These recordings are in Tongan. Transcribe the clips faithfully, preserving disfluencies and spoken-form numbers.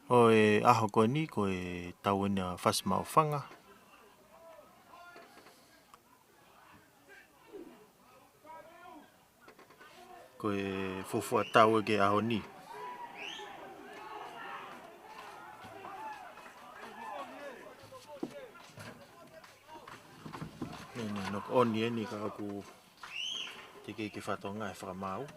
ʻO e ʻaho ko eni, ko e tau eni ʻa Fasi Maʻufanga. Ko e fuofua tau ʻa e ʻaho ni. Neʻe, neʻe, no ko eni eni ka ʻoku teʻeki ke fatongia e fakamaau.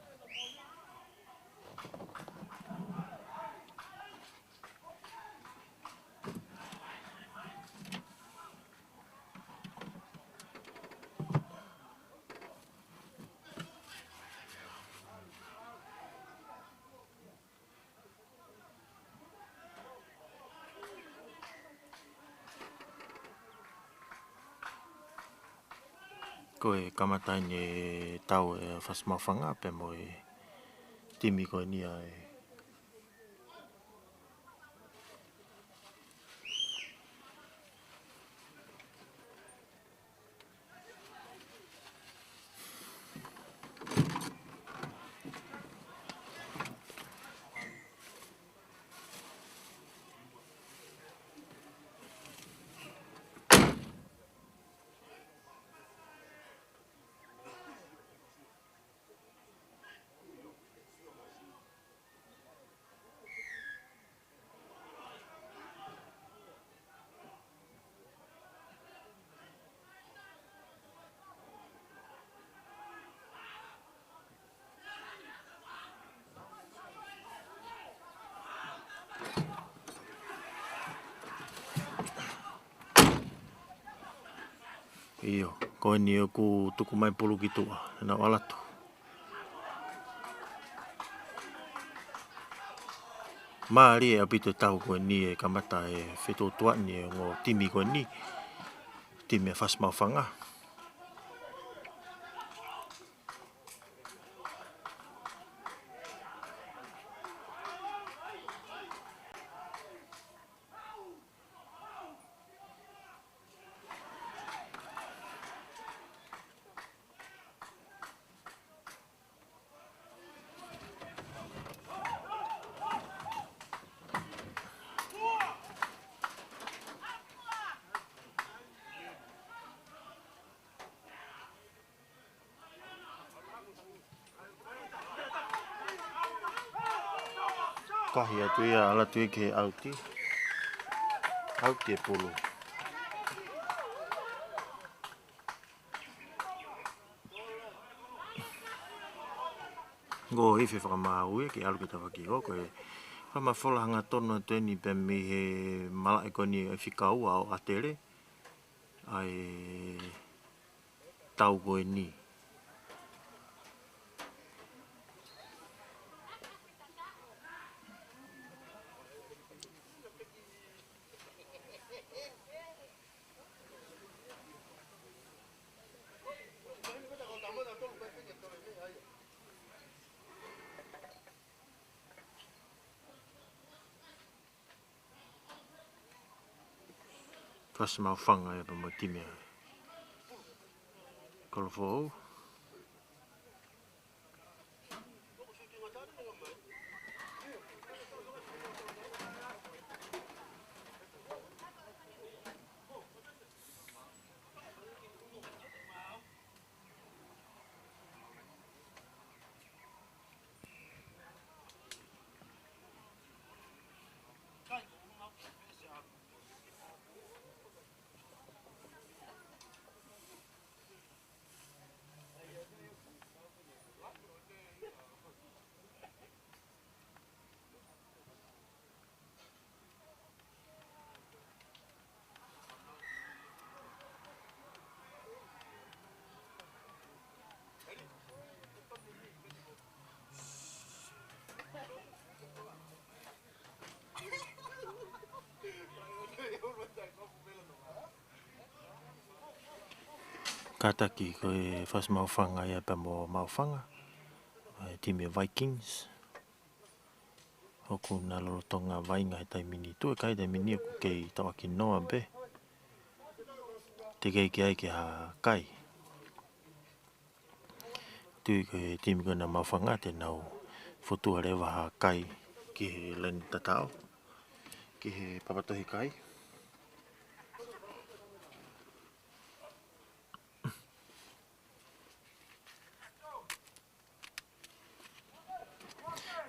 Ko e kamata eni e tau ʻa Fasi Maʻufanga pea mo e timi ko eni ʻa e ʻIo, ko eni ʻoku tuku mai pulu ki tuʻa, ʻenau ʻalu atu. Mālie ʻaupito e tau ko eni e kamata e fetuʻutuʻuni e ongo timi ko eni, timi ʻa Fasi Maʻufanga. Kahi atu ia, ʻalu atu ia ki he ʻauti. ʻAuti e pulu. Ko e ifi fakamaau ia ke ʻalu ki he tafaʻaki hoko e fakamafola hangatonu atu eni pea mei he malaʻe ko eni ʻa e fika ua ʻo ʻAtele. ʻA e tau ko eni. Fasi Maʻufanga ia pea mo e timi ʻa Kolofoʻou. Kātaki ko e Fasi Maʻufanga ia pea mo Maʻufanga. ʻA e timi Vikings. ʻOku na lolotonga vaʻinga he taimi ni, tuʻu e kai taimi ni ʻoku kei tauʻaki noa pē. Teʻeki ai ke ʻi ai ha kai. Tui ko e timi ko ena Maʻufanga te nau fokotuʻu leva ha kai ki he laine tataʻo. ki he papatohi kai.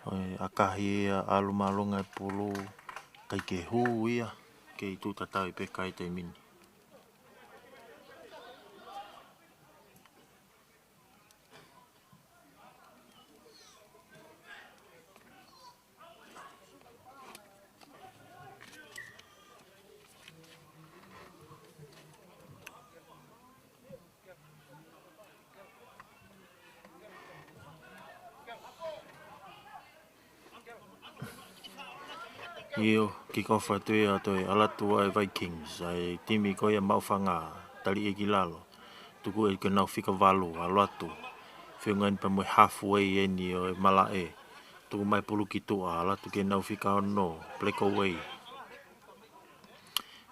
ʻOi, ʻakahi ia, ʻalu māʻolunga e pulu, ʻikai ke hū ia, kei tuʻu tatau pē kai he taimi ni. ʻIo, kick off atu ia, toe ʻalu atu ʻa e Vikings, ʻa e timi ko ia Maʻufanga, taliʻi ia ki lalo. Tuku ia ki heʻenau fika valu, ʻalu atu. Feʻunga eni pea mo e halfway eni ʻo e malaʻe. Tuku mai pulu ki tuʻa, ʻalu atu ki heʻenau fika ono, breakaway.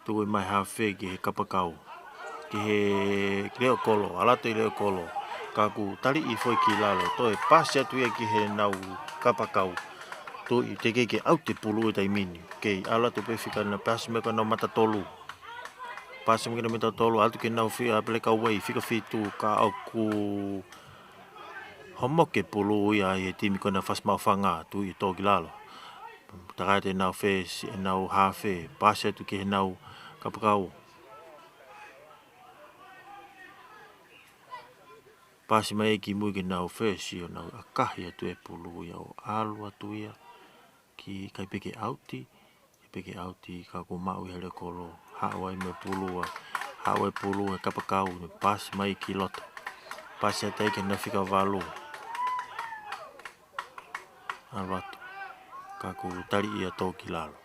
Tuku mai hafe ki he kapakau. Ki he leʻo kolo, ʻalu atu e leʻo kolo. Ka kuo taliʻi foki ki lalo, toe pasi atu ia ki heʻenau kapakau. Tuʻi teʻeki ke ʻauti e pulu he taimi ni. Kei ʻalu atu pē fika na, pasi mai ki heʻenau mata tolu. Pasi mai ki heʻenau mata tolu, ʻalu atu ki heʻenau fika breakaway, fika fitu, ka ʻoku homoki e pulu ia ʻe he timi ko ena Fasi Maʻufanga, tuʻi ʻo tō ki lalo. Takai atu ʻenau fesi, ʻenau hafe, pasi atu ki heʻenau kapakau. Pasi mai ki mui ki heʻenau fesi, ʻo nau ʻakahi atu e pulu ia ʻo ʻalu atu ia ki kai pē ke ʻauti, pē ke ʻauti ka kuo maʻu ia he leʻo kolo. Haʻu ai mo e pulu ʻa, haʻu e pulu he kapakau, ne pasi mai ki loto. Pasi atu ai ki heʻenau fika valu. ʻAlu atu. Ka kuo taliʻi ia ʻo tō ki lalo.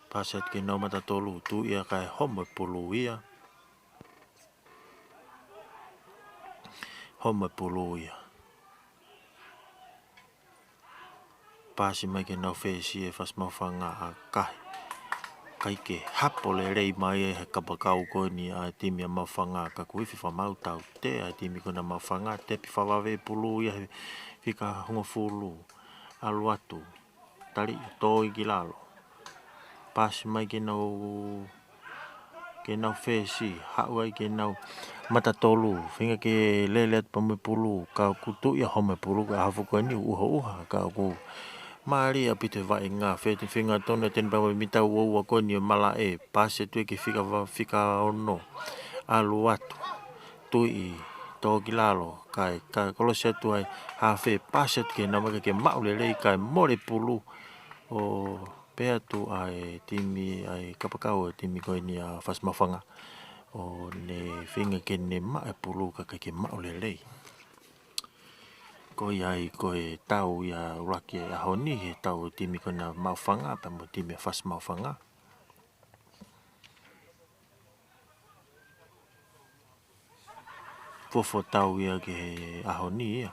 Pasi atu ki heʻenau mata tolu, tuʻi ia kae homo e pulu ia. Homo e pulu ia. Pasi mai ki heʻenau fesi e Fasi Maʻufanga, ʻakahi. ʻIkai ke hapo lelei mai ʻe he kapakau ko eni ʻa e timi ʻa Maʻufanga, ka kuo ifi fakamaau tautea e timi ko ena Maʻufanga, tepi fakavave e pulu ia he fika hongofulu. ʻAlu atu. Taliʻi ʻo tō ia ki lalo. Pasi mai ki heʻenau, ki heʻenau fesi, haʻu ai ki heʻenau mata tolu. Feinga ke lele atu pea mo e pulu, ka kuo tuʻi ia homo e pulu, ka hafo ko eni ʻuhoʻuha, ka ʻoku mālie ʻaupito e vaʻinga, feti feinga tonu e teni pea mo e mita ua ua ko eni ʻo e malaʻe, pasi atu ia ki he fika va-, fika ono. ʻAlu atu. Tuʻi, tō ki lalo, kae, kae kolosi atu ai, hafe, pasi atu ki heʻenau maka ke maʻu lelei, kae mole pulu, ʻo pehē atu ʻa e timi, ʻa e kapakau e timi ko eni ʻa Fasi Maʻufanga. ʻO ne feinga ke ne maʻu e pulu ka ʻikai ke maʻu lelei. Ko ia ai ko e tau ia ʻuluaki ʻo e ʻaho ni, he tau e timi ko ena Maʻufanga, pea mo e timi ʻa Fasi Maʻufanga. Fuofua tau ia ki he ʻaho ni ia.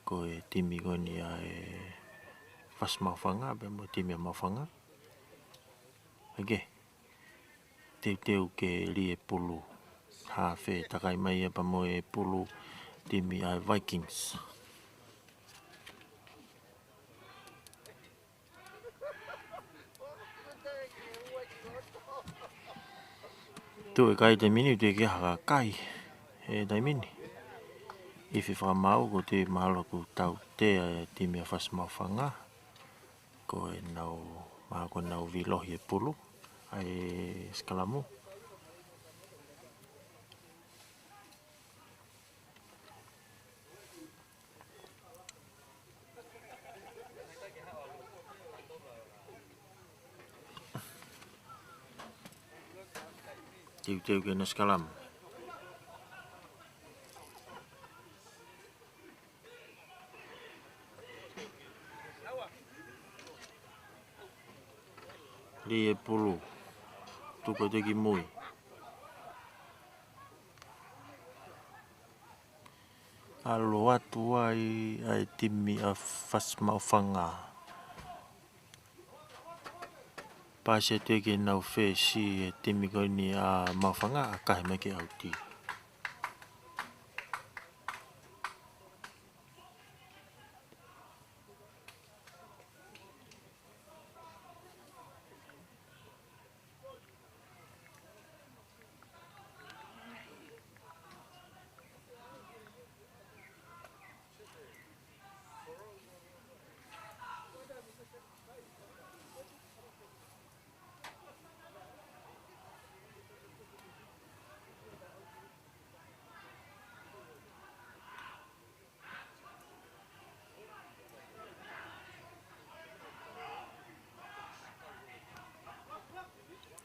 Ko e timi ko eni ʻa e Fasi Maʻufanga, pea mo e timi ʻa Maʻufanga. ʻOkei. Teuteu ke lī e pulu. Hafe, takai mai ia pea mo e pulu timi ʻa e Vikings. Tuʻu e kai he taimi ni, teʻeki ke haka kai he taimi ni. Ifi fakamaau, ko e mahalo kuo tautea e timi ʻa Fasi Maʻufanga. Ko ʻenau, mahalo ko ʻenau vīlohi e pulu, ʻa e sikalamu. Teuteu ke nau sikalamu. Lī e pulu. Tuku atu ki mui. ʻAlu atu ai ʻa e timi ʻa Fasi Maʻufanga. Pasi atu ki heʻenau fesi e timi ko eni ʻa Maʻufanga, ʻakahi mai ke ʻauti.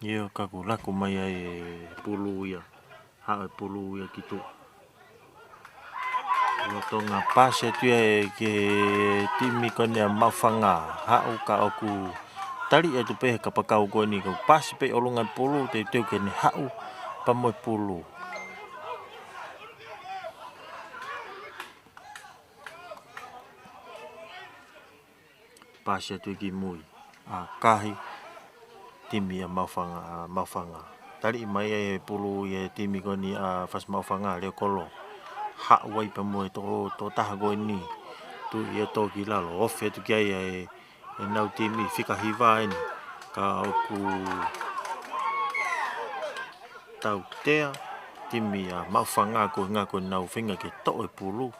ʻIo, ka kuo laku mai ai e pulu ia. Haʻu e pulu ia ki tuʻa. Lolotonga paasi atu ia ʻe he timi ko eni ʻa Maʻufanga. Haʻu ka ʻoku tali atu pē he kapakau ko eni, ka paasi pē ʻi ʻolunga e pulu, teuteu ke ne haʻu pea mo e pulu. Paasi atu ki mui. ʻAkahi timi ʻa Maʻufanga, ʻa Maʻufanga. Taliʻi mai e pulu ʻe he timi ko eni ʻa Fasi Maʻufanga, Leokolo. Haʻu ai pea mo e toko, toko taha ko eni. Tuʻi ʻo tō ki lalo, ofi atu ki ai ʻe, ʻenau timi fika hiva eni. Ka ʻoku tautea timi ʻa Maʻufanga ko e ʻuhinga ko ʻenau feinga ke toʻo e pulu.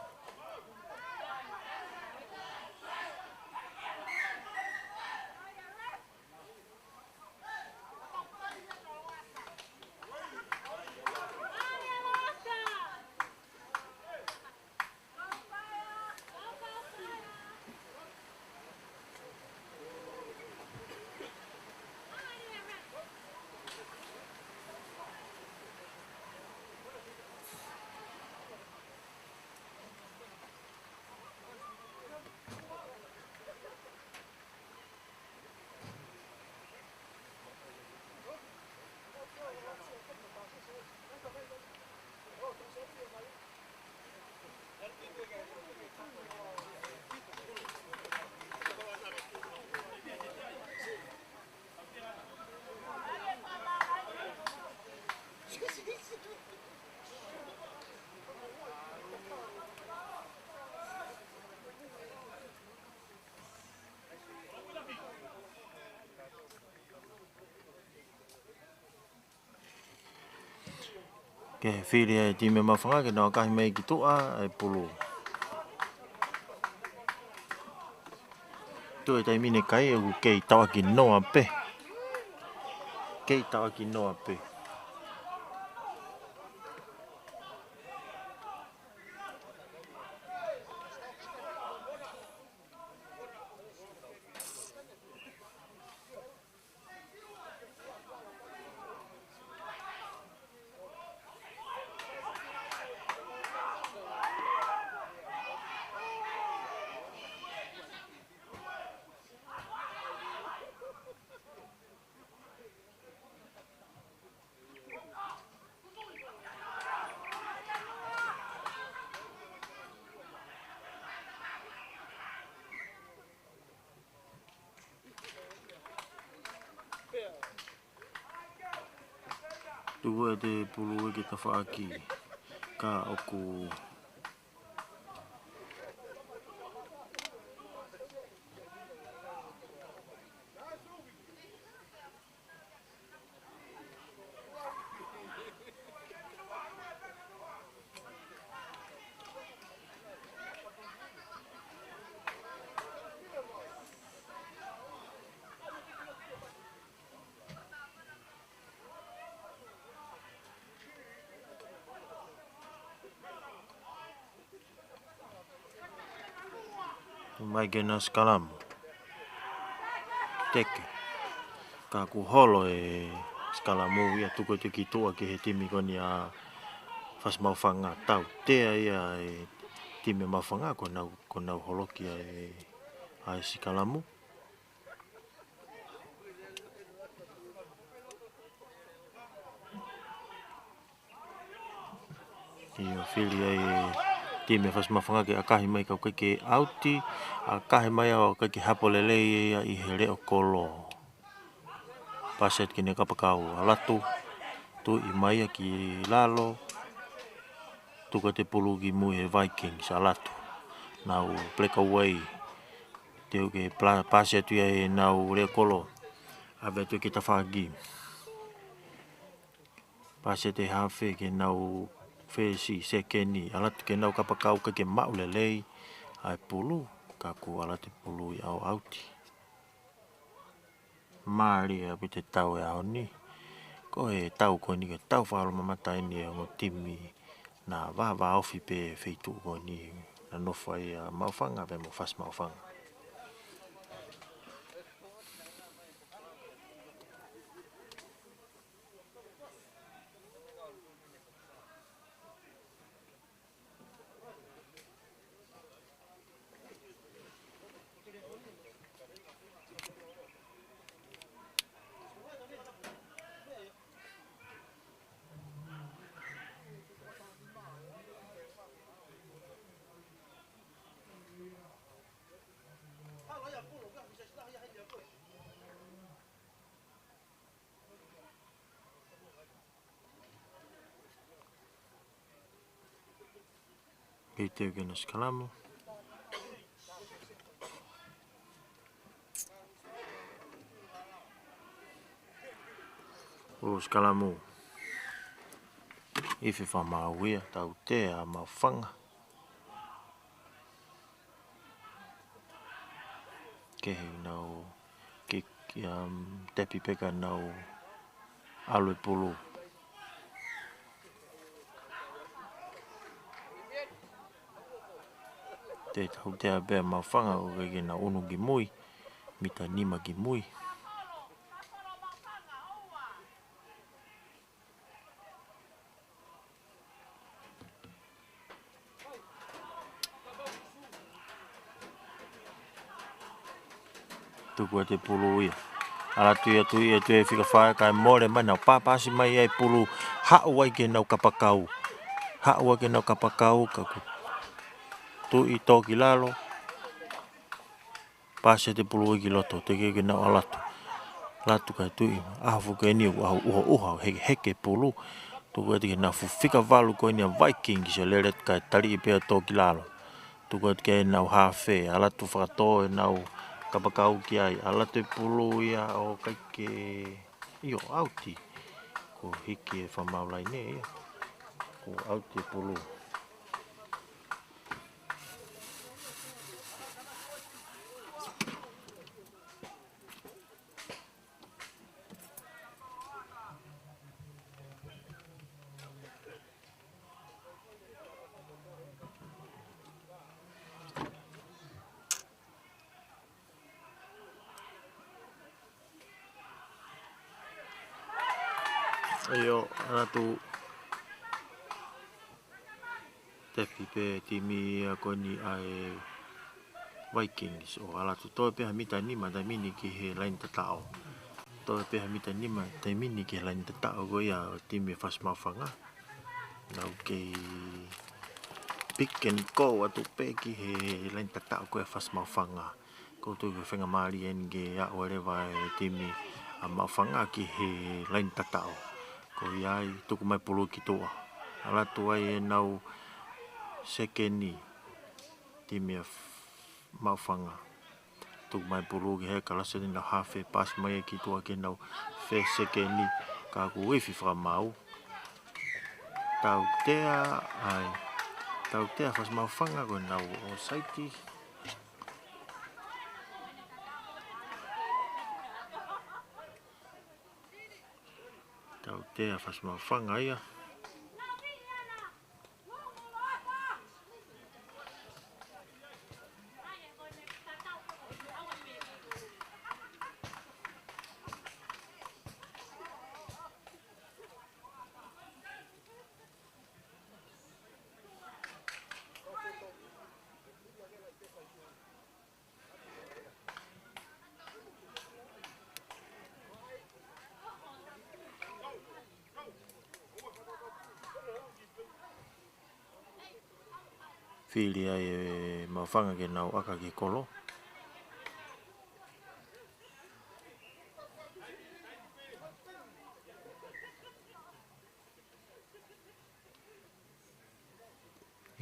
Ke fili e timi Maʻufanga ke nau ʻakahi mai ki tuʻa e pulu. Tuʻu e taimi ni kai ʻoku kei tauʻaki noa pē. Kei tauʻaki noa pē. Tuku atu e pulu ia ki tafaʻaki. Ka ʻoku Tuʻu mai ke nau sikalamu. Teke. Ka kuo holo e sikalamu ia, tuku atu ki tuʻa ki he timi ko eni ʻa Fasi Maʻufanga. Tautea ia e timi Maʻufanga, ko ʻenau, ko ʻenau holoki ʻa e, ʻa e sikalamu. ʻIo, fili ai e timi Fasi Maʻufanga ke ʻakahi mai ka ʻoku ʻikai ke ʻauti, ʻakahi mai ʻo ʻikai ke hapo lelei ia ʻi he Leokolo. Paasi atu ki he kapakau ʻa Latu, tuʻi mai ia ki lalo, tuku atu e pulu ki mui he Vikings ʻa Latu. Nau peleka uai, teu ke pla-, paasi atu ia ʻenau Leokolo, ʻave atu ki tafaʻaki. Paasi atu e hafe ki heʻenau fesi, sekeni, ʻalu atu ki heʻenau kapakau ʻikai ke maʻu lelei ʻa e pulu, ka kuo ʻalu atu e pulu ʻi ʻau ʻauti. Mālie ʻaupito e tau ʻo e ʻaho ni. Ko e tau ko eni ko e tau fakamamafa eni ʻa e ongo timi naʻa vāvāofi pē feituʻu ko eni naʻe nofo ai ʻa Maʻufanga pea mo Fasi Maʻufanga. Kei teu ke na sikalamu. ʻO sikalamu. Ifi fakamaau ia, tautea ʻa Maʻufanga. Ke he nau, ke, ke, um, tepi pē ka nau ʻalu e pulu. Te tautea pē ʻa Maʻufanga ʻo ke, ke nau ʻunu ki mui, mita nima ki mui. Tuku atu e pulu ia. ʻAlu atu ia, tuʻi atu e fika fā kae mole mai, nau pāpasi mai ai pulu, haʻu ai ki he nau kapakau. Haʻu ai ki he nau kapakau, ka kuo tuʻi tō ki lalo. Pasi atu e pulu ia ki loto, teʻeki ke nau ʻalu atu. ʻAlu atu kae tuʻi, ʻaho fuʻu ko eni ʻoku ʻaho ʻuhoʻuha, he, heke pulu. Tuku atu ki he nau fuʻu fika valu ko eni ʻa Vikings, ʻo lele atu kae taliʻi pē ʻo tō ki lalo. Tuku atu ki he nau hafe, ʻalu atu fakatō e nau kapakau ki ai, ʻalu atu e pulu ia ʻo ʻikai ke, ʻio, ʻauti. Kuo hiki e fakamaau laine ia. Kuo ʻauti e pulu. ʻIo, ʻalu atu. Tepi pē timi ia ko eni ʻa e Vikings, ʻo ʻalu atu toe pē ha mita nima taimi ni ki he laine tataʻo. Toe pē ha mita nima taimi ni ki he laine tataʻo ko ia ʻo e timi ʻa Fasi Maʻufanga. Nau kei pick and go atu pē ki he laine tataʻo ko ia ʻa Fasi Maʻufanga. Ko e tuʻu ke fenga mālie eni ke aʻu leva e timi ʻa Maʻufanga ki he laine tataʻo. Ko ia ai, tuku mai pulu ki tuʻa. ʻAlu atu ai e nau sekeni, timi ʻa F-, Maʻufanga. Tuku mai pulu ki he kalasi ni nau hafe, pasi mai ki tuʻa ki he nau fē sekeni, ka kuo ifi fakamaau. Tautea ai. Tautea Fasi Maʻufanga ko e nau ʻōsaiti. Tautea Fasi Maʻufanga ia. Fili ai e Maʻufanga ke nau ʻaka ki he kolo.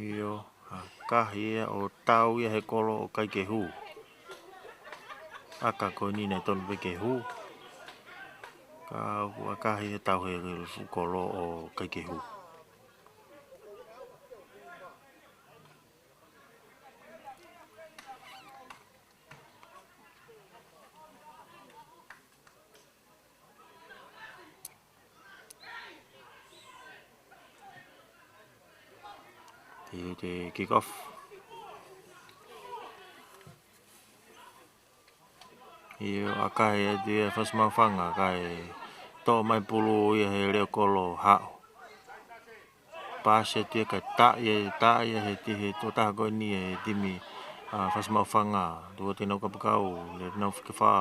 ʻIo, ʻakahi ia ʻo tau ia he kolo ʻo ʻikai ke hū. ʻAka ko eni naʻe tonu pē ke hū. Ka ʻoku ʻakahi ia tau he fuʻu kolo ʻo ʻikai ke hū. Te, te kick off. ʻIo, ʻakahi atu ia Fasi Maʻufanga, kae toʻo mai pulu ia he leʻo kolo haʻu. Pasi atu ia kae taʻi, taʻi he ti-, he tokotaha ko eni he timi ʻa Fasi Maʻufanga. Tuku atu e nau kapakau, lele e nau fika fā.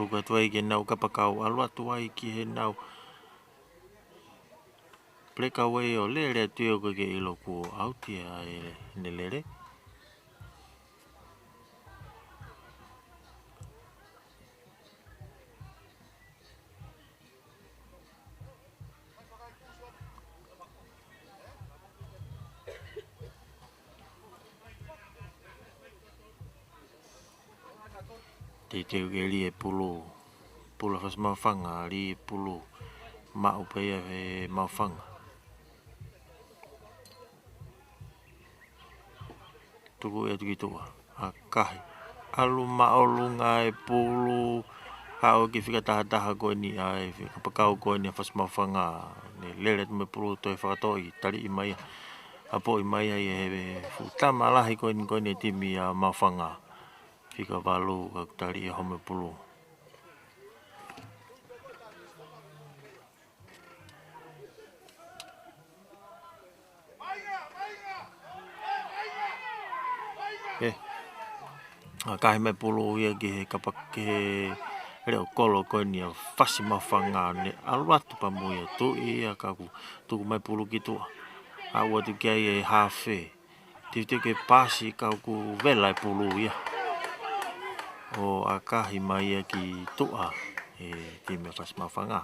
Tuku atu ai ki he nau kapakau, ʻalu atu ai ki he nau breakaway ʻo lele atu ia ʻoku ʻikai ke ʻilo kuo ʻauti ia ʻene lele. Teuteu ke lie pulu. Pulu ʻa Fasi Maʻufanga, lie pulu. Maʻu pē ia ʻe Maʻufanga. Tuku atu ki tuʻa. ʻAkahi. ʻAlu māʻolunga e pulu. Haʻu ki he fika taha taha ko eni ʻa e fika kapakau ko eni ʻa Fasi Maʻufanga. Ne lele atu mo e pulu toe fakatoʻi, taliʻi mai ia. ʻApoʻi mai ia ʻe he fuʻu tama lahi ko eni, ko eni e timi ʻa Maʻufanga. Fika valu ka taliʻi ʻe Home Pulu. ʻE, ʻakahi mai pulu ia ki he kapa, ki he leʻo kolo ko eni ʻa Fasi Maʻufanga, ne ʻalu atu pea mo ia, tuʻi ia ka kuo tuku mai pulu ki tuʻa. Haʻu atu ki ai e hafe. Teuteu ke pasi ka kuo vela e pulu ia. ʻO ʻakahi mai ia ki tuʻa e timi ʻa Fasi Maʻufanga.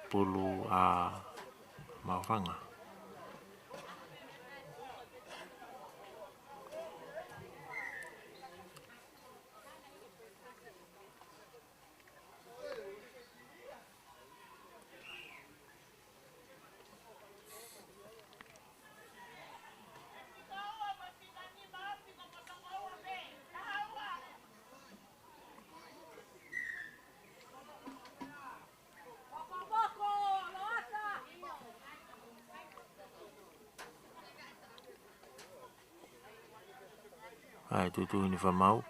Pulu ʻa Maʻufanga. ʻAi, tuʻutuʻuni fakamaau.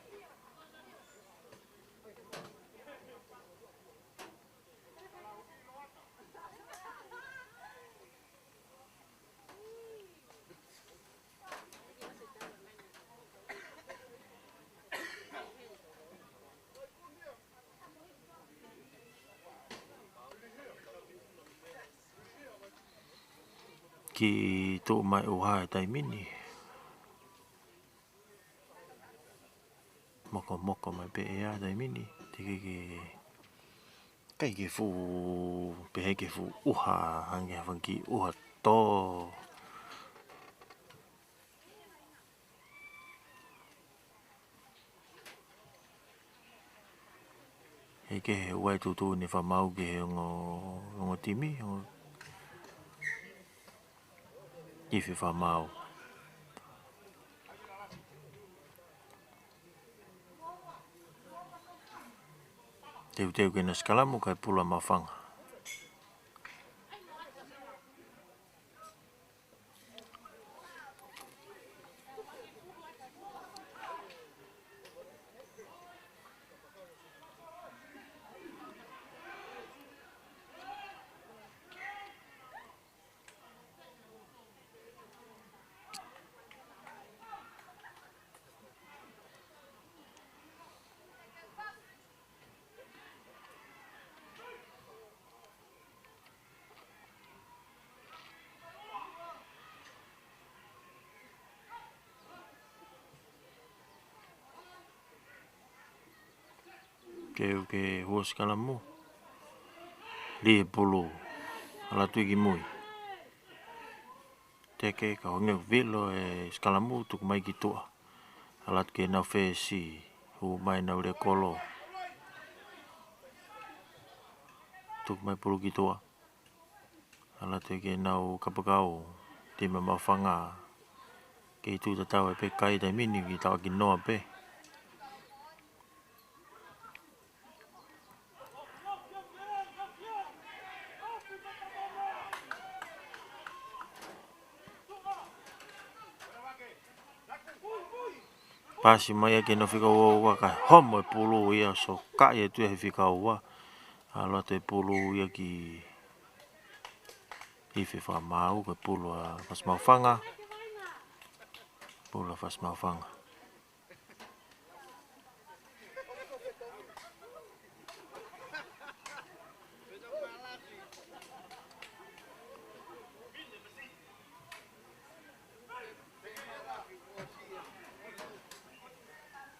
Kiʻi tuʻu mai ʻuha he taimi ni. Mokomoko mai pē ʻea taimi ni, teʻeki ke, ʻikai ke fuʻu, pehē ke fuʻu ʻuha, hangē ha fanga kiʻi ʻuha tō. He ke he ua e tuʻutuʻuni fakamaau ki he ongo, ongo timi, ongo ifi fakamaau. Teuteu ke nau sikalamu kae pulu ʻa Maʻufanga. Ke u ke huo sikalamu. Lie pulu. ʻAlu atu ki mui. Teke ka honge vilo e sikalamu, tuku mai ki tuʻa. ʻAlu atu ke nau fesi, hū mai nau leʻo kolo. Tuku mai pulu ki tuʻa. ʻAlu atu ke nau kapakau, timi ʻa Maʻufanga. Kei tuʻu tatau ai pē kai taimi ni ki tauʻaki noa pē. Pasi mai ia ki he fika ua ua ka homo e pulu ia, sokaʻi atu ia he fika ua. ʻAlu atu e pulu ia ki ifi fakamaau, ko e pulu ʻa Fasi Maʻufanga. Pulu ʻa Fasi Maʻufanga.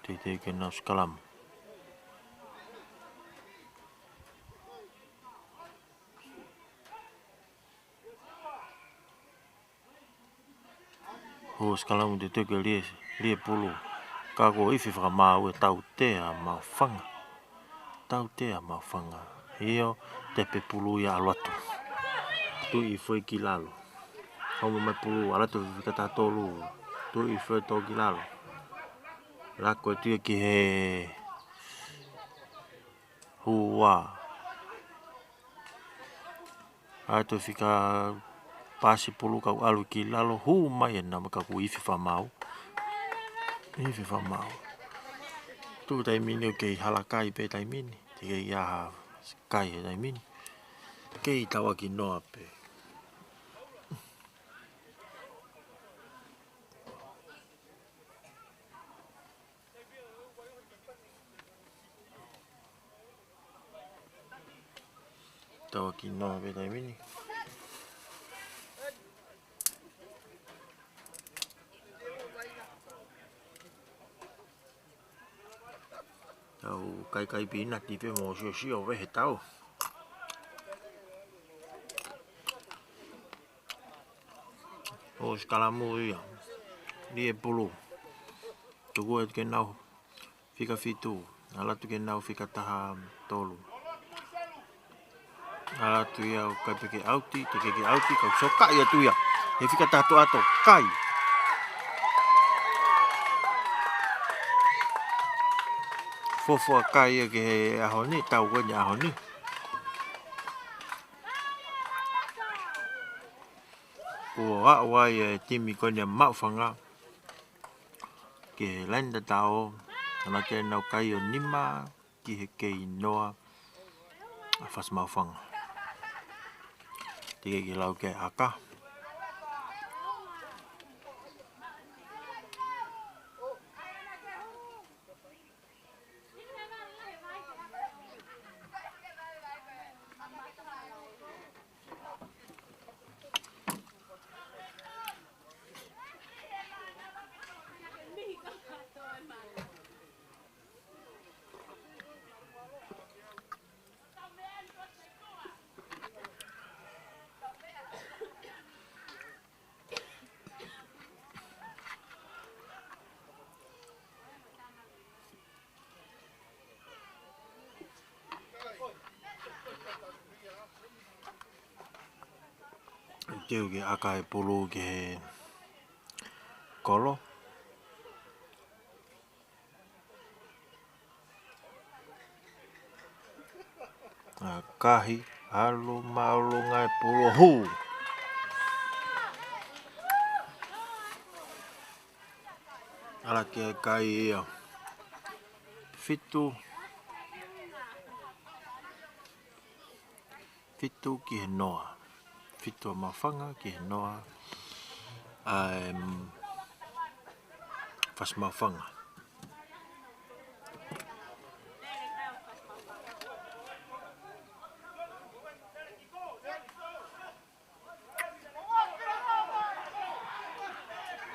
Teuteu ke nau sikalamu. Huo sikalamu, teuteu ke lie, lie pulu. Ka ko e ifi fakamāu ʻe Tautea Maʻufanga. Tautea Maʻufanga. ʻIo, tepe pulu ia ʻalu atu. Tuʻi foʻi ki lalo. Homo mai pulu, ʻalu atu fika taha tolu. Tuʻi foʻi tō ki lalo. Lako atu ia ki he hua. ʻAlu atu fika pasi pulu kau ʻalu ki lalo, hū mai ʻena maka ko e ifi fakamāu. Ifi fakamāu. Tuʻu taimi ni ʻoku kei hala kai pē taimi ni. Te kei ʻi ai ha kai he taimi ni. Kei tauʻaki noa pē. Tauʻaki noa pē taimi ni. Tau kaikai pīnati pē mo siosio pē he tau. ʻOsi kalamu ia. Lie pulu. Tuku atu ke nau fika fitu. ʻAlu atu ke nau fika taha tolu. ʻAlu atu ia ʻo kai pē ke ʻauti, te ke ke ʻauti, kau sokaʻi atu ia. He fika taha toʻa ʻato, kai. Fuofua kai ia ki he ʻaho ni, tau ko eni ʻaho ni. Kuo aʻu ai e timi ko eni ʻa Maʻufanga ki he laine tatau, ʻalu atu ke nau kai ʻo nima ki he kei noa ʻa Fasi Maʻufanga. Te ke ke lau ke ʻaka. Teu ke ʻaka e pulu ki he kolo. ʻAkahi, ʻalu māʻolunga e pulu, hū. ʻAlu atu ke kai ia. Fitu. Fitu ki he noa. Fitu ʻa Maʻufanga ki he noa ʻa, em, Fasi Maʻufanga.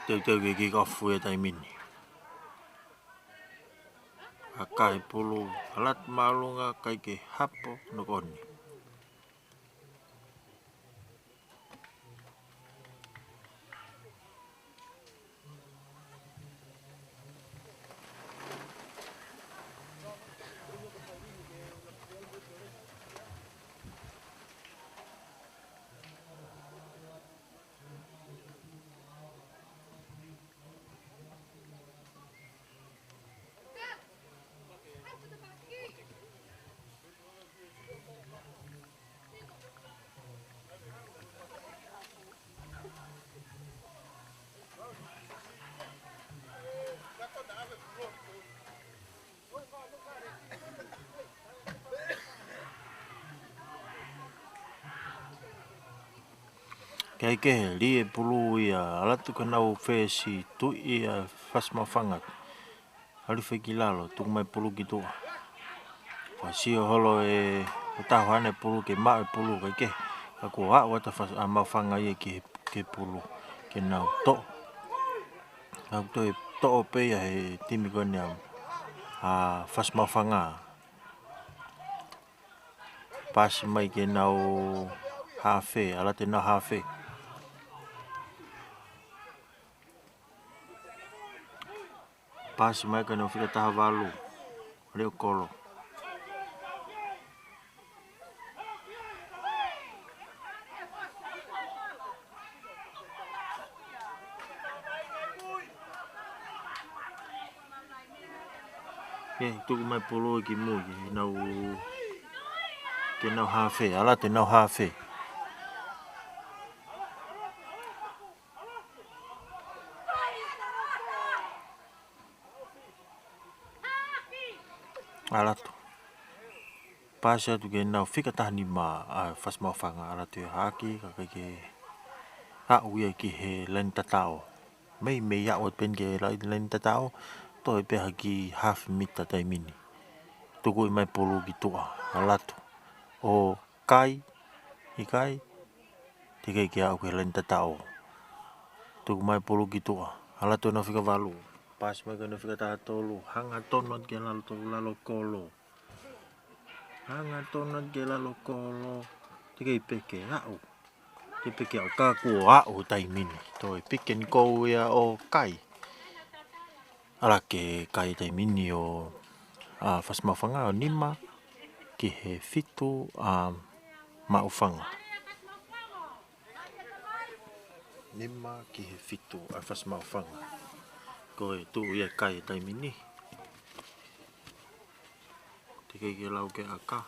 Teuteu ke kick off ia taimi ni. ʻAkahi pulu, ʻalu atu māʻolunga, kai ke hapo, knock on. Kaikehe, lie pulu ia, ʻalu atu ke nau fesi, tuʻi ʻa Fasi Maʻufanga. ʻAlu foʻi ki lalo, tuku mai pulu ki tuʻa. Kuo sio holo e, ʻo taho hane pulu ke maʻu e pulu kaikehe. Ka kuo aʻu atu ʻa Fasi, ʻa Maʻufanga ia ki he, ki he pulu, ke nau toʻo. Nau toe toʻo pē ia he timi ko eni ʻa, ʻa Fasi Maʻufanga. Pasi mai ke nau hafe, ʻalu atu ke nau hafe. Paasi mai ki he nau fika taha valu. Leʻo Kolo. Ke tuku mai pulu ki mui, ke nau, ke nau hafe, ʻalu atu ke nau hafe. ʻAlu atu. Paasi atu ki he nau fika taha nima ʻa Fasi Maʻufanga, ʻalu atu ia ʻo hake, kae ʻikai ke aʻu ia ki he laine tataʻo. Meimei aʻu atu pē eni ki he lai-, laine tataʻo, toe pē ha kiʻi half mita taimi ni. Tukuʻi mai pulu ki tuʻa, ʻalu atu. ʻO kai, ʻikai, teʻeki ke aʻu ki he laine tataʻo. Tuku mai pulu ki tuʻa, ʻalu atu nau fika valu. Paasi mai ki he nau fika taha tolu, hangatonu atu ki lalo tolu, Leʻo Kolo. Hangatonu atu ki lalo Kolo. Teʻeki pē ke aʻu. Teʻeki pē ke aʻu, ka kuo aʻu taimi ni. Toe pick and go ia ʻo kai. ʻAlu ke kai taimi ni ʻo, ʻa, Fasi Maʻufanga, ʻo nima ki he fitu ʻa Maʻufanga. Nima ki he fitu ʻa Fasi Maʻufanga. Ko e tuʻu ia ʻo kai taimi ni. Teʻeki ke lau ke ʻaka.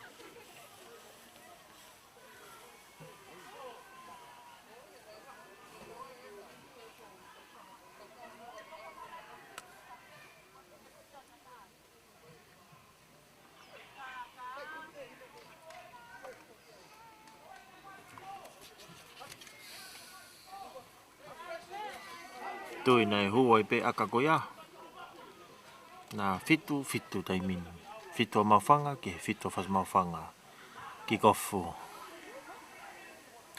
Tuʻi naʻe hū ai pē ʻaka ko ia. Naʻe fitu fitu taimi ni. Fitu ʻa Maʻufanga ki he fitu ʻa Fasi Maʻufanga. Kick off.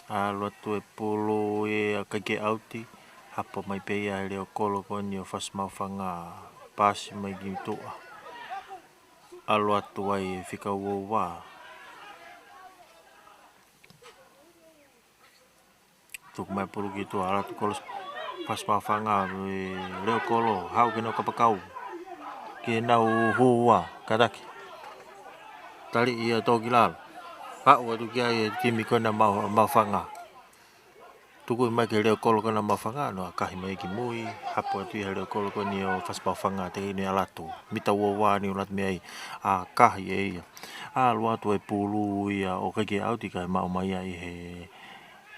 ʻAlu atu e pulu ia ʻikai ke ʻauti. Hapo mai pē ia ʻe Leʻo Kolo ko eni ʻo Fasi Maʻufanga. Paasi mai ki tuʻa. ʻAlu atu ai e fika ua ua. Tuku mai pulu ki tuʻa, ʻalu atu Kolo, Fasi Maʻufanga, ʻe Leʻo Kolo, haʻu ki he nau kapakau. Ki he nau hū ua, kātaki. Tali ia tō ki lalo. Haʻu atu ki ai e timi ko ena Maʻu-, Maʻufanga. Tukuʻi mai ki he Leʻo Kolo ko ena Maʻufanga, nau ʻakahi mai ki mui, hapo atu ia he Leʻo Kolo ko eni ʻo Fasi Maʻufanga, teʻeki ke ne ʻalu atu. Mita ua ua ni ʻalu atu mei ai, ʻakahi ʻe ia. ʻAlu atu e pulu ia ʻo ʻikai ke ʻauti kae maʻu mai ia ʻe he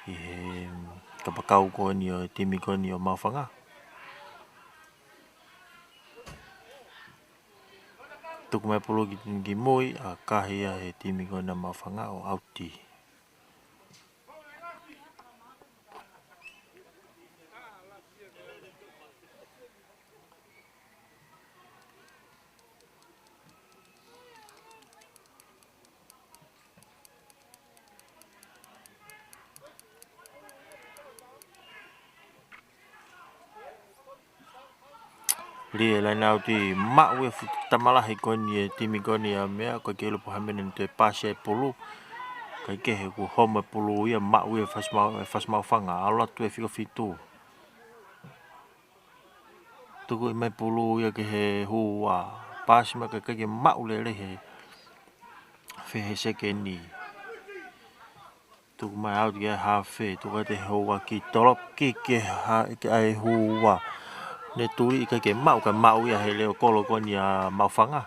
ʻe he kapakau ko eni ʻo e timi ko eni ʻo Maʻufanga. Tuku mai pulu ki, ki mui, ʻakahi ia he timi ko ena Maʻufanga ʻo ʻauti. Lī e laine ʻauti, maʻu e fuʻu tama lahi ko eni e timi ko eni ʻa meʻa, ʻikai ke ʻilo pe ko hai mene ne toe paasi e pulu. Kae kehe kuo home e pulu ia, maʻu e Fasi Maʻu-, e Fasi Maʻufanga, ʻalu atu e fika fitu. Tukuʻi mai pulu ia ki he hū ua, paasi mai kae ʻikai ke maʻu lelei he fē sekeni. Tuku mai ʻauti ki he hafe, tuku atu e hū ua kiʻi tolo ki he ha-, ki he hū ua. Ne tuli ʻikai ke maʻu, kae maʻu ia he Leʻo Kolo ko eni ʻa Maʻufanga.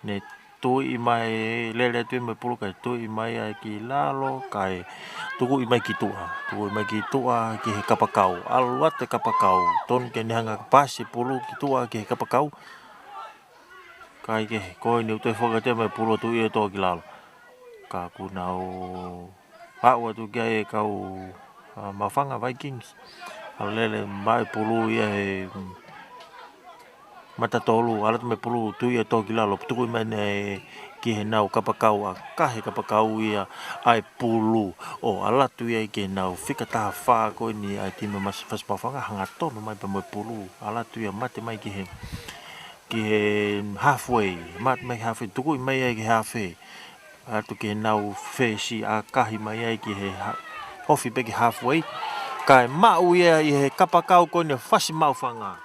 Ne tuʻi mai, lele atu ia mo e pulu kae tuʻi mai ai ki lalo, kae tukuʻi mai ki tuʻa. Tukuʻi mai ki tuʻa ki he kapakau. ʻAlu atu e kapakau. Tonu ke ne hanga paasi pulu ki tuʻa ki he kapakau. Kae kehe, ko eni ʻoku toe foki atu ia mo e pulu ʻo tuʻi ia ʻo tō ki lalo. Ka kuo nau aʻu atu ki ai e kau, ʻa, Maʻufanga Vikings. ʻAlu lele mai pulu ia he, mm, mata tolu, ʻalu atu mo e pulu, tuʻi ia ʻo tō ki lalo, tukuʻi mai eni ki he nau kapakau, ʻakahi e kapakau ia ʻa e pulu, ʻo ʻalu atu ia ki he nau fika taha fā ko eni ʻa e timi Mas-, Fasi Maʻufanga, hangatonu mai pē mo e pulu, ʻalu atu ia mate mai ki he, ki he halfway, mate mai halfway, tukuʻi mai ia ki he halfway. ʻAlu atu ki he nau fesi, ʻakahi mai ai ki he ha-, ofi pē ki he halfway. Kae maʻu ia ʻe he kapakau ko eni ʻo Fasi Maʻufanga.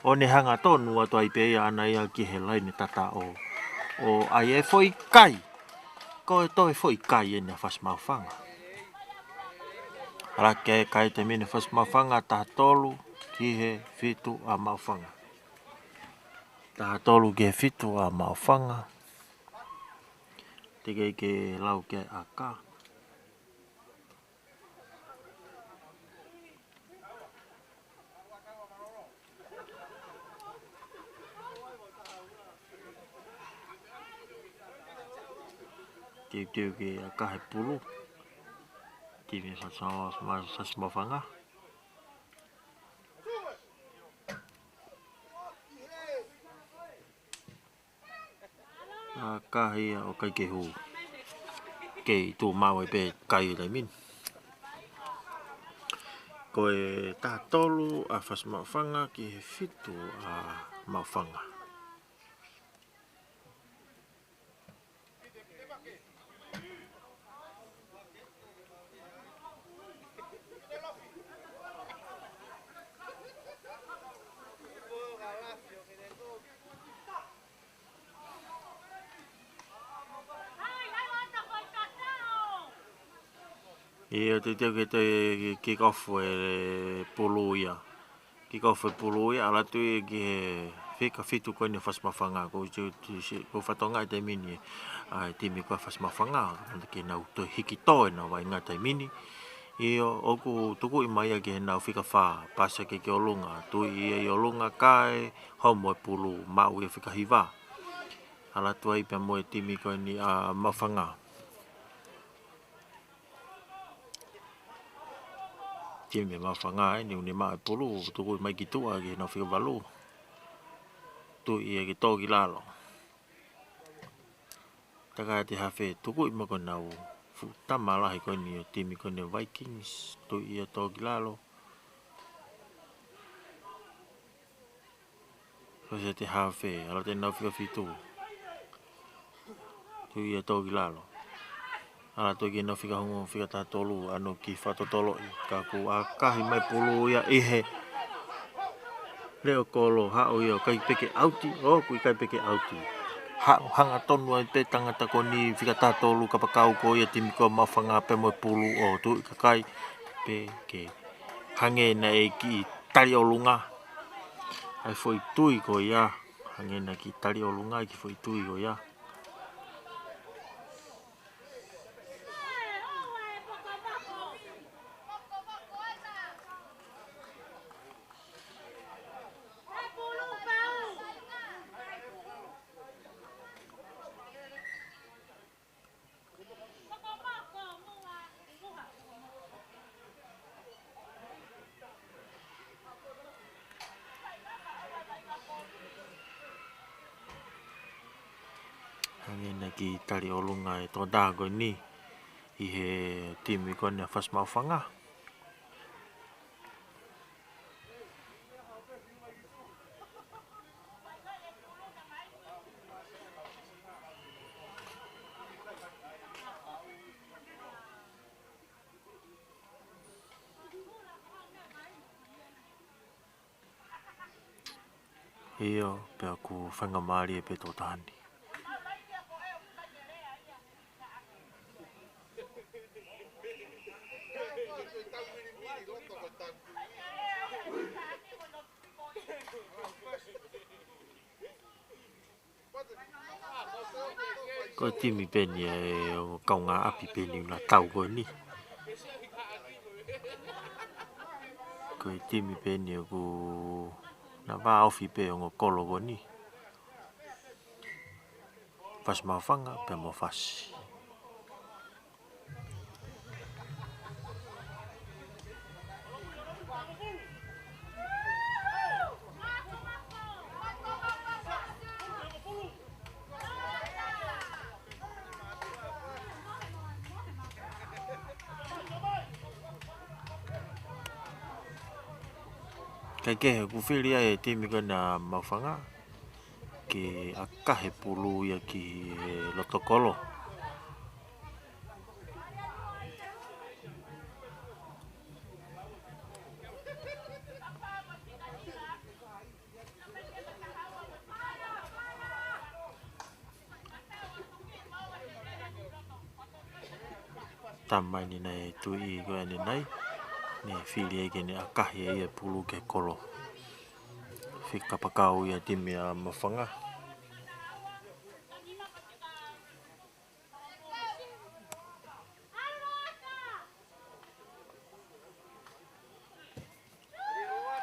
ʻO ne hangatonu atu ai pē ia ʻana ia ki he laine tata ʻo, ʻo ʻai e foʻi kai. Ko e toe foʻi kai eni ʻa Fasi Maʻufanga. Ala ke kai taimi ni Fasi Maʻufanga, taha tolu ki he fitu ʻa Maʻufanga. Taha tolu ki he fitu ʻa Maʻufanga. Teʻeki ke lau ke ʻaka. Teuteu ke ʻaka he pulu. Timi Fasi Maʻu-, Fasi Maʻufanga. ʻAkahi ia ʻo ʻikai ke hū. Kei tuʻu maʻu ai pē kai he taimi ni. Ko e taha tolu ʻa Fasi Maʻufanga ki he fitu ʻa Maʻufanga. ʻIo, teuteu ke toe kick off e pulu ia. Kick off e pulu ia, ala atu ia ki he fika fitu ko eni ʻa Fasi Maʻufanga, ko u, ko u, ko u fakatokangaʻi taimi ni, ʻa e timi ko ē ʻa Fasi Maʻufanga, ke nau toe hiki tō ʻenau vaʻinga taimi ni. ʻIo, ʻoku tukuʻi mai ia ki heʻenau fika fā, pasi ki ʻolunga, tui ia ʻi ʻolunga kae homo e pulu, maʻu ia fika hiva. Ala atu ai pea mo e timi ko eni ʻa Maʻufanga. Timi Maʻufanga eni ʻoku ne maʻu e pulu, tukuʻi mai ki tuʻa ki heʻenau fika valu. Tui ia ke tō ki lalo. Takai atu e hafe, tukuʻi mai ko ʻenau fuʻu tama lahi ko eni ʻo e timi ko eni Vikings, tui ia tō ki lalo. Ko e seti hafe, ala atu ʻenau fika fitu. Tui ia tō ki lalo. Ala atu ki heʻenau fika hongofulu, fika taha tolu, ʻa ʻenau kiʻi fakatotoloʻi. Ka kuo ʻakahi mai pulu ia ʻi he leʻo kolo, haʻu ia ʻo ʻikai pē ke ʻauti, ʻoku ʻikai pē ke ʻauti. Haʻu hangatonu ai pē tangata ko eni fika taha tolu kapakau ko ia timi ko Maʻufanga pea mo e pulu ʻo tuʻi kakai pē ke hangē naʻe kiʻi tali ʻolunga. ʻA e foʻi tui ko ia, hangē naʻe kiʻi tali ʻolunga ʻa e kiʻi foʻi tui ko ia. Hangē naʻe kiʻi tali ʻolunga e tokotaha ko eni ʻi he timi ko eni ʻa Fasi Maʻufanga. ʻIo, pea ʻoku faingamālie pē tokotaha ni. Ko e timi pē eni ʻa e ongo kaungāʻapi pē eni ʻoku na tau ko eni. Ko e timi pē eni ʻoku na vāofi pē ongo kolo ko eni. Fasi Maʻufanga pea mo Fasi. Kaikehe, ʻoku fili ai e timi ko ena Maʻufanga ke ʻakahi e pulu ia ki he loto kolo. Taimi ni naʻe tuʻi ko eni nai, ne fili ai ke ne ʻakahi ʻe ia e pulu ki he kolo. Fika kapakau ia e timi ʻa Maʻufanga.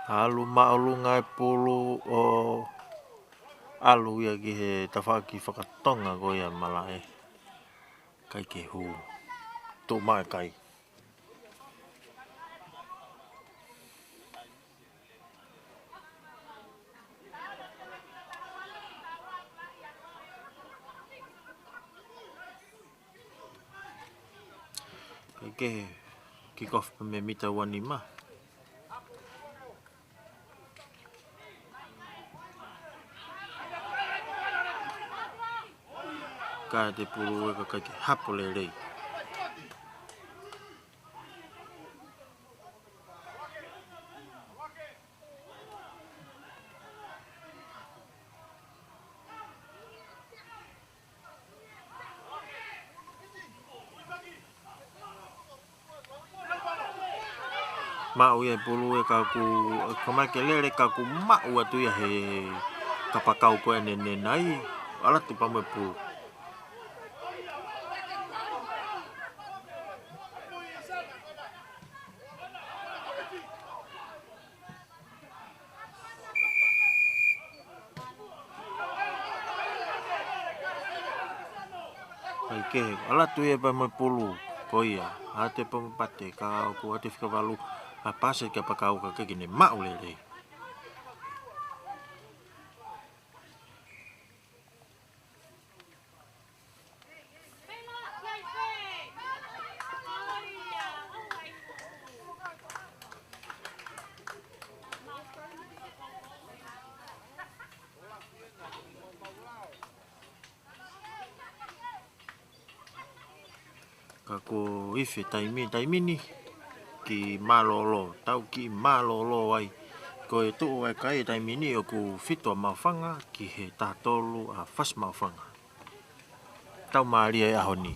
ʻAlu māʻolunga e pulu ʻo ʻalu ia ki he tafaʻaki fakatonga ko ia malaʻe. ʻIkai ke hū. Tuʻu mai e kai. Kae kehe, kick off pē mei he mita ua nima. Kae ʻatā e pulu ē ka ʻikai ke hapo lelei. Maʻu ia e pulu ē ka ʻoku, ka ʻoku ʻikai ke lele ka ʻoku maʻu atu ia he kapakau ko eni nai, ʻalu atu pē mo e pulu. Kae kehe, ʻalu atu ia pea mo e pulu, ko ia, ʻatā pē mo e pate, ka ʻoku ʻatā e fika valu, ʻa e pasi ki he kapakau ka ʻikai ke ne maʻu lelei. Ka ko e ifi taimi, taimi ni, kiʻi mālōlō, tau kiʻi mālōlō ai. Ko e tuʻu ʻa e kai taimi ni ʻoku fitu ʻa Maʻufanga ki he taha tolu ʻa Fasi Maʻufanga. Tau mālie e ʻaho ni.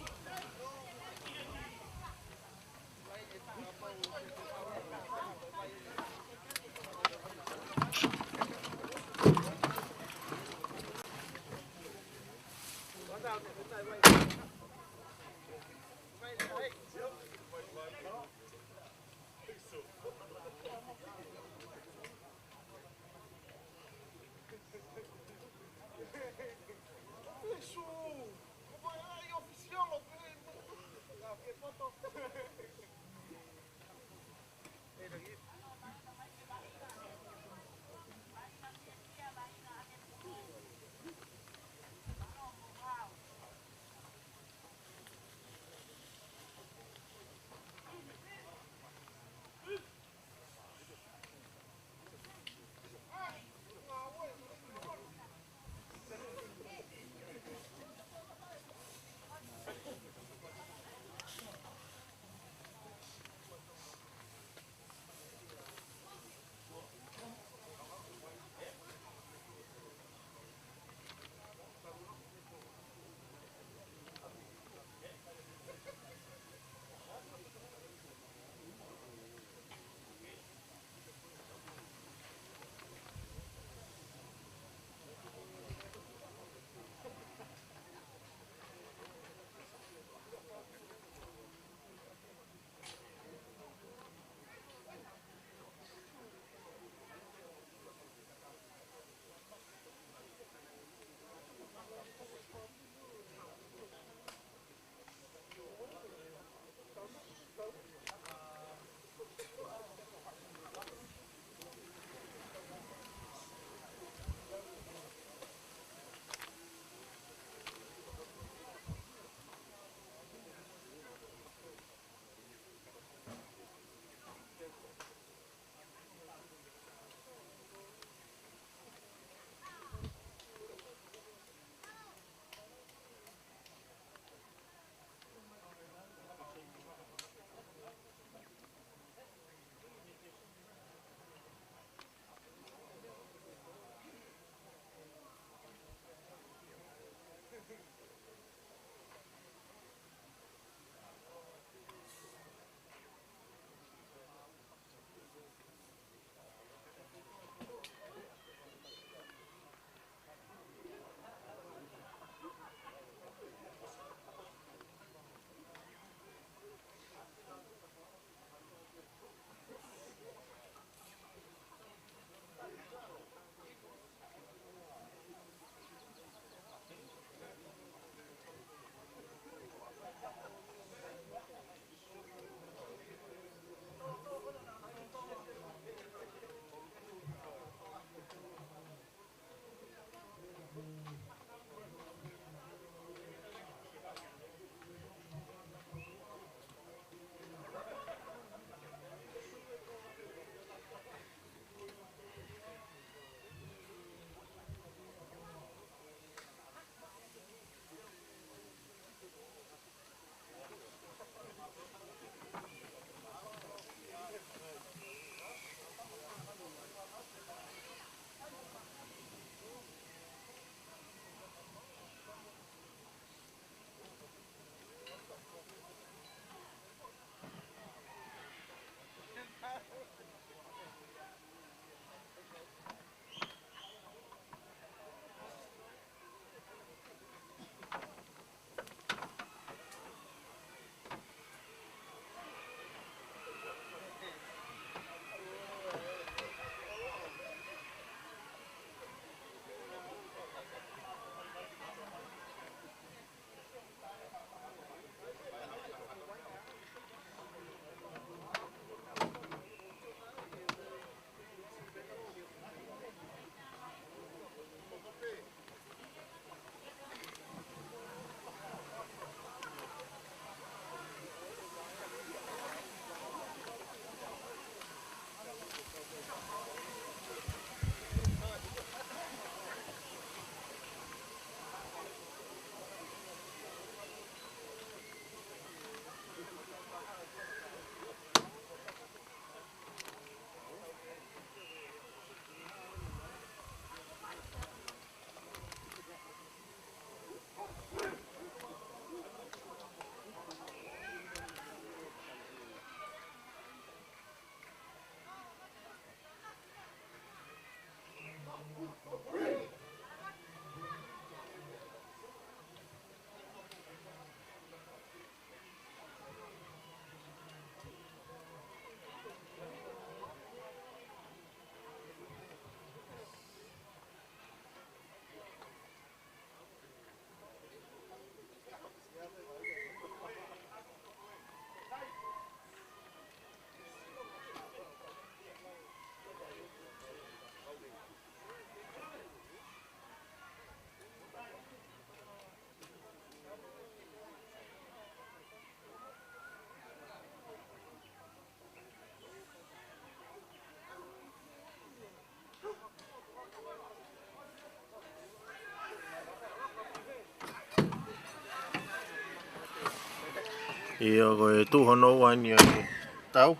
ʻIo, ko e tuʻu hono ua eni ʻo e tau.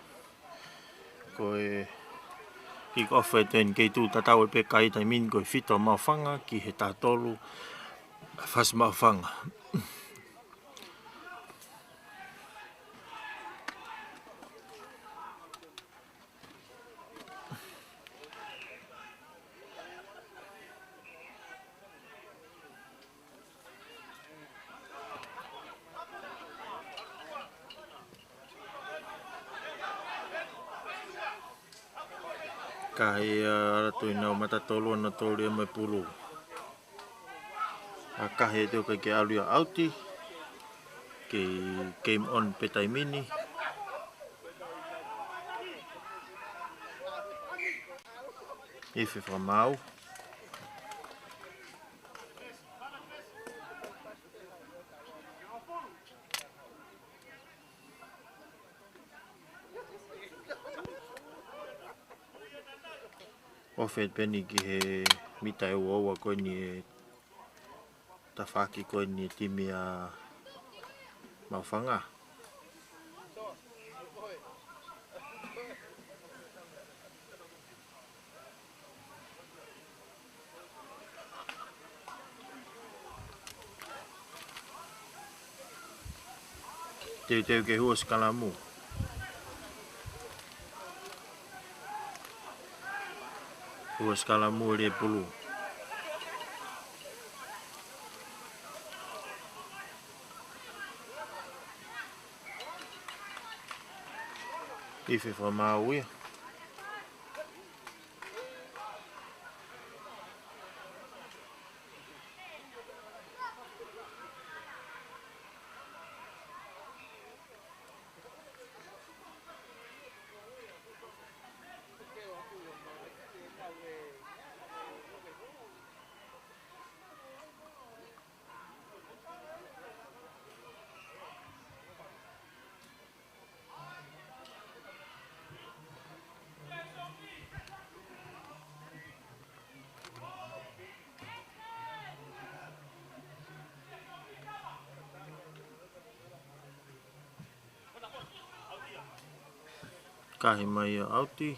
Ko e kick off ʻe teni, kei tuʻu tatau pē e kai taimi ni, ko e fitu ʻa Maʻufanga ki he taha tolu ʻa Fasi Maʻufanga. Ka ʻi he ala tuʻi nau mata tolu ʻa nautolu ia mo e pulu. ʻA kahi e teu kai ke ʻalu ia ʻauti. Kei game on pē taimi ni. ʻIfe fakamaau. ʻOfa pē eni ki he mita ʻe ua ua ko eni e tafaʻaki ko eni e timi ʻa Maʻufanga. Teuteu ke hū ʻo sikalamu. Hū ʻo sikalamu ʻe he pulu. ʻIfe fakamaau ia. Kahi mai ʻo ʻauti.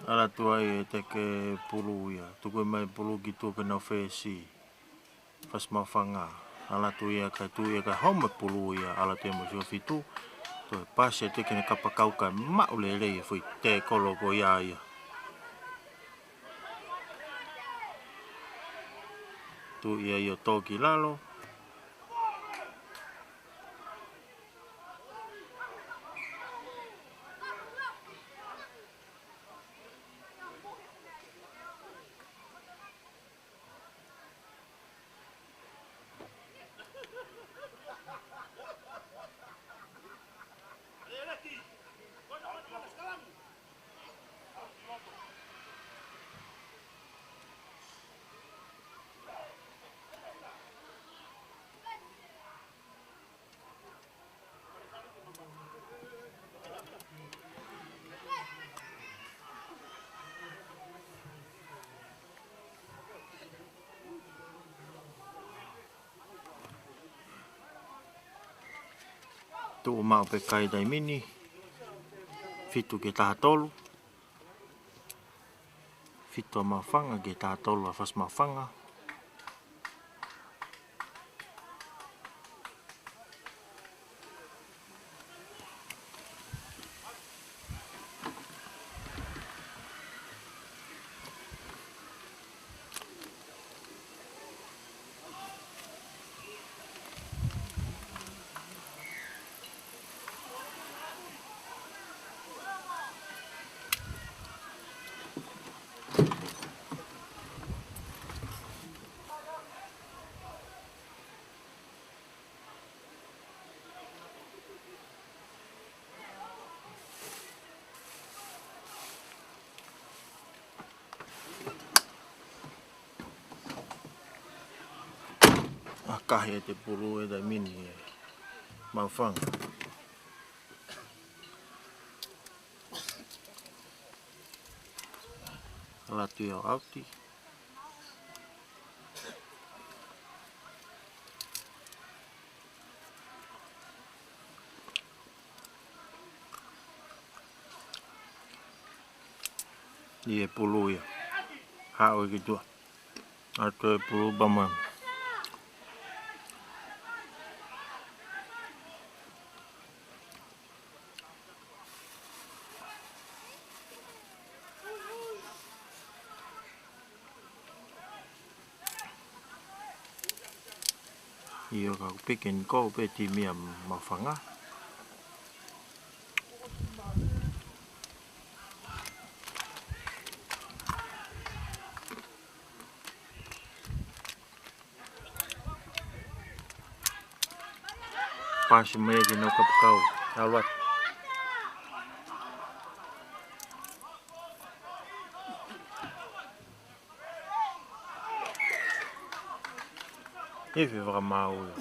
Ala tuʻu ai e teke pulu ia. Tuku mai pulu ki tuʻa pē nau fesi. Fasi Maʻufanga. Ala tuʻu ia kae tuʻu ia kae home pulu ia. Ala tuʻu ia mo sio fitu. Toe pasi e teke ne kapakau kae maʻu lelei e foʻi tekolo ko ia ia. Tuʻu ia ʻo tō ki lalo. Tuʻu maʻu pē kai taimi ni. Fitu ki he taha tolu. Fitu ʻa Maʻufanga ki he taha tolu ʻa Fasi Maʻufanga. Kahi e te pulu e taimi ni e Maʻufanga. Ala atu ia ʻo ʻauti. ʻI he pulu ia. Haʻu ki tuʻa. ʻAlu e pulu pea mo e. ʻIo, ka ko e pick and go pē timi ʻa Maʻufanga. Pasi mai ki he nau kapakau. ʻAlu atu. Ifi fakamaau ia.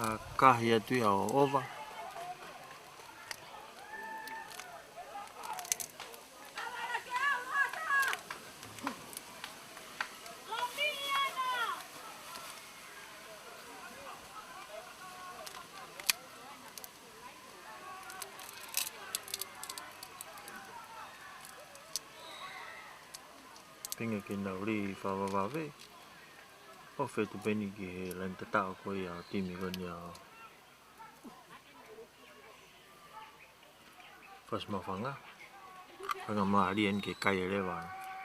ʻA, kahi atu ia ʻo ova. Pinga ke nau lī fakavavevave. ʻO fetu peni ki he laine tataʻo ko ia ʻo e timi ko eni ʻa First Maʻufanga. Hanga mālie eni ke kai e leva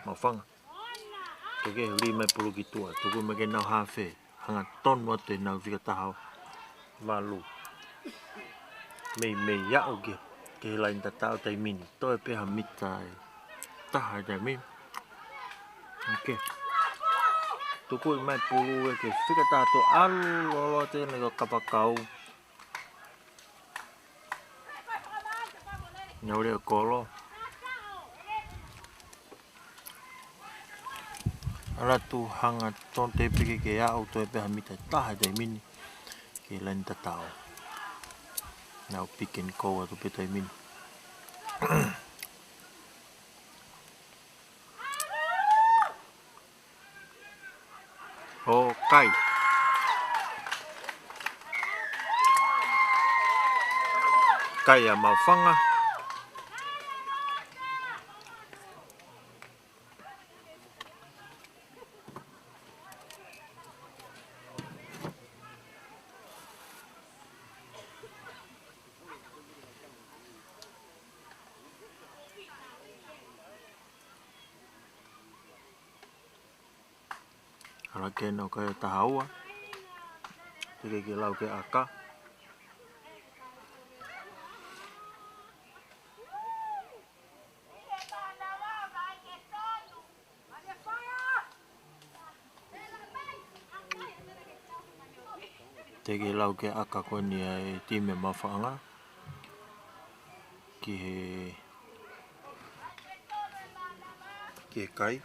Maʻufanga. Ke ke huli mai pulu ki tuʻa, tuku mai ke nau hafe. Hangatonu atu ʻenau fika taha valu. Meimei aʻu ki, ki he laine tataʻo taimi ni. Toe pē ha mita ʻe taha he taimi ni. ʻOkei. Tuku mai pulu ē ki he fika taha tuʻa, ʻalu loloto eni ki he kapakau. Nau lea kolo. ʻAlu atu hangatonu, tepi ke ke aʻu toe pē ha mita ʻe taha he taimi ni ki he laine tataʻo. Nau pick and go atu pē taimi ni. ʻO kai. Kai ʻa Maʻufanga. ʻAlu ke nau kai taha ua. Teʻeki ke lau ke ʻaka. Teʻeki lau ke ʻaka ko eni ʻa e timi Maʻufanga. Ki he, ki he kai.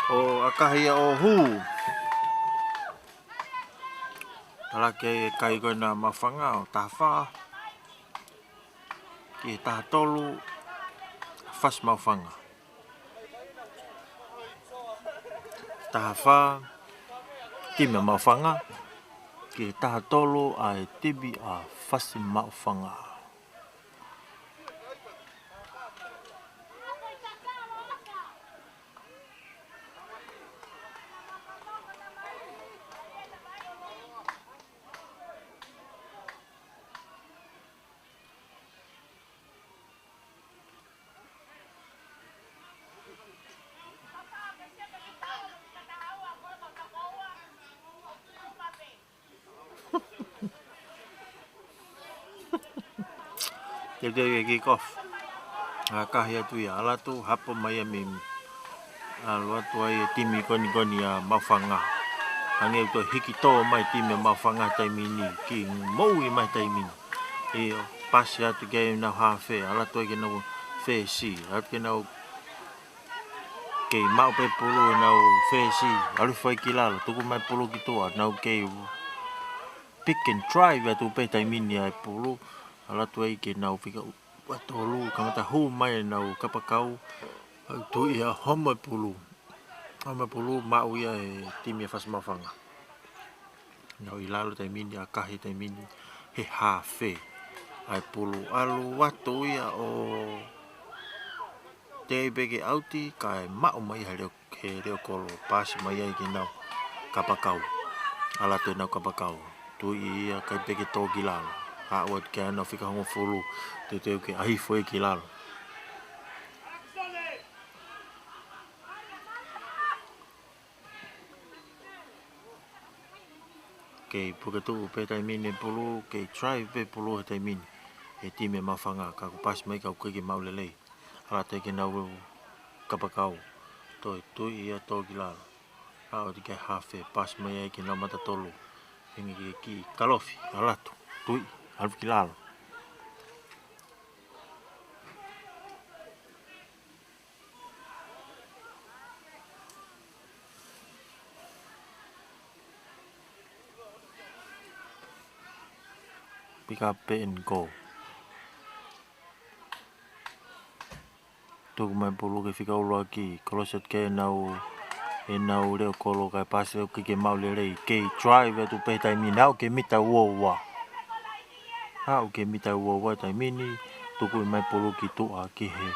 ʻO ʻakahi ia ʻo hū. Talaki ai e kai ko ena Maʻufanga ʻo taha fā ki he taha tolu, First Maʻufanga. Taha fā, timi Maʻufanga. ki he taha tolu ʻa e timi ʻa Fasi Maʻufanga. Teuteu ke kick off. ʻAkahi atu ia, ʻalu atu, hapo mai ia mei ʻalu atu ai e timi ko eni ko eni ʻa Maʻufanga. Hangē ʻoku toe hiki tō mai e timi ʻa Maʻufanga he taimi ni, kiʻi moʻui mai he taimi ni. ʻIo, pasi atu ki heʻenau hafe, ʻalu atu ai ki heʻenau fesi, ʻalu atu ki heʻenau kei maʻu pē pulu ʻenau fesi, ʻalu hifo ai ki lalo, tuku mai pulu ki tuʻa, nau kei pick and drive atu pē he taimi ni ʻa e pulu, ʻalu atu ai ki heʻenau fika ua tolu, kamata hū mai ʻenau kapakau, ʻo tuʻi ia homo e pulu. Homo e pulu, maʻu ia ʻe he timi ʻa Fasi Maʻufanga. Nau ʻi lalo taimi ni, ʻakahi taimi ni, he hafe. ʻAi pulu, ʻalu atu ia ʻo teʻi pē ke ʻauti, kae maʻu mai ia he leo, he leo kolo, pasi mai ai ki heʻenau kapakau. ʻAlu atu ʻenau kapakau. Tuʻi ia, ʻikai pē ke tō ki lalo. Aʻu atu ki heʻenau fika hongofulu, teuteu ke ʻalu hifo ia ki lalo. Kei puke tuʻu pē taimi ni pulu, kei drive pē pulu he taimi ni. He timi ʻa Maʻufanga, ka kuo pasi mai ka ʻoku ʻikai ke maʻu lelei. ʻAlu atu ki heʻenau kapakau. Toe tuʻi ia tō ki lalo. Aʻu atu ki he hafe, pasi mai ai ki heʻenau mata tolu. Hangē ke kiʻi kalofi, ʻalu atu, tuʻi, ʻalu ki lalo. Pick up and go. Tuku mai pulu ki he fika ʻuluaki, kolosi atu ki heʻenau, heʻenau leo kolo kae pasi ʻoku ʻikai ke maʻu lelei, kei drive atu pē he taimi ni, aʻu ki he mita ua ua. Aʻu ki he mita ua ua taimi ni, tukuʻi mai pulu ki tuʻa ki he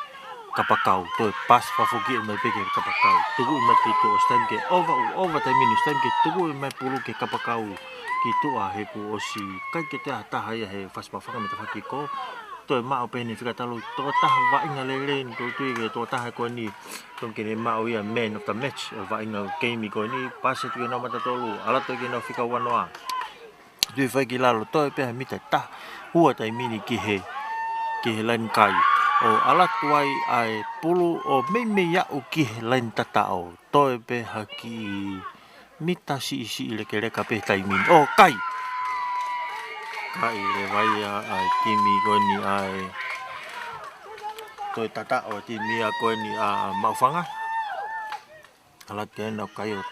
kapakau. Toe pasi fakafoki mai pē ki he kapakau. Tukuʻi mai ki tuʻa, ʻosi taimi ke ova, ʻova taimi ni, ʻosi taimi ke tukuʻi mai pulu ki he kapakau ki tuʻa he kuo ʻosi ʻikai ke toe ʻi ai ha taha ia he Fasi Maʻufanga mei he tafaʻaki ko. Toe maʻu pē ʻe he fika talu, tokotaha vaʻinga lelei ni, ʻoku ou tui ko e tokotaha ko eni, tonu ke ne maʻu ia man of the match ʻo e vaʻinga ʻo e keimi ko eni, pasi atu ki heʻenau mata tolu, ʻalu atu ki heʻenau fika ua noa. Tuʻi hifo ai ki lalo, toe pē ha mita ʻe taha ua taimi ni ki he, ki he laine kai. ʻO ʻalu atu ai ʻa e pulu ʻo meimei aʻu ki he laine tataʻo. Toe pē ha kiʻi mita siʻisiʻi lekeleka pē he taimi ni. ʻO kai! Kai leva ia ʻa e timi ko eni ʻa e, toe tataʻo e timi ia ko eni ʻa Maʻufanga. ʻAlu atu ki heʻenau kai ʻo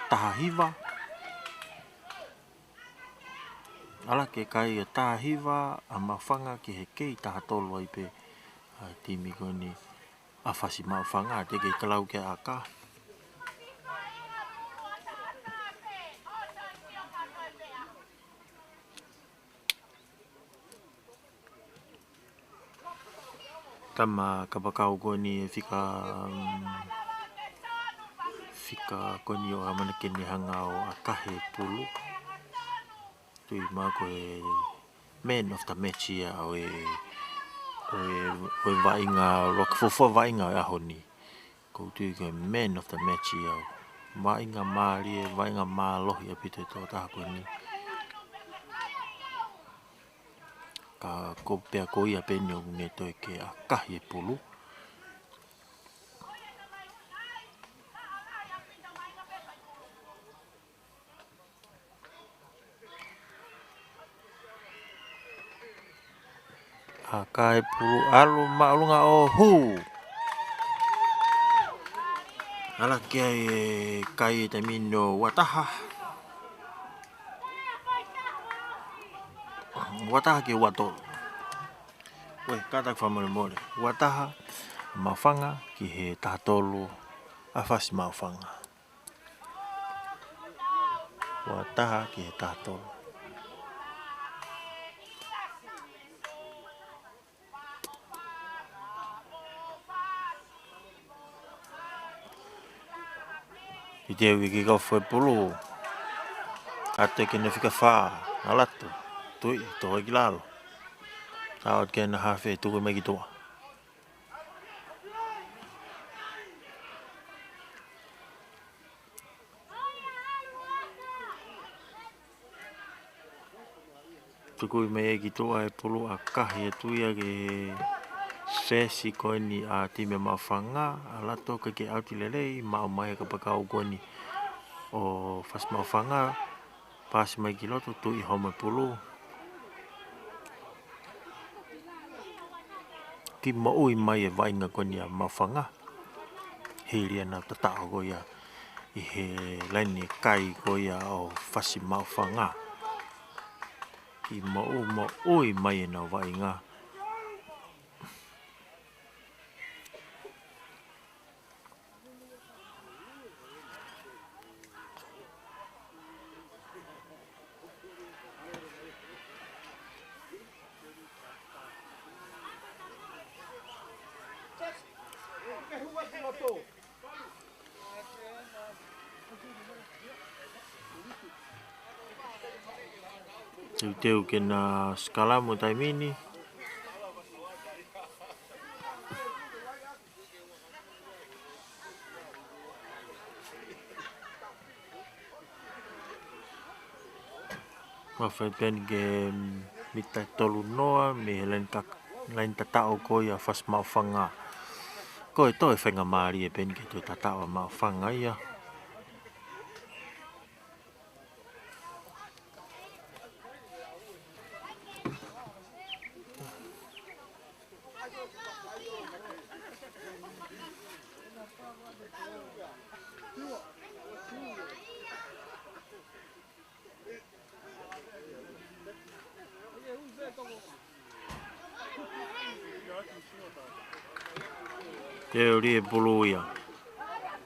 taha hiva. ʻAlu atu ki he kai ʻo taha hiva ʻa Maʻufanga ki he kei taha tolu ai pē ʻa e timi ko eni ʻa Fasi Maʻufanga, teʻeki ke lau ki he ʻaka. Tama kapakau ko eni ʻe fika, um, fika ko eni ʻoku ʻamanaki ke ne hanga ʻo ʻakahi e pulu. Tui mai ko e man of the match ia ʻo e, ʻo e, ʻo e vaʻinga, ʻuluaki fuofua vaʻinga ʻo e ʻaho ni. ʻOku ou tui ko e man of the match ia. Vaʻinga mālie, vaʻinga mālohi ʻaupito e tokotaha ko eni. Ka ko pea ko ia pē eni ʻoku ne toe ke ʻakahi e pulu. ʻAkahi e pulu, ʻalu māʻolunga ʻo hū. ʻAlu ki ai e kai he taimi ni ʻo ua taha. Ua taha ki he ua tolu. Ue, kātaki fakamolemole. Ua taha Maʻufanga ki he taha tolu ʻa Fasi Maʻufanga. Ua taha ki he taha tolu. Teuteu ke kick off e pulu. ʻAtu ki he fika fā, ʻAlatu. Tui, toe ki lalo. Out ki he hafe, tuku mai ki tuʻa. Tuku mai ki tuʻa e pulu, ʻakahi atu ia ki he sesi ko eni ʻa e timi Maʻufanga, ʻAlatu ʻikai ke ʻauti lelei, maʻu mai e kapakau ko eni ʻo Fasi Maʻufanga, pasi mai ki loto, Tui homo e pulu. Kiʻi moʻui mai e vaʻinga ko eni ʻa Maʻufanga. Hili ʻenau tataʻo ko ia ʻi he laine kai ko ia ʻo Fasi Maʻufanga. Kiʻi moʻui, moʻui mai ʻenau vaʻinga. Teuteu ke na sikalamu taimi ni. Mafai pē eni ke mita tolu noa mei he laine ka-, laine tataʻo ko ia Fasi Maʻufanga. Ko e toe faingamālie pē eni ke toe tataʻo ʻa Maʻufanga ia. Teuteu e pulu ia.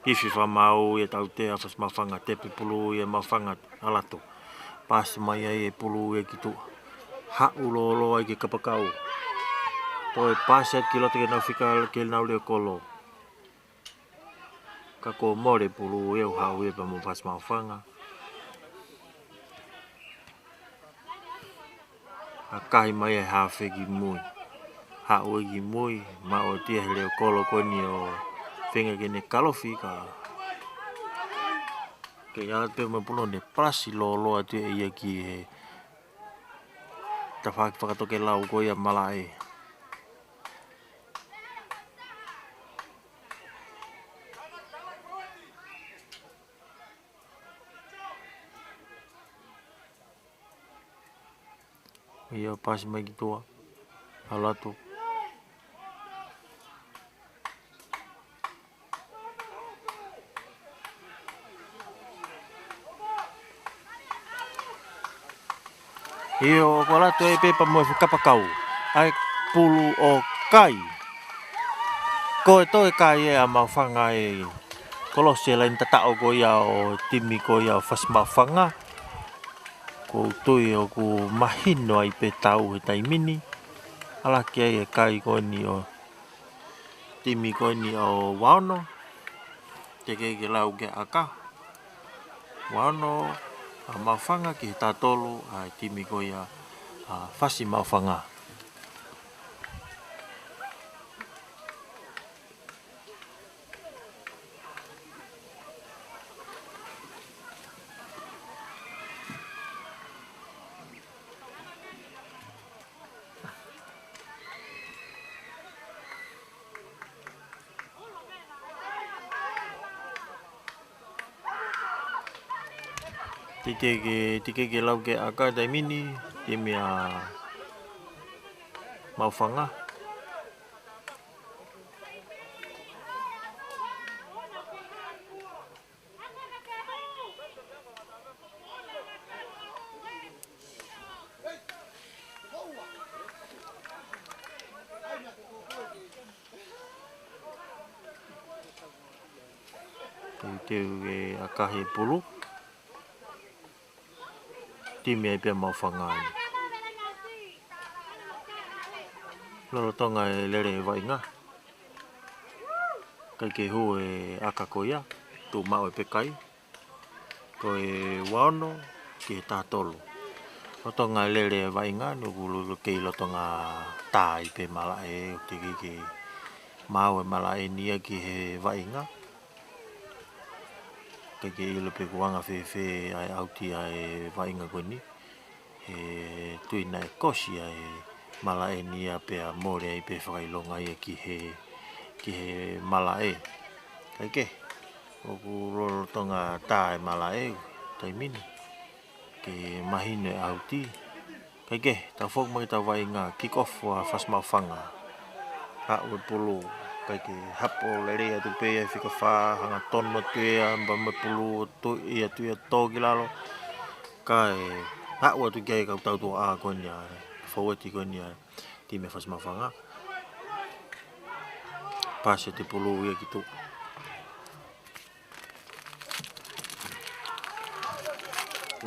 Ifi fakamaau ia tautea Fasi Maʻufanga, tepi pulu ia Maʻufanga, ʻAlatu. Pasi mai ai e pulu ia ki tuʻa. Haʻu lōloa ai ki he kapakau. Toe pasi atu ki loto ke nau fika ke nau leo kolo. Ka kuo mole pulu ia ʻo haʻu ia pea mo Fasi Maʻufanga. ʻAkahi mai e hafe ki mui. Haʻu ia ki mui, maʻu atu ia he leo kolo ko eni ʻo feinga ke ne kalofi ka. Ke ia pē mo e pulu ne pasi lōloa atu ia ki he tafaʻaki fakatokelau ko ia malaʻe. Ia pasi mai ki tuʻa. ʻAlatu. ʻIo, ko ʻAlatu ē pea mo e fuʻu kapakau. ʻAi pulu ʻo kai. Ko e toe kai ē ʻa Maʻufanga ē. Kolosi e laine tataʻo ko ia ʻo e timi ko ia ʻo Fasi Maʻufanga. ʻOku ou tui ʻoku mahino ai pē tau he taimi ni. ʻAlaki ai e kai ko eni ʻo e timi ko eni ʻo Vaono. Teʻeki ke lau ke ʻaka. Vaono ʻa Maʻufanga ki he taha tolu ʻa e timi ko ia ʻa Fasi Maʻufanga. Teʻeki ke, teʻeki ke lau ke ʻaka taimi ni, timi ʻa Maʻufanga. Teuteu ke ʻakahi e pulu. timi ai pē ʻa Maʻufanga ni. Lolotonga e lele e vaʻinga, ʻikai ke hū e ʻaka ko ia, tuʻu maʻu e pekai. Ko e ua ono ki he taha tolu. Lolotonga e lele e vaʻinga ni, ʻoku lele kei lolotonga tā ai pē malaʻe, ʻoku teʻeki ke maau e malaʻe ni ia ki he vaʻinga. ʻIkai ke ʻilo pe ʻoku anga fēfē ʻa e ʻauti ʻa e vaʻinga ko eni. He tui naʻe kosi ʻa e malaʻe ni ia pea mole ai pē fakaʻilonga ia ki he, ki he malaʻe. Kae kehe, ʻoku lolotonga tā e malaʻe taimi ni ke mahino e ʻauti. Kae kehe, tau foki mai ki heʻetau vaʻinga, kick off ʻa Fasi Maʻufanga. Haʻu e pulu, ʻikai ke hapo, lele atu pē ia he fika fā, hanga tonu atu ia, pea mo e pulu, tuʻi atu ia tō ki lalo. Kae haʻu atu ki ai e kau tautuʻa ko eni ʻa e fōueti ko eni ʻa e timi ʻa Fasi Maʻufanga. Pasi atu e pulu ia ki tuʻa.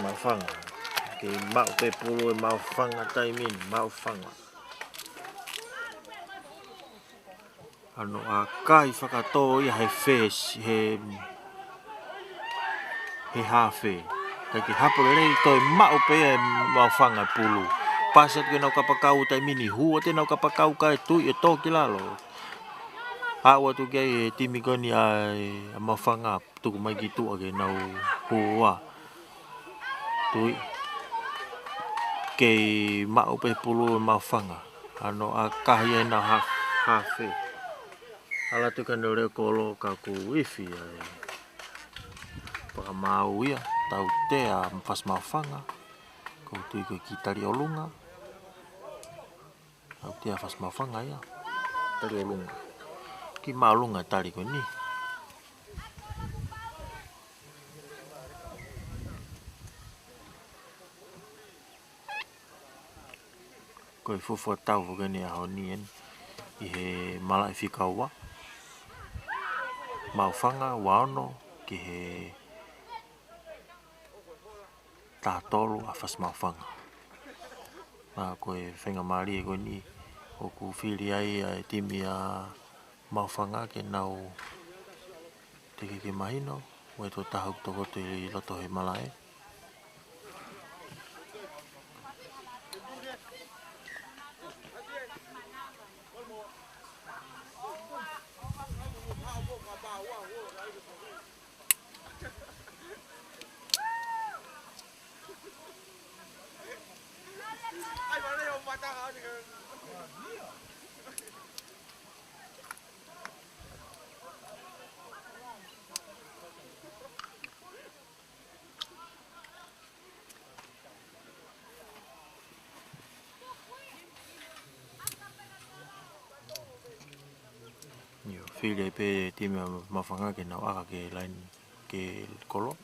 Maʻufanga. Kei maʻu pē pulu ʻe Maʻufanga taimi ni, Maʻufanga. Hano ʻakahi fakatō ia he fesi, he, he hafe. ʻIkai ke hapo lelei, toe maʻu pē ʻe Maʻufanga pulu. Pasi atu ki heʻenau kapakau taimi ni, hū atu ʻenau kapakau kae tuʻi ʻo tō ki lalo. Haʻu atu ki ai e timi ko eni ʻa, ʻa Maʻufanga. Tuku mai ki tuʻa ke nau hū ā. Tuʻi. Kei maʻu pē pulu ʻe Maʻufanga. Hano ʻakahi ʻenau ha-, hafe. Ala atu ki ai ʻenau lele kolo ka ʻoku ifi ai. Fakamaau ia, tautea ʻa Fasi Maʻufanga. Ko e tuʻi ko ē ki tali ʻolunga. ʻAuti ʻa Fasi Maʻufanga ia. Tali ʻolunga. Kiʻi māʻolunga e tali ko eni. Ko e fuofua tau foki eni ʻaho ni eni ʻi he malaʻe fika ua. Maʻufanga, ua ono, ki he taha tolu ʻa Fasi Maʻufanga. Pea ko e faingamālie ko eni ʻoku fili ai ʻa e timi ʻa Maʻufanga ke nau teʻeki ke mahino, ʻoku ʻi ai e tokotaha ʻoku tokoto ʻi loto he malaʻe. ʻIo, fili pē timi ʻa Maʻufanga ke nau ʻaka ki he laine, ki he kolo.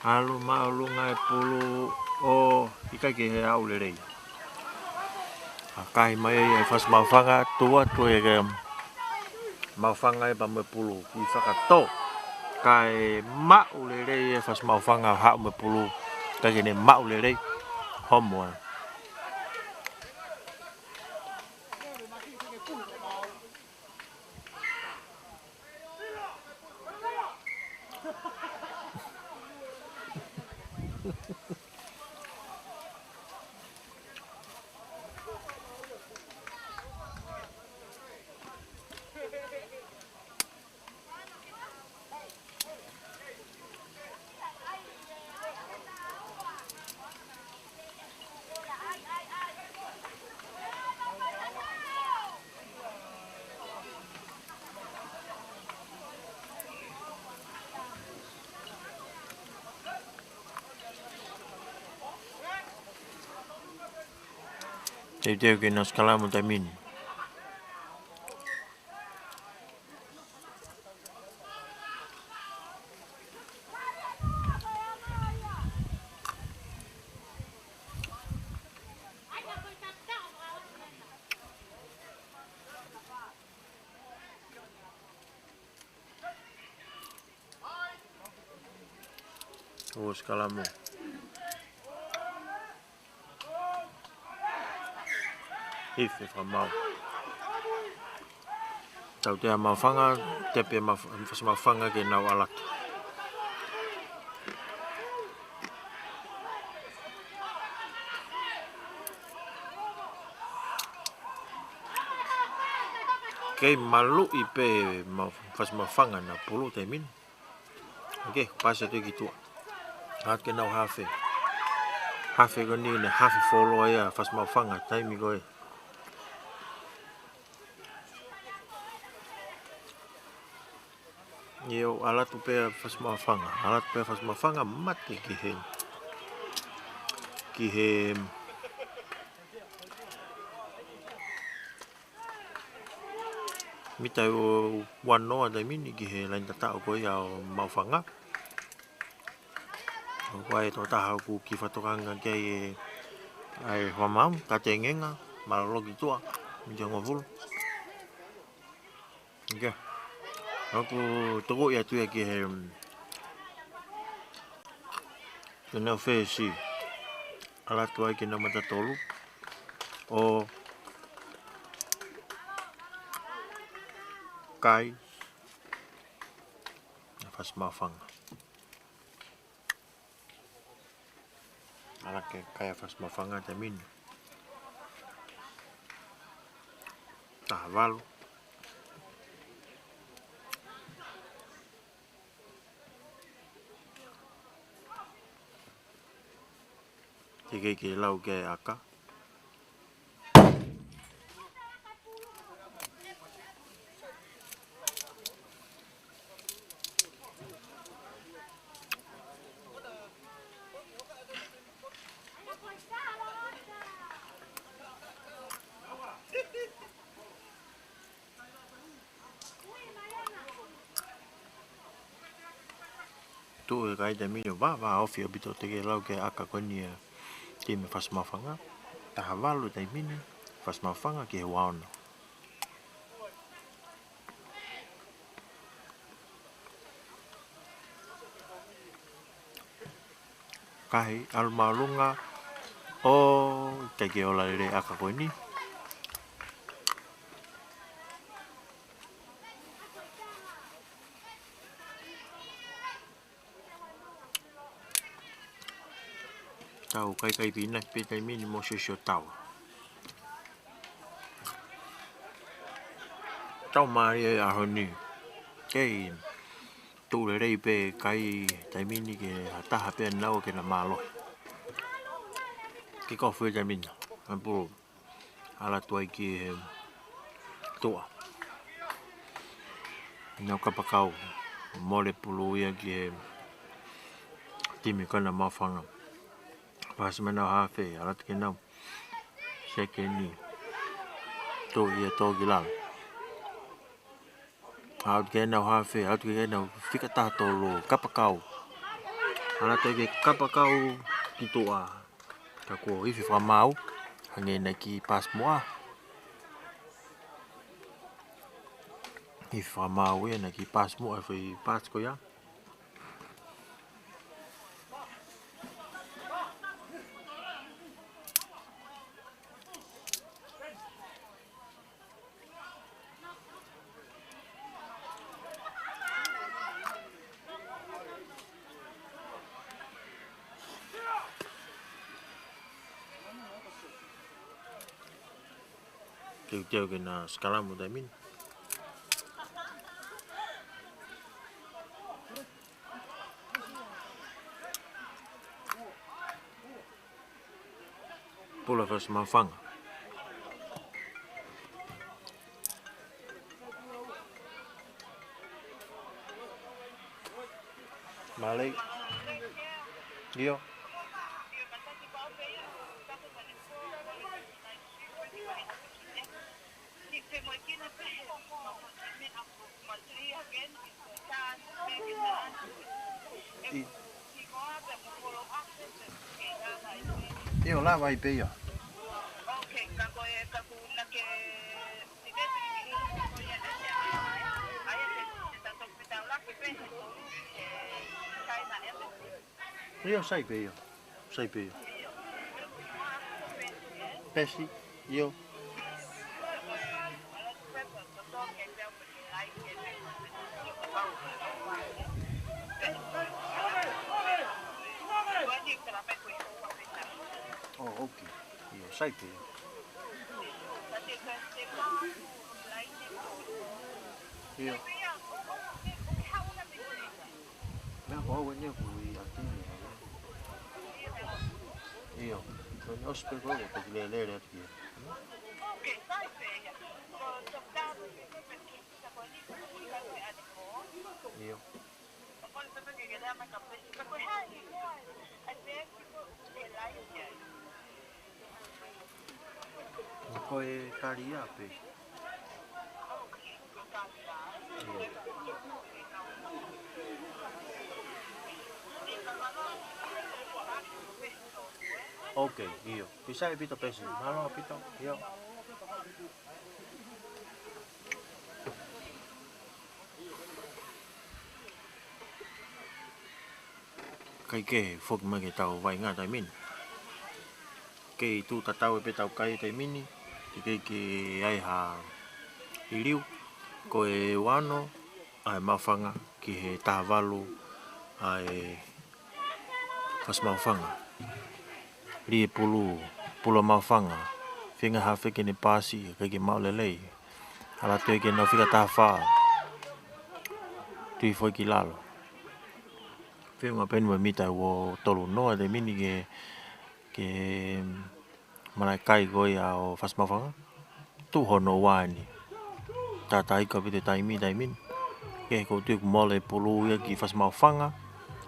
ʻAlu maʻolunga e pulu ʻo ʻikai ke aʻu lelei. ʻAkahi mai ʻe Fasi Maʻufanga, tuʻu atu ʻe Maʻufanga ia pea mo e pulu. Kiʻi fakatō. Kae maʻu lelei ʻe Fasi Maʻufanga haʻu mo e pulu. ʻIkai ke ne maʻu lelei. Homo ai. Teuteu ke nau sikalamu taimi ni. ʻO sikalamu. Ifi fakamaau. Tautea Maʻufanga, tepe Maʻu-, Fasi Maʻufanga ke nau ʻalu atu. Kei maluʻi pē Maʻu-, Fasi Maʻufanga naʻa pulu taimi ni. ʻOkei, pasi atu ki tuʻa. ʻAlu atu ke nau hafe. Hafe ko eni ne hafe folo ai ʻa Fasi Maʻufanga taimi ko ē. ʻIo, ʻalu atu pē ʻa Fasi Maʻufanga. ʻAlu atu pē ʻa Fasi Maʻufanga mate ki he, ki he mita ʻe uanoa taimi ni ki he laini tataʻo ko ia ʻo Maʻufanga. ʻOku ʻi ai e tokotaha ʻoku kiʻi fakatokanga ki ai ʻa e fakamaau, Tatengenga, mālōlō ki tuʻa, mita hongofulu. ʻOkei. ʻOku tukuʻi atu ia ki he, ki he nau fesi. ʻAlu atu ai ki he nau mata tolu. ʻO kai ʻa Fasi Maʻufanga. ʻAlu atu ke kai ʻa Fasi Maʻufanga taimi ni. Taha valu. Teʻeki ke lau ki ai ʻa e ʻaka. Tuʻu e kai taimi ni ʻo vā, vā ofi ʻaupito, teʻeki lau ki ai ʻa e ʻaka ko eni ʻa e timi Fasi Maʻufanga. Taha valu taimi ni, Fasi Maʻufanga ki he ua ono. Kai ʻalu māʻolunga, ʻo ʻikai ke ola lelei e ʻaka ko eni. Tau kaikai pina pē taimi ni mo Siosio Taua. Tau mālie e ʻaho ni. Kei tuʻu lelei pē kai taimi ni ke ha taha pē naua ke na mālohi. Kick off e taimi ni. Apu. ʻAlu atu ai ki he tuʻa. Nau kapakau, mole pulu ia ki he timi ko ena Maʻufanga. Pasi mai nau hafe, ʻalu atu ki he nau sekeni. Tō ia tō ki lalo. ʻAlu atu ki he nau hafe, ʻalu atu ki he nau fika taha tolu, kapakau. ʻAlu atu ki he kapakau ki tuʻa. Ka kuo ifi fakamaau, hangē naʻe kiʻi pasi muʻa. Ifi fakamaau ia naʻe kiʻi pasi muʻa, foʻi pasi ko ia. Teuteu ke na sikalamu taimi ni. Pulu ʻa Fasi Maʻufanga. Mālie. ʻIo. ʻI-, ʻio, lava ai pē ia. ʻIo, sai pē, ʻio. Sai pē, ʻio. Pesi, ʻio. Oh, okay. ʻIo, sai pē, ʻio. ʻIo. Meʻa ko au eni ʻoku ʻi ʻapi ni. ʻIo. Ko eni ʻosi pē ko ē, ko e lelele atu ia. ʻIo. Ko e kalia pē. Ok, ʻio. Pisa e pito pesi. Mālō pito, ʻio. Kae kei foki mai ke tau vaʻinga taimi ni. Kei tuʻu tatau pē ʻetau kai taimi ni, ke kei ke ʻai ha liliu, ko e ua ono ʻa e Maʻufanga ki he taha valu ʻa e Fasi Maʻufanga. Lī e pulu, pulu ʻa Maʻufanga, feinga ha fefine ke ne pasi, ʻikai ke maʻu lelei. ʻAlu atu ia ke nau fika taha fā. Tui foʻi ki lalo. Feʻunga pē eni mo e mita ua tolu noa taimi ni ke, ke malaʻe kai ko ia ʻo Fasi Maʻufanga. Tuʻu hono ua eni. Tātāika pē ʻa e taimi, taimi ni. Ke kou tui ʻoku mole e pulu ia ki Fasi Maʻufanga.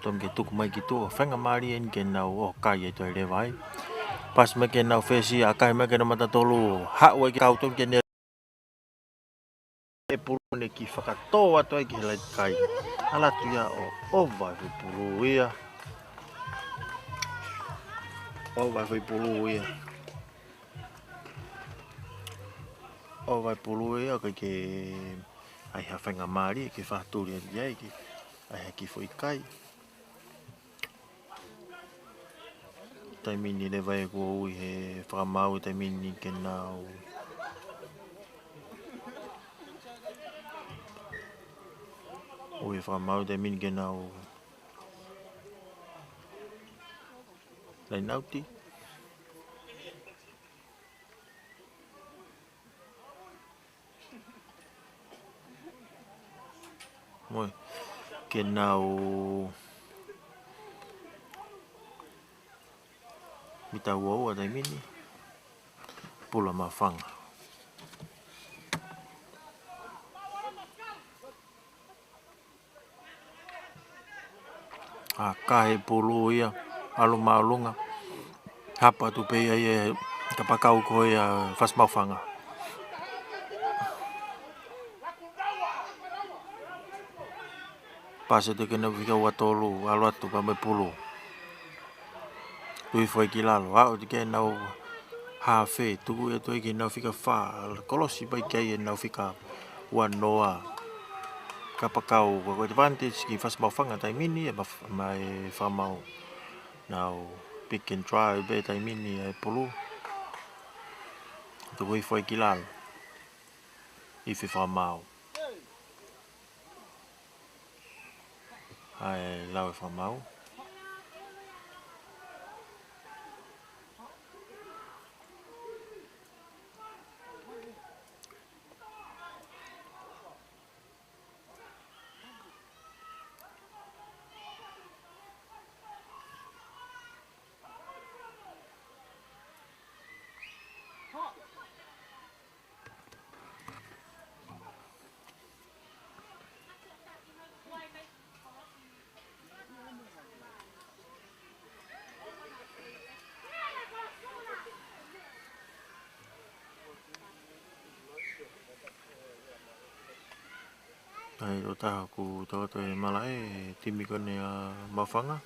Tonu ke tuku mai ki tuʻa, feinga mālie eni ke nau ō kai ʻi he toe leva ai. Pasi mai ke nau fesi, ʻakahi mai ke nau mata tolu, haʻu ai ke kau tonu ke ne e pulu ne ki fakatō atu ai ki he laiti kai. ʻAlu atu ia ʻo ʻova e foʻi pulu ia. ʻOva e foʻi pulu ia. ʻOva e pulu ia, ʻikai ke ʻai ha feinga mālie ke fakatuli ai ke ʻai ha kiʻi foʻi kai. Taimi ni leva ʻoku ui he fakamaau taimi ni ke nau, ui he fakamaau taimi ni ke nau lainauti. Moe. Ke nau mita ua ua taimi ni. Pulu ʻa Maʻufanga. ʻAkahi e pulu ia, ʻalu māʻolunga. Hapa atu pē ia ʻi he kapakau ko ia Fasi Maʻufanga. Pasi atu ke nau fika ua tolu, ʻalu atu pea mo e pulu. Tui foʻi ki lalo, aʻu atu ke nau hafe, tuku atu ai ke nau fika fā, kolosi pē ki ai ʻenau fika ua noa. Kapakau, ko e advantage ki Fasi Maʻufanga taimi ni, ʻe maf-, mai fakamaau. Nau pick and try pē taimi ni e pulu. Tuku foʻi ki lalo. ʻI he fakamaau. ʻAi, lau e fakamaau. ʻAi, ʻo taha ʻoku tau ʻoatu e malaʻe, timi ko eni ʻa Maʻufanga.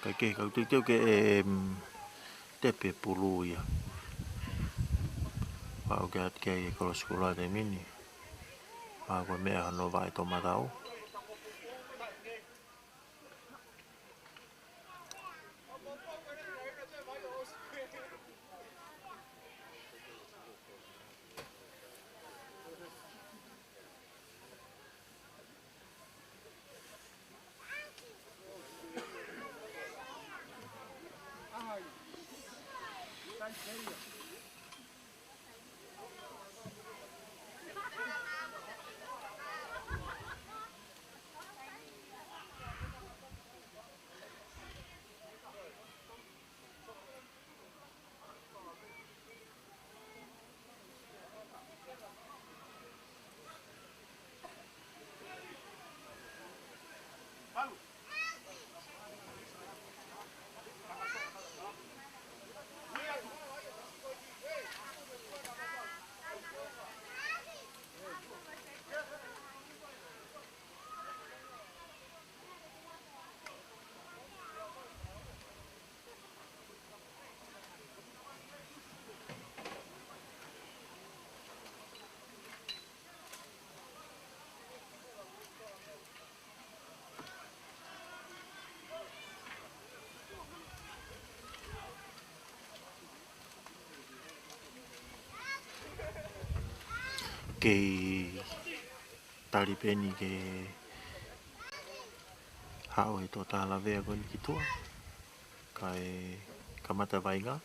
Kae kehe, kau teuteu ke, em, tepe pulu ia. Pau ke ʻatu ki ai e kolosi kula taimi ni. Pau ko e meʻa hono vaʻe tomatau. Kei tali pē eni ke haʻu e toʻotaha lavea ko eni ki tuʻa, kae kamata vaʻinga.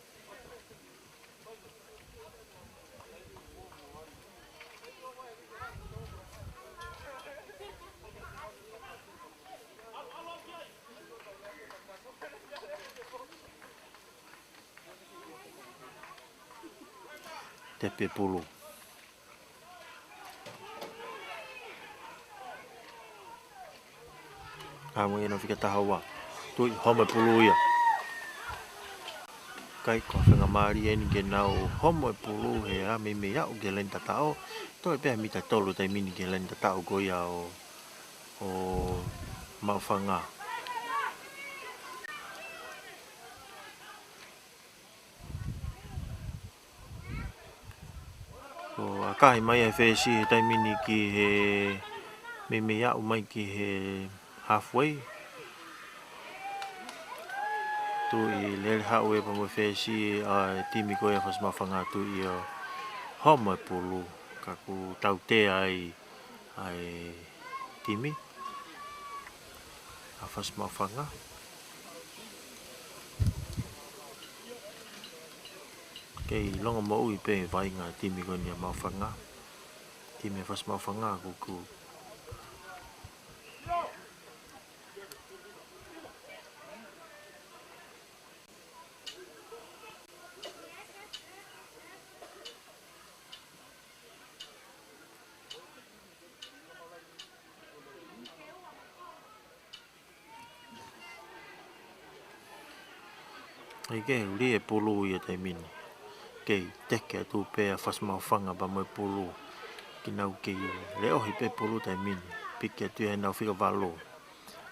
Tepe pulu. Haʻu mai ʻenau fika taha ua. Tuʻi, homo e pulu ia. ʻIkai ko ha faingamālie eni ke nau homo e pulu he ʻā meimei aʻu ki he laine tataʻo. Toe pē ha mita tolu taimi ni ki he laine tataʻo ko ia ʻo, ʻo Maʻufanga. ʻO ʻakahi mai e fesi he taimi ni ki he meimei aʻu mai ki he halfway. Tuʻi lele haʻu ē pea mo e fesi ʻa e timi ko ia Fasi Maʻufanga, tuʻi ʻo homo e pulu. Ka kuo tautea ai ʻa e timi ʻa Fasi Maʻufanga. Kei longomoʻui pē vaʻinga timi ko eni ʻa Maʻufanga. Timi ʻa Fasi Maʻufanga kuku. ʻIkai ke uli e pulu ia taimi ni. Kei teke atu pē ʻa Fasi Maʻufanga pea mo e pulu. Ke nau kei leʻohi pē pulu taimi ni. Piki atu ia ʻenau fika valu.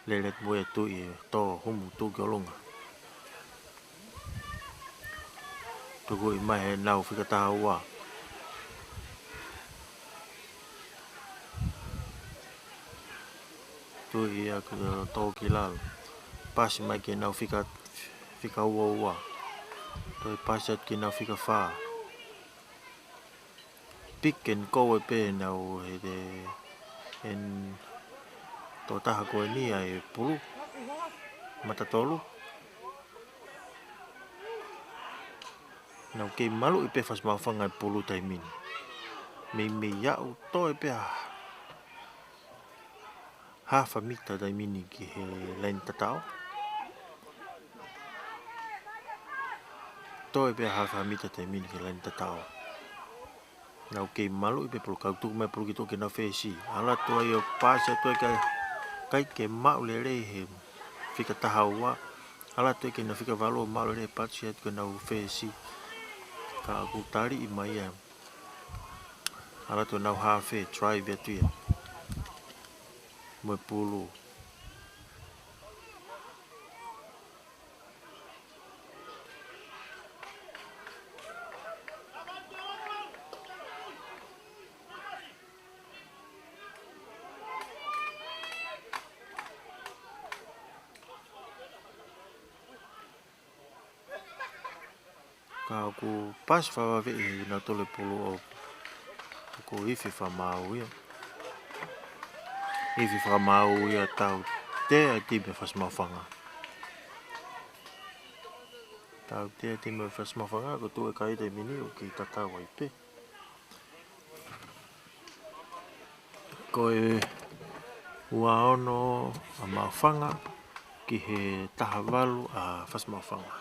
Lele atu mo e tuʻi ʻo tō humu tuʻu ki ʻolunga. Tukuʻi mai ʻenau fika taha ua. Tuʻi ia ʻo tō ki lalo. Pasi mai ki heʻenau fika, fika ua ua. Toe pasi atu ki heʻenau fika fā. Pick and go ē pē ʻenau he te en toʻotaha ko eni ʻa e pulu. Mata tolu. Nau kei maluʻi pē Fasi Maʻufanga e pulu taimi ni. Meimei aʻu toe pē ha hafa mita taimi ni ki he laine tataʻo. Toe pē ha hafa mita taimi ni ki he laine tataʻo. Nau kei maluʻi pē pulu, kau tuku mai pulu ki tuʻa ke nau fesi. ʻAlu atu ai ʻo pasi atu ai kae ʻikai ke maʻu lelei he fika taha ua. ʻAlu atu ai ki heʻenau fika valu ʻo maʻu lelei, pasi atu ke nau fesi. Ka kuo taliʻi mai ia. ʻAlu atu ʻenau hafe, try atu ia. Mo e pulu. Ka kuo pasi fakavave ʻe nautolu e pulu ʻo, ʻoku ifi fakamaau ia. Ifi fakamaau ia, tautea e timi Fasi Maʻufanga. Tautea timi ʻo Fasi Maʻufanga, ko e tuʻu e kai he taimi ni ʻoku kei tatau ai pē. Ko e ua ono ʻa Maʻufanga ki he taha valu ʻa Fasi Maʻufanga.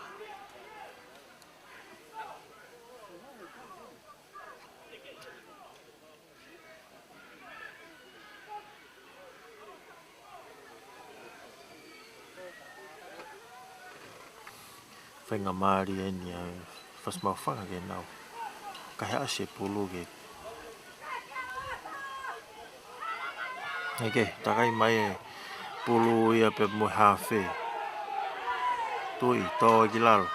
Faingamālie eni ʻa Fasi Maʻufanga ke nau kahe ʻasi e pulu ke. Eke, takai mai e pulu ia pea mo e hafe. Tui, tō ki lalo.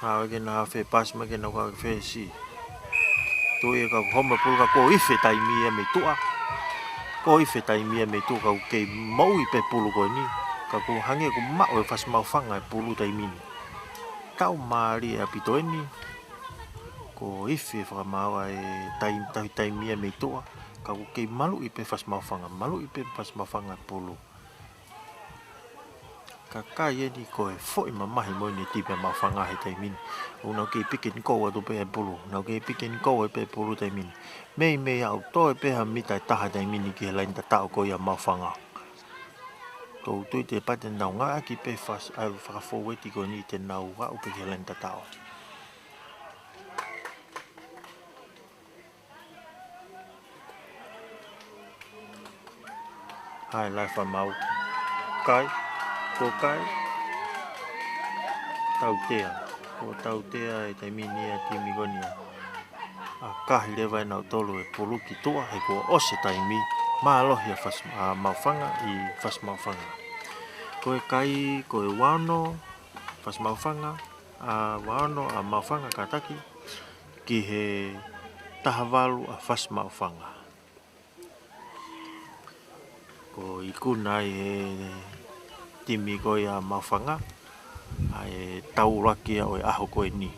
Hau ʻa e kena hafe, pasi mai ke nau kau fesi. Tui e kau homa pulu ka kuo ifi e taimi ia mei tuʻa. Kuo ifi e taimi ia mei tuʻa ka ʻoku kei moʻui pē pulu ko eni. Ka ʻoku hangē ʻoku maʻu ʻe Fasi Maʻufanga e pulu taimi ni. Tau mālie ʻaupito eni. Kuo ifi e fakamaau ʻa e taim-, tauhi taimi ia mei tuʻa. Ka ʻoku kei maluʻi pē Fasi Maʻufanga, maluʻi pē Fasi Maʻufanga e pulu. Kakai eni ko e foʻi mamahi mo eni e timi ʻa Maʻufanga he taimi ni. ʻOku nau kei pikiniko atu pē e pulu. Nau kei pikiniko atu pē e pulu taimi ni. Meimei aʻu toe pē ha mita ʻe taha taimi ni ki he laini tataʻo ko ia ʻa Maʻufanga. Kou tui te pate nau ngāueʻaki pē Fasi ʻa e fakafoueti ko eni te nau aʻu pē ki he laini tataʻo. Hai, lahi fakamaau. Kai. Ko kai. Tautea. Ko tautea e taimi ni ʻa e timi ko eni. ʻA kahi leva ʻe nautolu e pulu ki tuʻa he kuo ʻosi e taimi. Mālohi ʻa Fasi, ʻa Maʻufanga ʻi Fasi Maʻufanga. Ko e kai, ko e ua ono Fasi Maʻufanga, ʻa ua ono ʻa Maʻufanga kātaki ki he taha valu ʻa Fasi Maʻufanga. Ko e ikuna ai e timi ko ia ʻa Maʻufanga ʻa e tau ʻuluaki ʻo e ʻaho ko eni.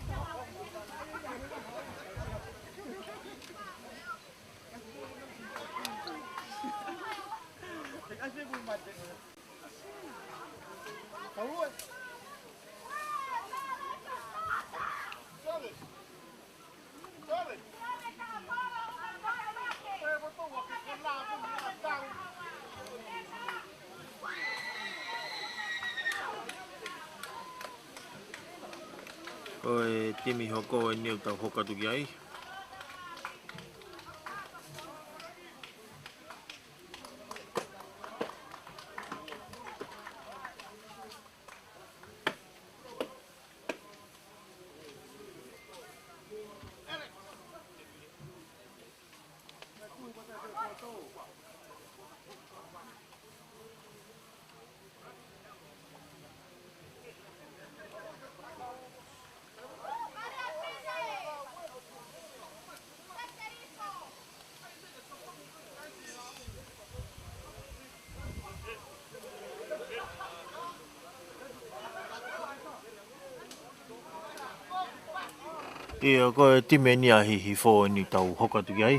Ko e timi hoko eni ʻoku tau hoko atu ki ai. ʻIo, ko e timi eni ʻa Hihifo eni ʻoku tau hoko atu ki ai.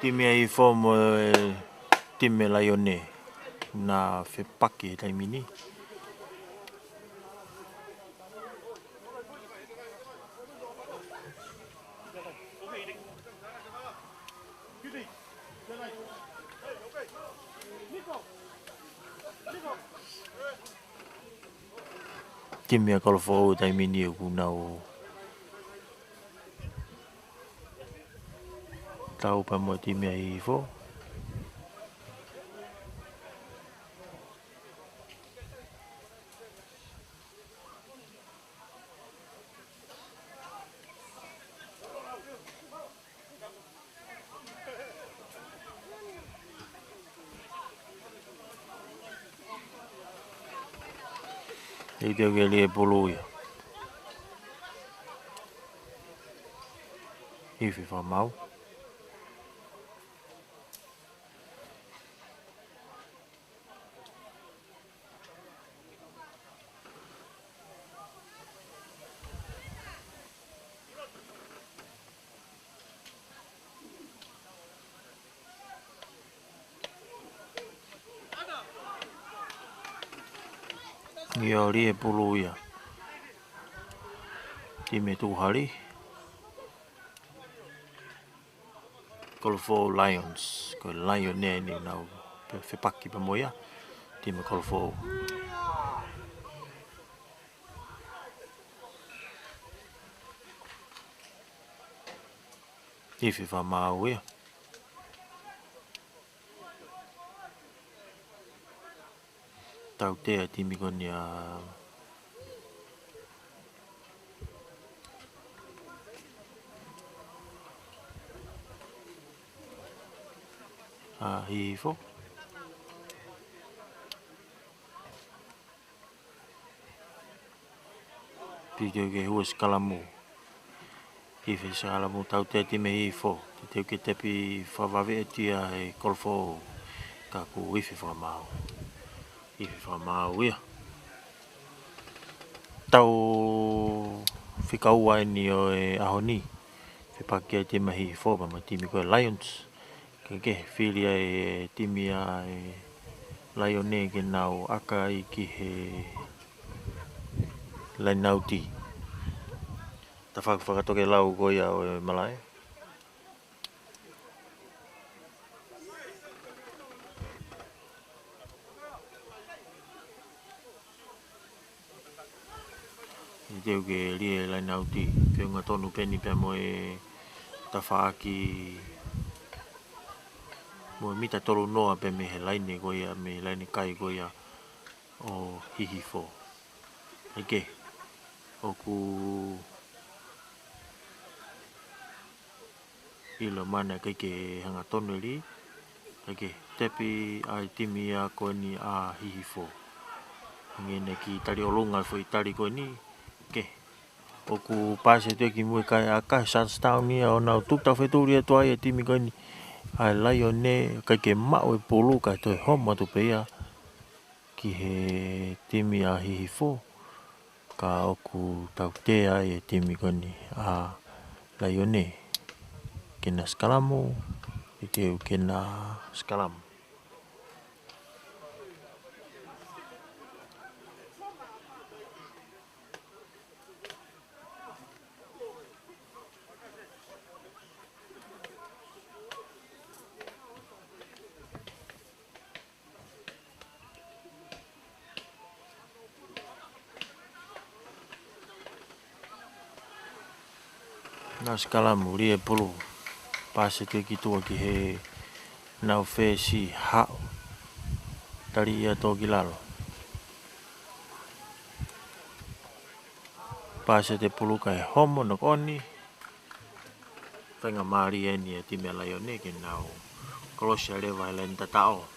Timi ʻa Hihifo mo e timi Laione na fepaki he taimi ni. Timi ʻa Kolofoʻou taimi ni ʻoku nau tau pē mo e timi ʻa Hihifo. Teuteu ke lie pulu ia. Ifi fakamaau. Ia lie pulu ia. Timi Tuʻu Hali. Kolofoʻou Lions, ko e Lion eni ʻoku nau fepaki pea mo ia, timi Kolofoʻou. Ifi fakamaau ia. Tautea timi ko eni ʻa ʻa Hihifo. Teuteu ke hū e sikalamu. Ifi sikalamu, tautea timi Hihifo. Teuteu ke tepi fakavaveʻi ʻe Kolofoʻou. Ka kuo ifi fakamaau. Ifi fakamaau ia. Tau fika ua eni ʻo e ʻaho ni. Fepaki ai timi Hihifo pea mo e timi ko e Lions. Kae kehe, fili ai e timi ʻa e Laione ke nau ʻaka ai ki he laine ʻauti. Tafaʻaki fakatokelau ko ia ʻo e malaʻe. Teuteu ke lie laine ʻauti, feʻunga tonu pē eni pea mo e tafaʻaki mo e mita tolu noa pē mei he laine ko ia, mei he laine kai ko ia ʻo Hihifo. Kae kehe, ʻoku ʻilo mai naʻe ʻikai ke hangatonu e lī, kae kehe, tepi ai timi ia ko eni ʻa Hihifo. Hangē naʻe kiʻi tali ʻolunga e foʻi tali ko eni, kae kehe. ʻOku paasi atu ia ki muʻa kae ʻaka, chance taʻu ni ia ʻo nau tuku taufetuli atu ai e timi ko eni ʻa e Laione, ʻikai ke maʻu e pulu kae toe homo atu pē ia ki he timi ʻa Hihifo, ka ʻoku tautea ai e timi ko eni ʻa Laione ke na sikalamu, teuteu ke na sikalamu. Nau sikalamu, lie pulu. Paasi atu ki tuʻa ki he nau fesi haʻu. Tali ia tō ki lalo. Paasi atu e pulu kae homo, knock on. Faingamālie eni e timi ʻa Laione ke nau kolosi ʻa leva he laine tataʻo.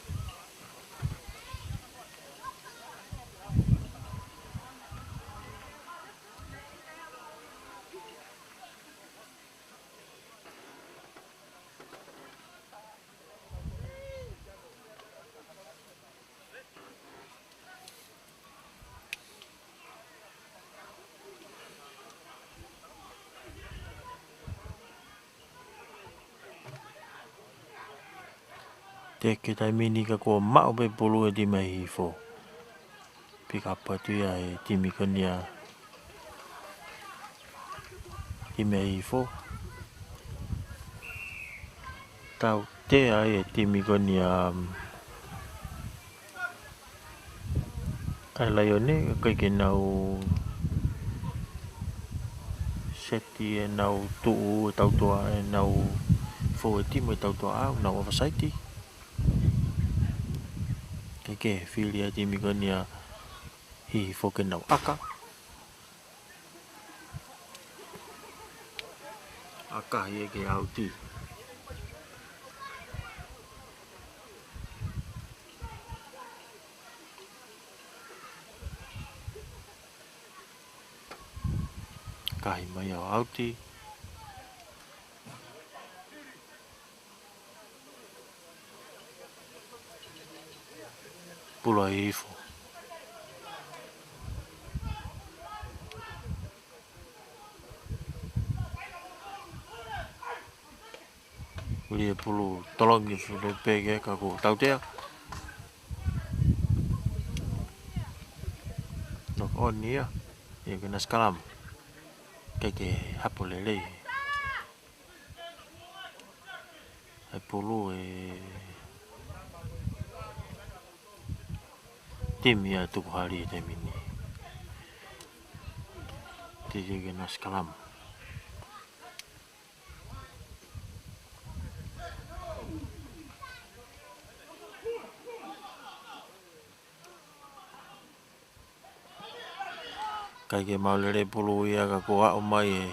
Teke taimi ni ka kuo maʻu pē pulu e timi Hihifo. Pick up atu ia e timi ko eni ʻa timi Hihifo. Tautea ai e timi ko eni ʻa, um, ʻa Laione, ʻikai ke nau seti ʻenau tuʻu e tautoʻa, ʻenau fou e timi e tautoʻa, ʻa ʻenau ovasaiti. Kae kehe, fili ai e timi ko eni ʻa Hihifo ke nau ʻaka. ʻAkahi ʻe ke ʻauti. Kahi mai ʻo ʻauti. Pulu ʻi he ifo. Uli e pulu tolongi fule peke ka ko tautea. Knock on ia. Ia ke na scrum. Ke ke hapo lelei. E pulu e timi ʻa Tukuhali e taimi ni. Te ke na scrum. Kae ke maʻu lelei pulu ia ka ko ʻaʻu mai e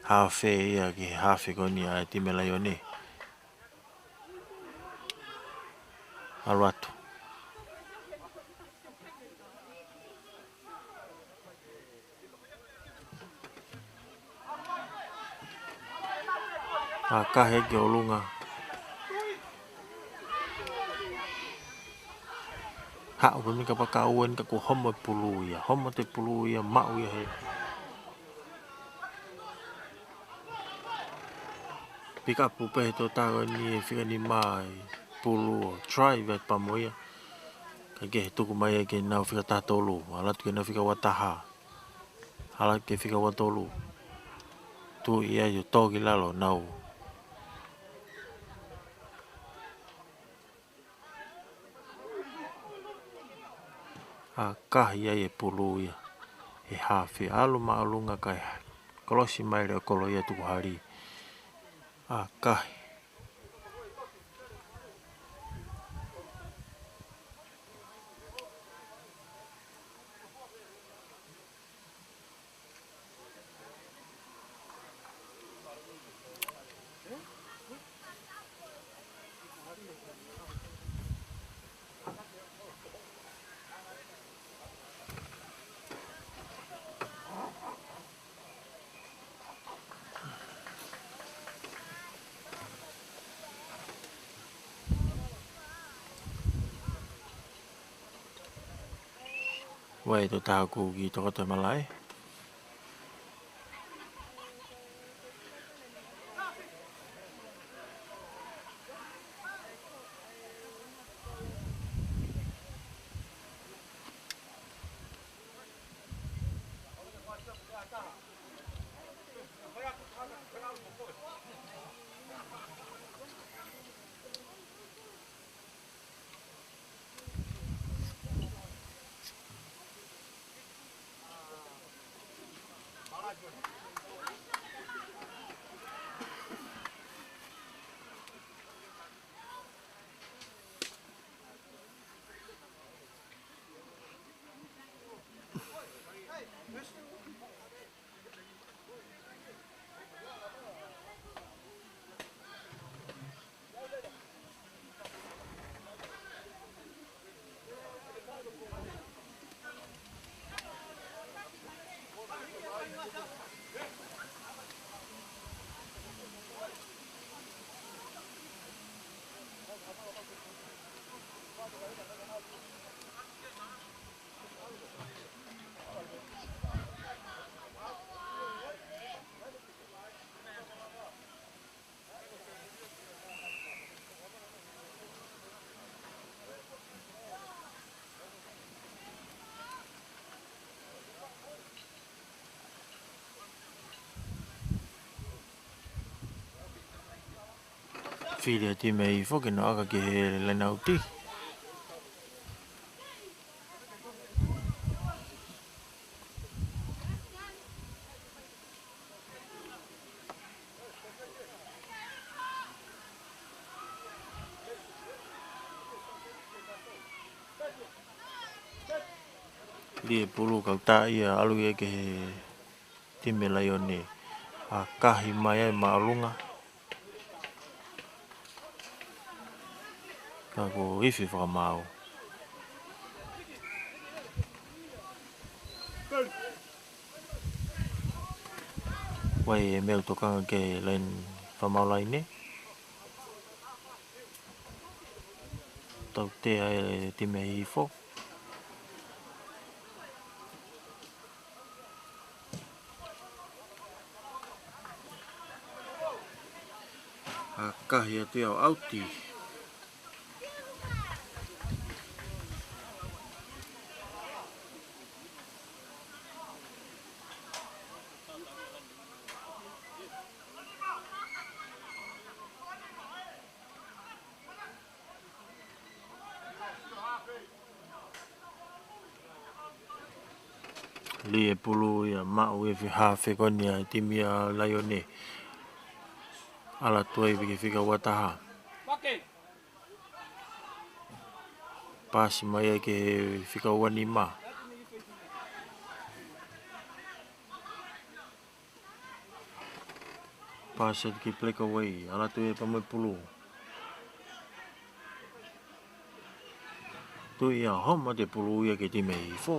hafe ia ki he hafe ko eni ʻa e timi Laione. ʻAlu atu. ʻA kahe ki ʻolunga. Haʻu pē mei ka paka ua ni ka ko homo e pulu ia. Homo e pulu ia, maʻu ia he. Pick up pē he tō tāgo ni e fika nima e pulu ʻo try vet pa mo ia. Ka ke he tuku mai e ke nau fika taha tolu. ʻAlu atu ke nau fika ua taha. ʻAlu ke fika ua tolu. Tuʻu ia ʻo tō ki lalo nau. ʻA kahi ai e pulu ia. E hafe ʻalu maʻolunga kae kolosi mai le ʻo kolo ia Tukuhali. ʻA kahi. Vai to taku ki tokoto malaʻe. Fili e timi ʻi foki no aka ki he laine ʻauti. Lie pulu kau tā ia ʻalu ia ki he timi Laione. ʻA kahi mai ai maʻolunga. Ka ko ifi fakamaau. Vakai e meʻa ʻoku tokanga ki ai e laine fakamaau laine. Tautea e timi ʻa Hihifo. Hakahi atu ia ʻo ʻauti. Lī e pulu ia, maʻu e fika hafe ko eni ʻa e timi ʻa Laione. ʻAlu atu ai ki he fika ua taha. Paasi mai ai ki he fika ua nima. Paasi atu ki he breakaway, ʻalu atu ia pea mo e pulu. Tuʻu ia, home atu e pulu ia ki he timi ʻa Hihifo.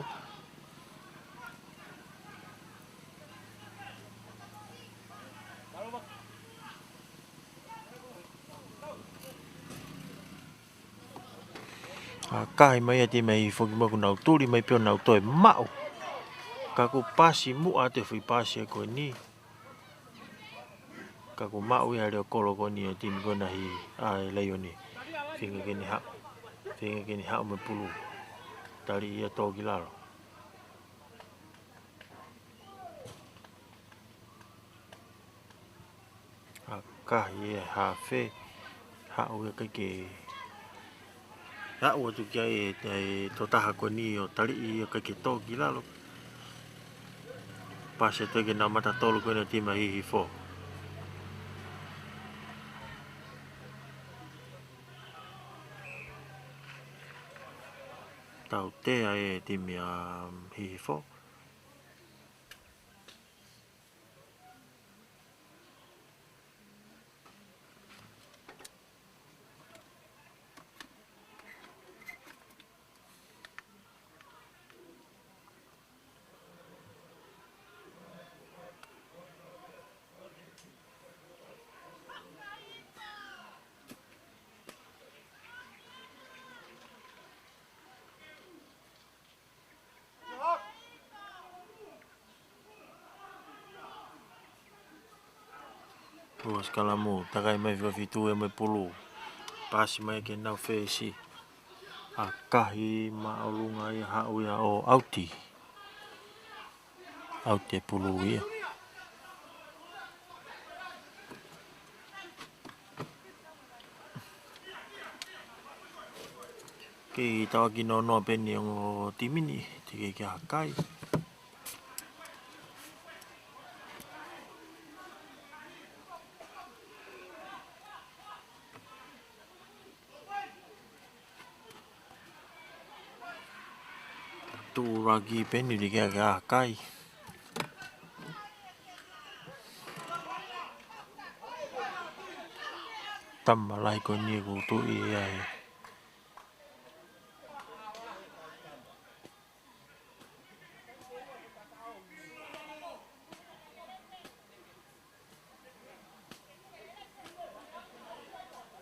Hakahi mai e timi ʻa Hihifo ki muʻa, kuo nau tuli mai pea nau toe maʻu. Ka kuo paasi muʻa atu e foʻi paasi ko eni. Ka kuo maʻu ia ʻe he leo kolo ko eni ʻa e timi ko ena ʻa Laione. Feinga ke ne haʻu. Feinga ke ne haʻu mo e pulu. Tali ia tō ki lalo. Hakahi e hafe, haʻu ia ʻikai ke, haʻu atu ki ai e, e tokotaha ko eni ʻo taliʻi ia ʻikai ke tō ki lalo. Paasi atu ki he namba tolu ko ena ʻa e timi ʻa Hihifo. Tautea e timi ʻa Hihifo. Ua sikalamu, takai mai fika fitu ia mo e pulu. Paasi mai ki he nau fesi. Hakahi māʻolunga ia, haʻu ia ʻo ʻauti. ʻAuti e pulu ia. Kei tauʻaki nonoa pē eni ongo timi ni, teʻeki ke hakaʻi. Tuʻulaki pē eni teʻeki ke hakaʻi. Tama lahi ko eni ʻoku tuʻu ia he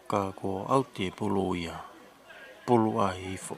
Ka kuo ʻauti e pulu ia. Pulu ʻa Hihifo.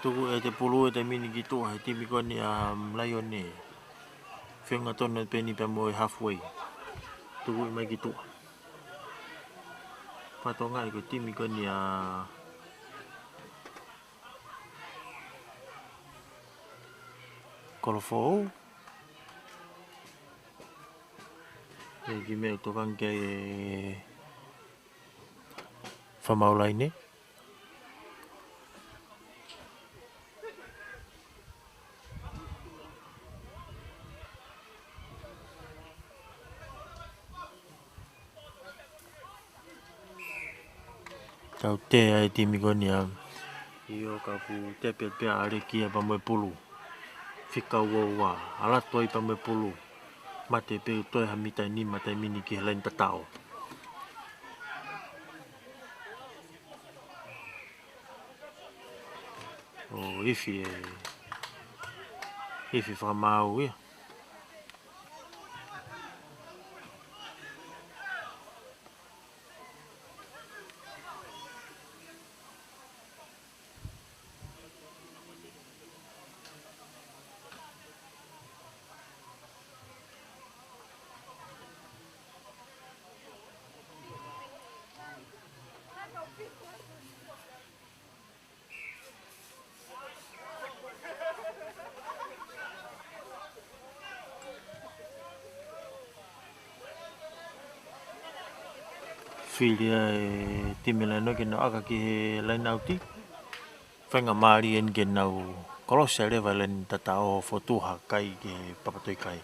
Tuku ʻete pulu ʻete mini ki tuʻa he timi ko eni ʻa, um, Laione. Feinga tonu pē eni pea mo e halfway. Tuku mai ki tuʻa. Fatongia ʻi he timi ko eni ʻa Kolofoʻou. ʻE kiʻi meʻa ʻoku tokanga ki ai e fakamaau laine. Tautea e timi ko eni ʻa. ʻIo, ka ʻoku tepi atu pē ʻa Aleki ia pea mo e pulu. Fika ua ua, ʻalu atu ai pea mo e pulu. Mate pē toe ha mita ʻe nima taimi ni ki he laini tatao. ʻO ifi e, ifi fakamaau ia. Fili ʻa e timi Laino ke nau ʻaka ki he laini ʻauti. Faingamālie eni ke nau kolosi leva e laini tatao ʻo fotu ha kai ki he papatoʻi kai.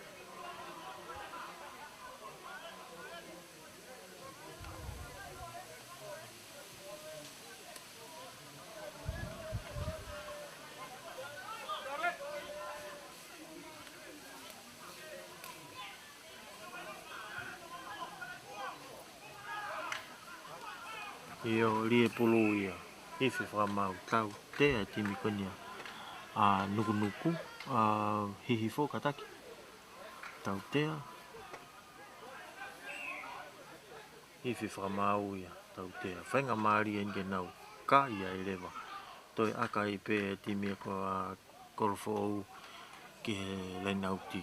ʻIo, lie pulu ia. Ifi fakamaau, tautea e timi ko eni ʻa Nukunuku, ʻa Hihifo kātaki. Tautea. Ifi fakamaau ia, tautea. Faingamālie eni ke nau kai ai leva. Toe ʻaka ai pē e timi ko ʻa Kolofoʻou ki he laini ʻauti.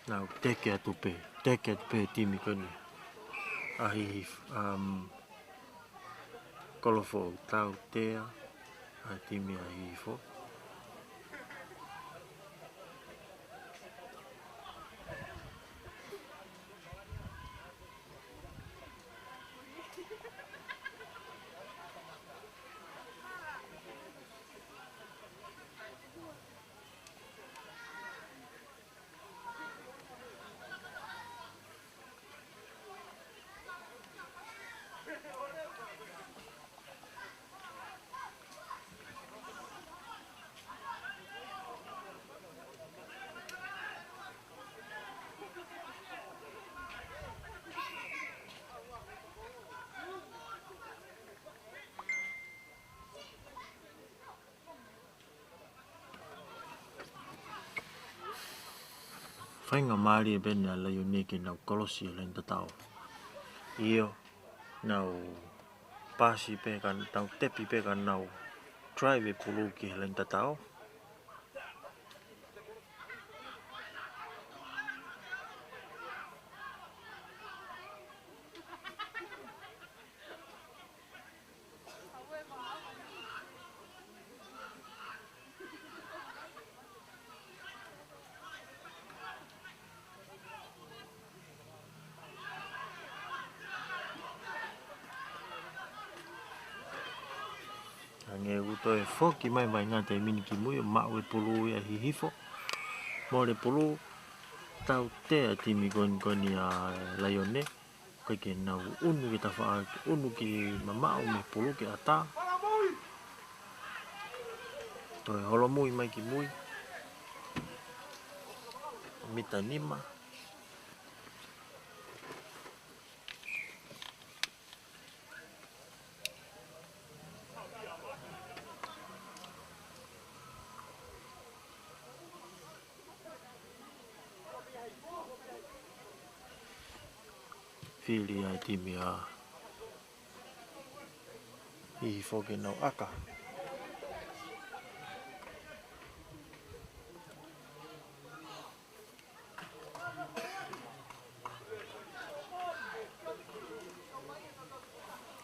Nau teke atu pē, teke atu pē timi ko eni ʻa Hihif-, um, Kolofoʻou, tautea ʻa e timi ʻa Hihifo. Faingamālie pē eni ʻa Laione ke nau kolosi e laini tatao. ʻIo, nau pasi pē ka, nau tepi pē ka nau drive e pulu ki he laini tatao. Hangē ʻoku toe foki mai vaʻinga taimi ni ki mui ʻo maʻu e pulu ia ʻa Hihifo. Mole pulu, tautea timi ko eni ko eni ʻa Laione. ʻIkai ke nau ʻunu ki tafaʻaki, ʻunu ki mamaʻo mei he pulu ke ʻatā. Toe holomui mai ki mui. Mita nima. Fili ʻa e timi ʻa Hihifo ke nau ʻaka.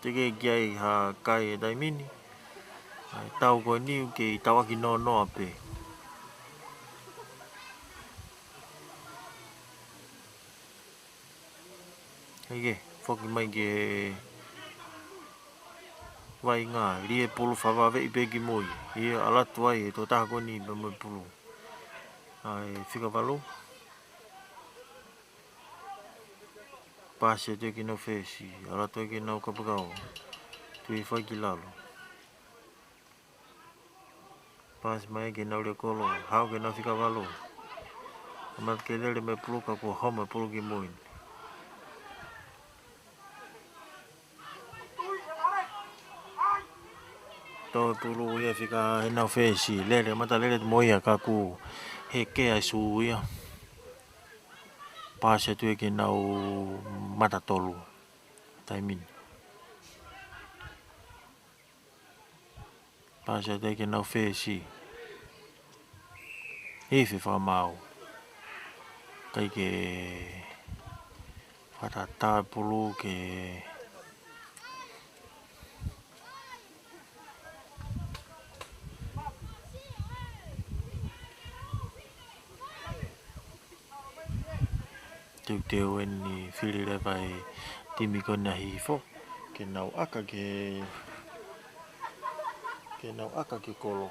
Teʻeki ai ha kai he taimi ni. Tau ko eni ʻoku kei tauʻaki nonoa pē. ʻIkai, foki mai ki he vaʻinga, lie pulu fakavaveʻi pē ki mui. ʻIo, ʻalu atu ai e tokotaha ko eni pea mo e pulu. ʻA e fika valu. Paasi atu ki heʻenau fesi, ʻalu atu ki heʻenau kapakau. Tui fai ki lalo. Paasi mai ki heʻenau liokolo, haʻu ki heʻenau fika valu. Kamata ke lele mei he pulu ka kuo homa e pulu ki mui. Tō e pulu ia fika heʻenau fesi, lele, kamata lele mo ia ka kuo hekea e sū ia. Paasi atu ia ki heʻenau mata tolu. Taimi ni. Paasi atu ia ki heʻenau fesi. Ifi fakamaau. ʻIkai ke fakatātā e pulu ke teuteu eni fili leva e timi ko ena ʻa Hihifo ke nau ʻaka ki he, ke nau ʻaka ki he kolo.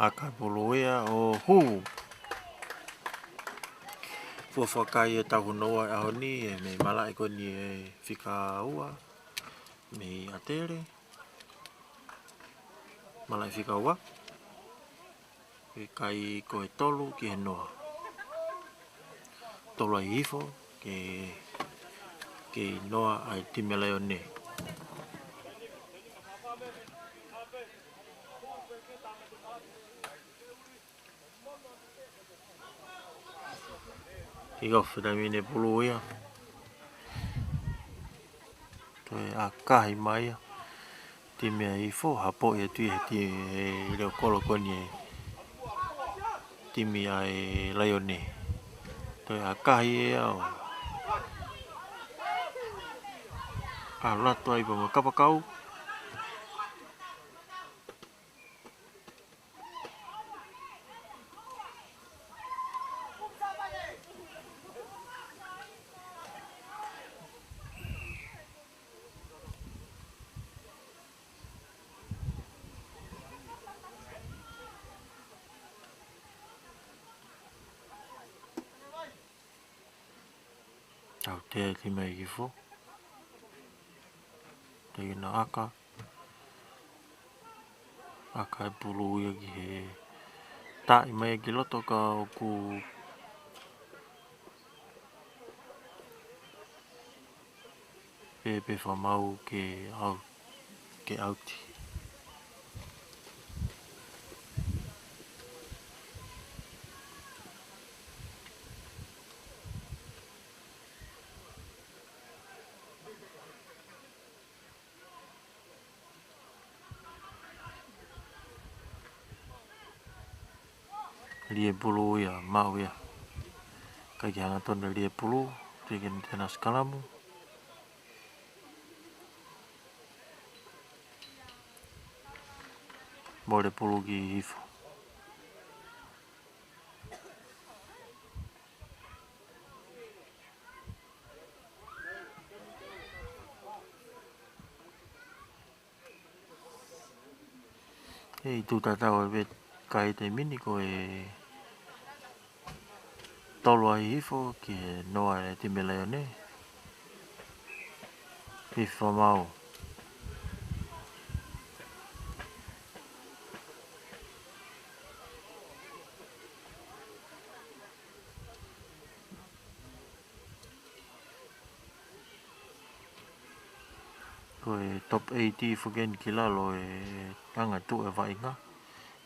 ʻAka e pulu ia ʻo hū. Fuofua kai e tau hono ua ʻaho ni, ʻe mei malaʻe ko eni e fika ua mei ʻAtele. Malaʻe fika ua. ʻE kai ko e tolu ki he noa. Tolu ʻa Hihifo, ki he, ki he noa ʻa e timi Laione. Kick off, taimi ni e pulu ia. Toe ʻakahi mai ia. Timi ʻa Hihifo, hapoʻi atu ia he ti-, he liokolo ko eni e timi ʻa e Laione. Toe ʻakahi ia ʻo ʻalu atu ai pea mo e kapakau. Tautea e timi ʻa Hihifo. Tau ʻi he ʻaka. ʻAka e pulu ia ki he taʻi mai ki loto ka ʻoku pēpē fakamaau ke ʻau-, ke ʻauti. Lie pulu ia, maʻu ia. ʻIkai ke hangatonu e lie pulu, teke ni tena sikalamu. Mole pulu ki Hihifo. ʻE tuʻu tatau e vet kai taimi ni ko e tolu ʻa Hihifo ki he noa e timi Laione. Hihifo maʻu. Ko e top eight foki eni ki lalo e anga tuʻu e vaʻinga.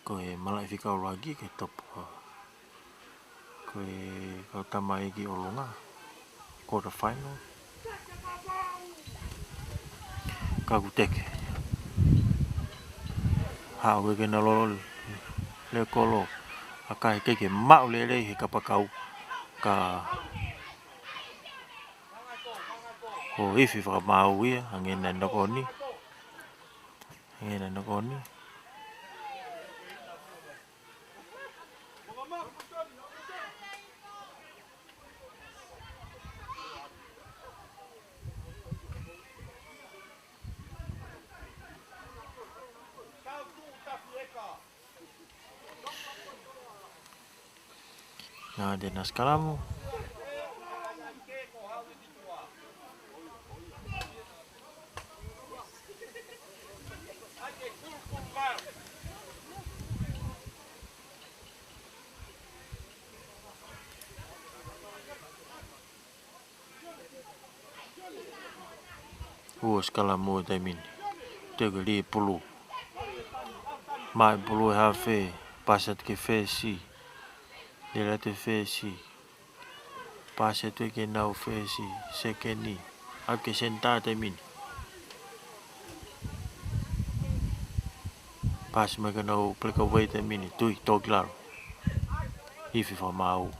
Ko e malaʻe fika ʻuluaki ki he top, ko e kau tamaiki ʻolunga, quarter final. Ka kuo teke. Haʻu ke na lolo le kolo. ʻA ka he keke maʻu lelei he kapakau. Ka ko e ifi fakamāu ia, hangē naʻe nokoni. Hangē naʻe nokoni. Nā te na sikalamu. Ua sikalamu he taimi ni. Teu ke lī pulu. Maʻu pulu he hafe, pasi atu ki he fesi. Lele atu ki he fesi. Pasi atu ki heʻenau fesi, sekeni. ʻAlu ki he senitā he taimi ni. Pasi mai ki heʻenau breakaway he taimi ni. Tui, tō ki lalo. Ifi fakamāu.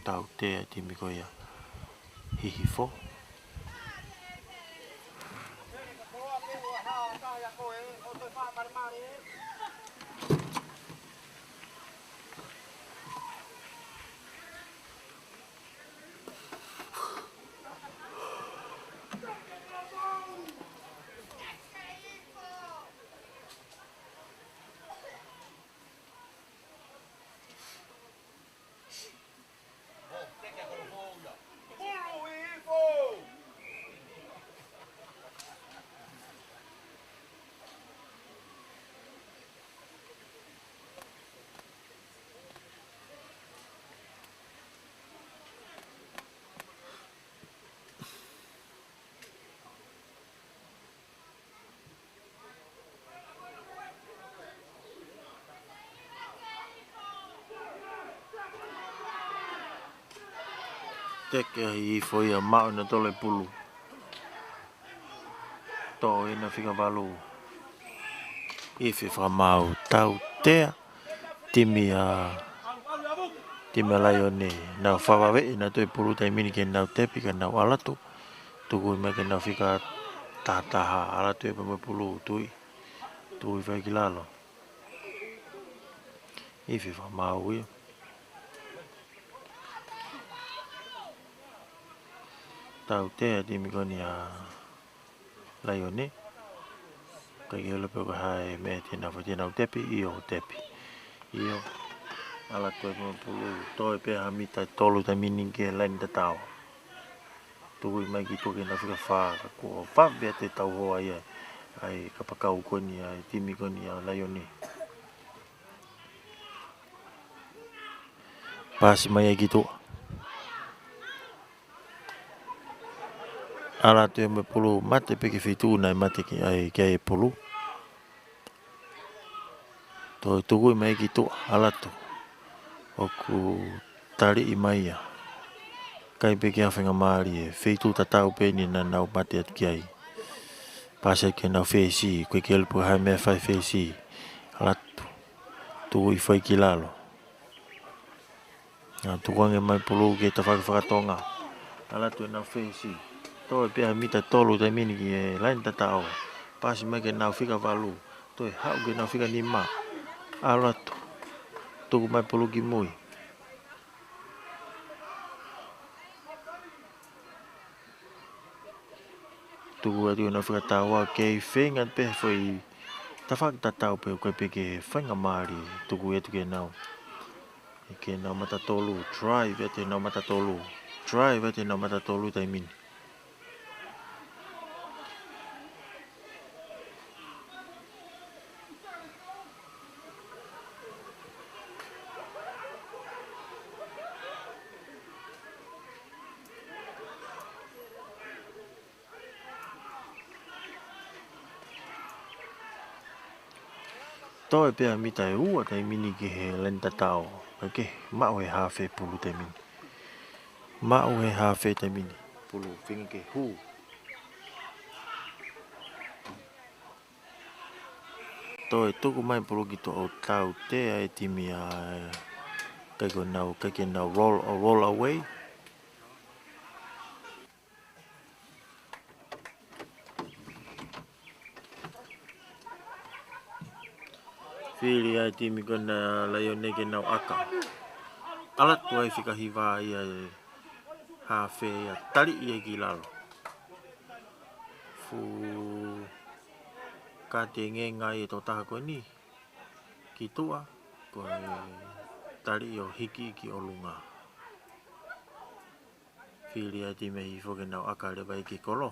Tautea e timi ko ia Hihifo. Teke ʻa Hihifo ia, maʻu ʻe nautolu e pulu. Toʻo ʻe nautolu fika valu. Ifi fakamāu, tautea. Timi ʻa, timi ʻa Laione, nau fakavaveʻi ʻe nautolu e pulu he taimi ni ke nau tepi ka nau ʻalu atu. Tuku mai ki heʻenau fika taha taha, ʻalu atu ʻe pē mo e pulu, tui. Tui fai ki lalo. Ifi fakamāu ia. Tautea e timi ko eni ʻa Laione. ʻIkai ke ʻilo pe ko e hā e meʻa te nau fai, te nau tepi, ʻio tepi. ʻIo. ʻAlu atu ʻe pulu, toe pē ha mita ʻe tolu he taimi ni ki he laine tatau. Tuku mai ki tuʻa ki heʻenau fika fā, ka kuo vave atu e tauhoa ia ʻa e kapakau ko eni ʻa e timi ko eni ʻa Laione. Pasi mai ai ki tuʻa. ʻAlu atu ʻe mo e pulu, mate pē ki he feituʻu naʻe mate ki ai, ki ai e pulu. Toe tuku mai ki tuʻa, ʻalu atu. ʻOku taliʻi mai ia. ʻIkai pē ke ʻi ai ha faingamālie, feituʻu tatau pē eni naʻa nau mate atu ki ai. Pasi ki heʻenau fesi, ʻikai ke ʻilo pe ko e hā e meʻa ʻe fai e fesi. ʻAlu atu. Tuku hifo ai ki lalo. Nā, tukuange mai pulu ki he tafaʻaki fakatonga. ʻAlu atu ʻenau fesi. Toe pē ha mita ʻe tolu he taimi ni ki he laine tatau. Pasi mai ki heʻenau fika valu. Toe haʻu ki heʻenau fika nima. ʻAlu atu. Tuku mai pulu ki mui. Tuku atu ʻenau fika taha ua, kei feinga pē he foʻi tafaʻaki tatau pē, ʻoku ʻikai pē ke faingamālie. Tuku atu ki heʻenau, ki heʻenau mata tolu, drive atu ʻenau mata tolu, drive atu ʻenau mata tolu he taimi ni. Toe pē ʻa e mita ʻe ua taimi ni ki he laine tatao. Kae kehe, maʻu ʻe he hafe pulu taimi ni. Maʻu ʻe he hafe taimi ni. Pulu, feinga ke hū. Toe tuku mai pulu ki tuʻa ʻo tautea e timi ʻa e, ʻikai ke nau, ʻikai ke nau roll, roll away. Fili ʻa e timi ko ena Laione ke nau ʻaka. ʻAlu atu ai fika hiva ia e hafe ia, tali ia ki lalo. Fuʻu katengenga e tokotaha ko eni ki tuʻa, ko e tali ʻo hiki ki ʻolunga. Fili ʻa e timi Hihifo ke nau ʻaka leva ia ki kolo.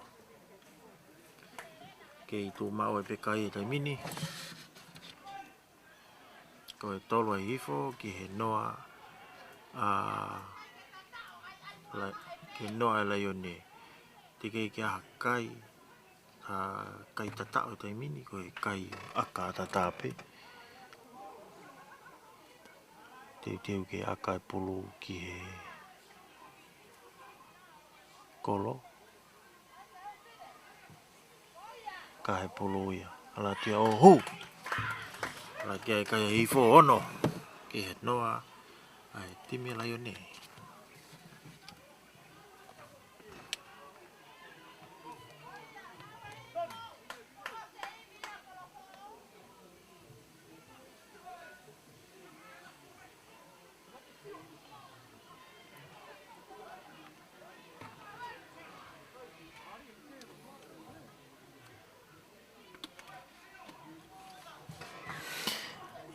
Kei tuʻu maʻu e pekai he taimi ni. Ko e tolu ʻa Hihifo ki he noa ʻa La-, ki he noa ʻa Laione. Teʻeki ke ʻi ai ha kai, ha kai tataʻo he taimi ni, ko e kai ʻaka tatau pē. Teuteu ke ʻaka e pulu ki he kolo. Ka he pulu ia. ʻAlu atu ia ʻo hū. ʻAlu atu ia e kai ʻa Hihifo, ono ki he noa ʻa e timi Laione.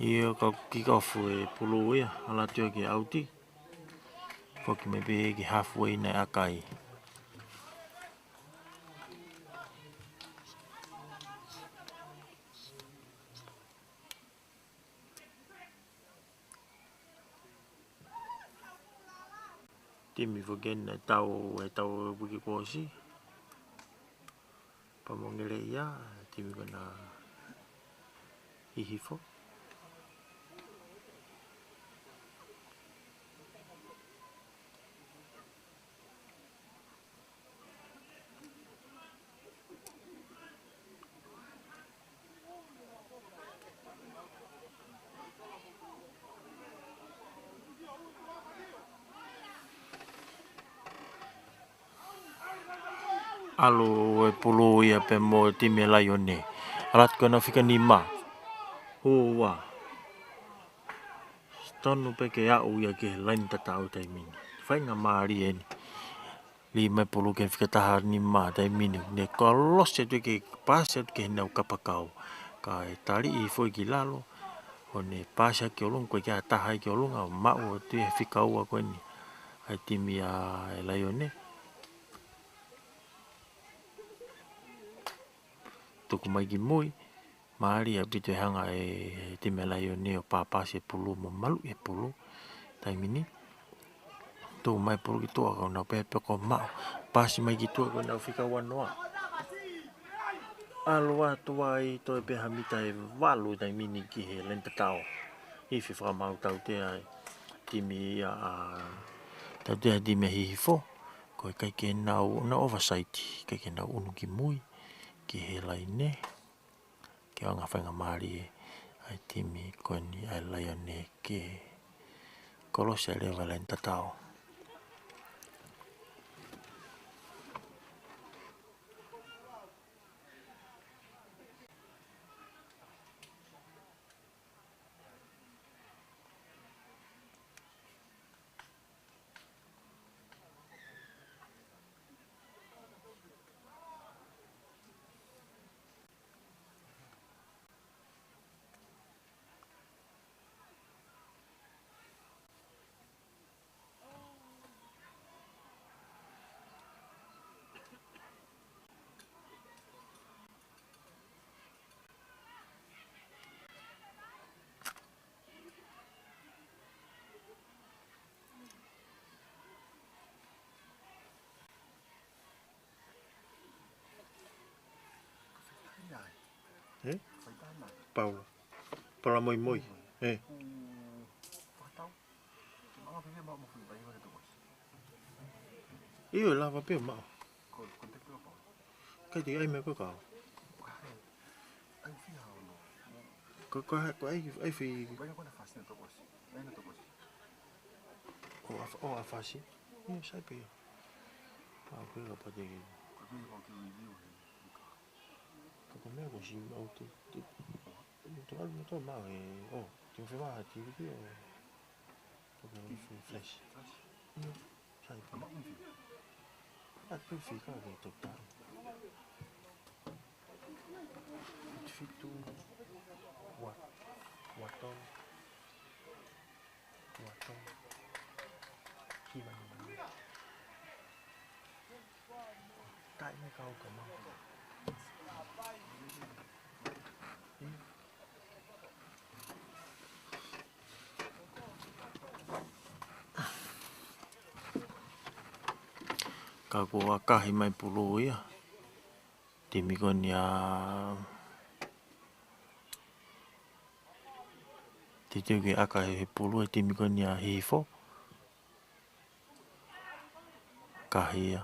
ʻIo, ka kick off e pulu ia, ʻalu atu ia ki he ʻauti. Foki mai pē ki he halfway naʻe ʻaka ai. Timi foki ena ʻe tau, ʻe tau e uike kuo ʻosi. Pea mo e ngele ia, timi ko ena Hihifo. ʻAlu e pulu ia pea mo e timi Laione. ʻAlu atu ko ena fika nima. Ua. Tonu pē ke aʻu ia ki he laine tatau taimi ni. Faingamālie eni. Lī mai pulu ki he fika taha nima taimi ni. Ne kolosi atu ke paasi atu ki heʻenau kapakau. Kae tali ʻi foʻi ki lalo. ʻO ne paasi ki ʻolunga, ko e kia taha ki ʻolunga, ʻo maʻu atu e fika ua ko eni. ʻA e timi ʻa e Laione. Tuku mai ki mui. Mālie ʻaupito e hanga ʻe he timi Laione ʻo pāpasi e pulu mo maluʻi e pulu. Taimi ni. Tuku mai pulu ki tuʻa ka ʻoku nau pehē pē ko e maʻu. Paasi mai ki tuʻa ko ʻenau fika ua noa. ʻAlu atu ai toe pē ha mita ʻe valu taimi ni ki he laine tatau. Ifi fakamaau tautea e timi ia ʻa, tautea e timi Hihifo. Ko e ʻikai ke nau, nau oversight, ʻikai ke nau ʻunu ki mui, ki he laine. Ke ʻoange faingamālie ʻa e timi ko eni ʻa e Laione ke kolosi leva laine tatau. Ē? Paula. Palamoimoi. ʻE. ʻIo, lava pē maʻu. Kai te ai me ko kau. Ko, ko, ko ai, ai fi. ʻO ʻafa-, ʻo ʻafasi. ʻIo, sai pē. Pau pē ka pate ke. Ka ko meʻa ko si mau te, te, te, te, te, te mau e, ʻo, te mo fe ma ha ti vi ʻo. Ko ke fi flash. ʻIo, sai pē. A tu fi ka ke to ta. Fitu, ua, ua tolu, ua tolu, hiva nima. Taimi kau ka mau. Ka kuo ʻakahi mai pulu ia. Timi ko eni ʻa, te teu ke ʻakahi he pulu e timi ko eni ʻa Hihifo. ʻAkahi ia.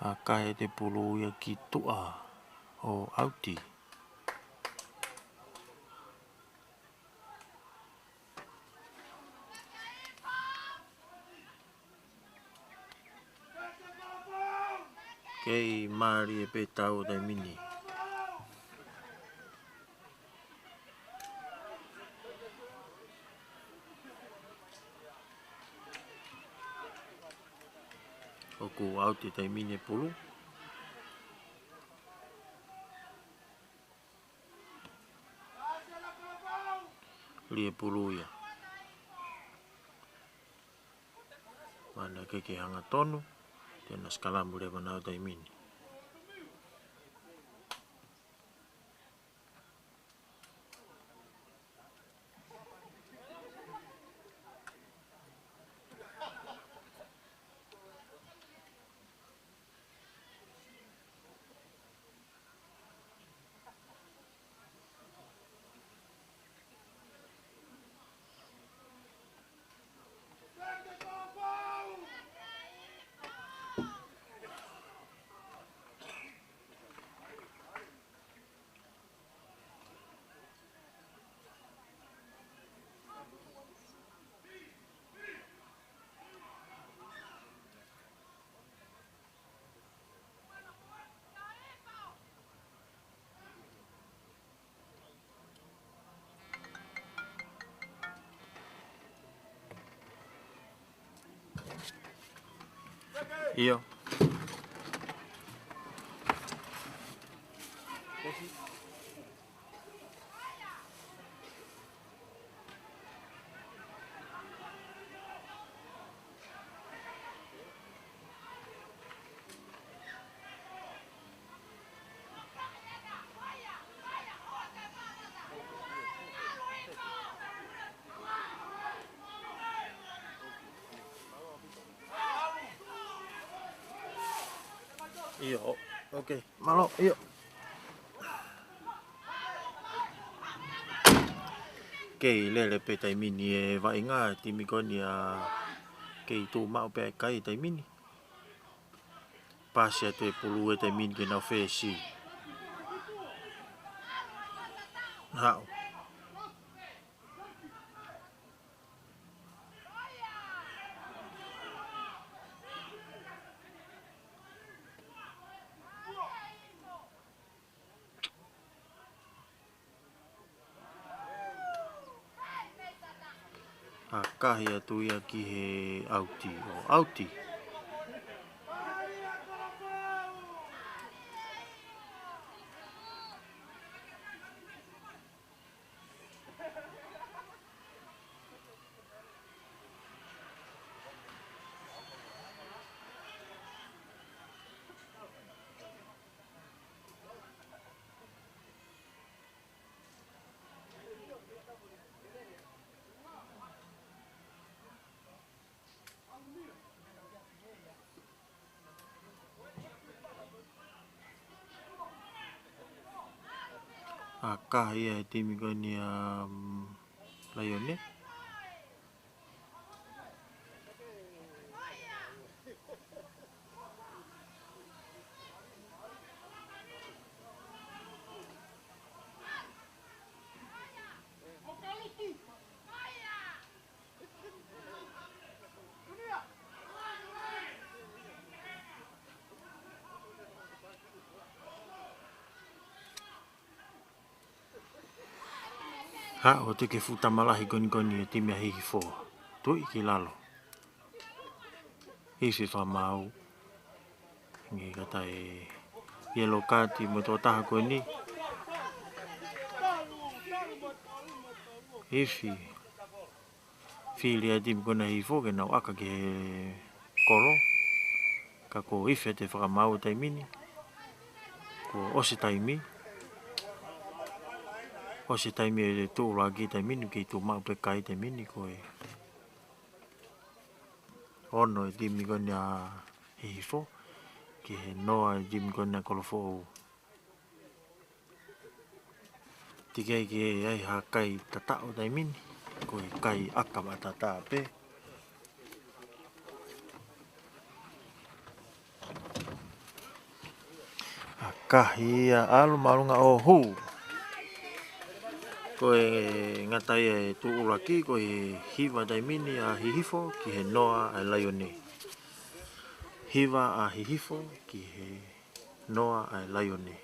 ʻAkahi e pulu ia ki tuʻa ʻo ʻauti. Kei mālie pē tau taimi ni. ʻOku ʻauti taimi ni e pulu. Lie pulu ia. Mana ke ke hanga tonu, te na sikalamu leva nau taimi ni. ʻIo. ʻIo, ʻo, okay. Mālō, ʻio. Kei lele pē taimi ni e vaʻinga, timi ko eni ʻa kei tuʻu maʻu pē kai taimi ni. Pasi atu e pulu e taimi ni ke nau fesi. Haʻu. ʻAkahi atu ia ki he ʻauti, ʻo ʻauti. Aka ia e timi ko eni ʻa, mm, Laione. Haʻu atu ki he fuʻu tama lahi ko eni ko eni e timi ʻa Hihifo. Tuʻi ki lalo. Ifi fakamaau. Ngi kata e yellow card mo e tokotaha ko eni. Ifi. Fili ʻa e timi ko ena ʻa Hihifo ke nau aka ki he kolo. Ka ko Ifi ʻa e fakamaau taimi ni. Kuo ʻosi taimi. ʻOsi taimi e tuʻulaki taimi ni, kei tuʻu maʻu pē kai taimi ni ko e ono e timi ko ena ʻa Hihifo. Ki he noa e timi ko ena ʻa Kolofoʻou. Teʻeki ai ke ʻi ai ha kai tataʻo taimi ni, ko e kai aka maʻatata pē. ʻAkahi ia ʻalu māʻolunga ʻo hū. Ko e ngata ia e tuʻulaki, ko e hiva taimi ni ʻa Hihifo ki he noa ʻa e Laione. Hiva ʻa Hihifo ki he noa ʻa e Laione.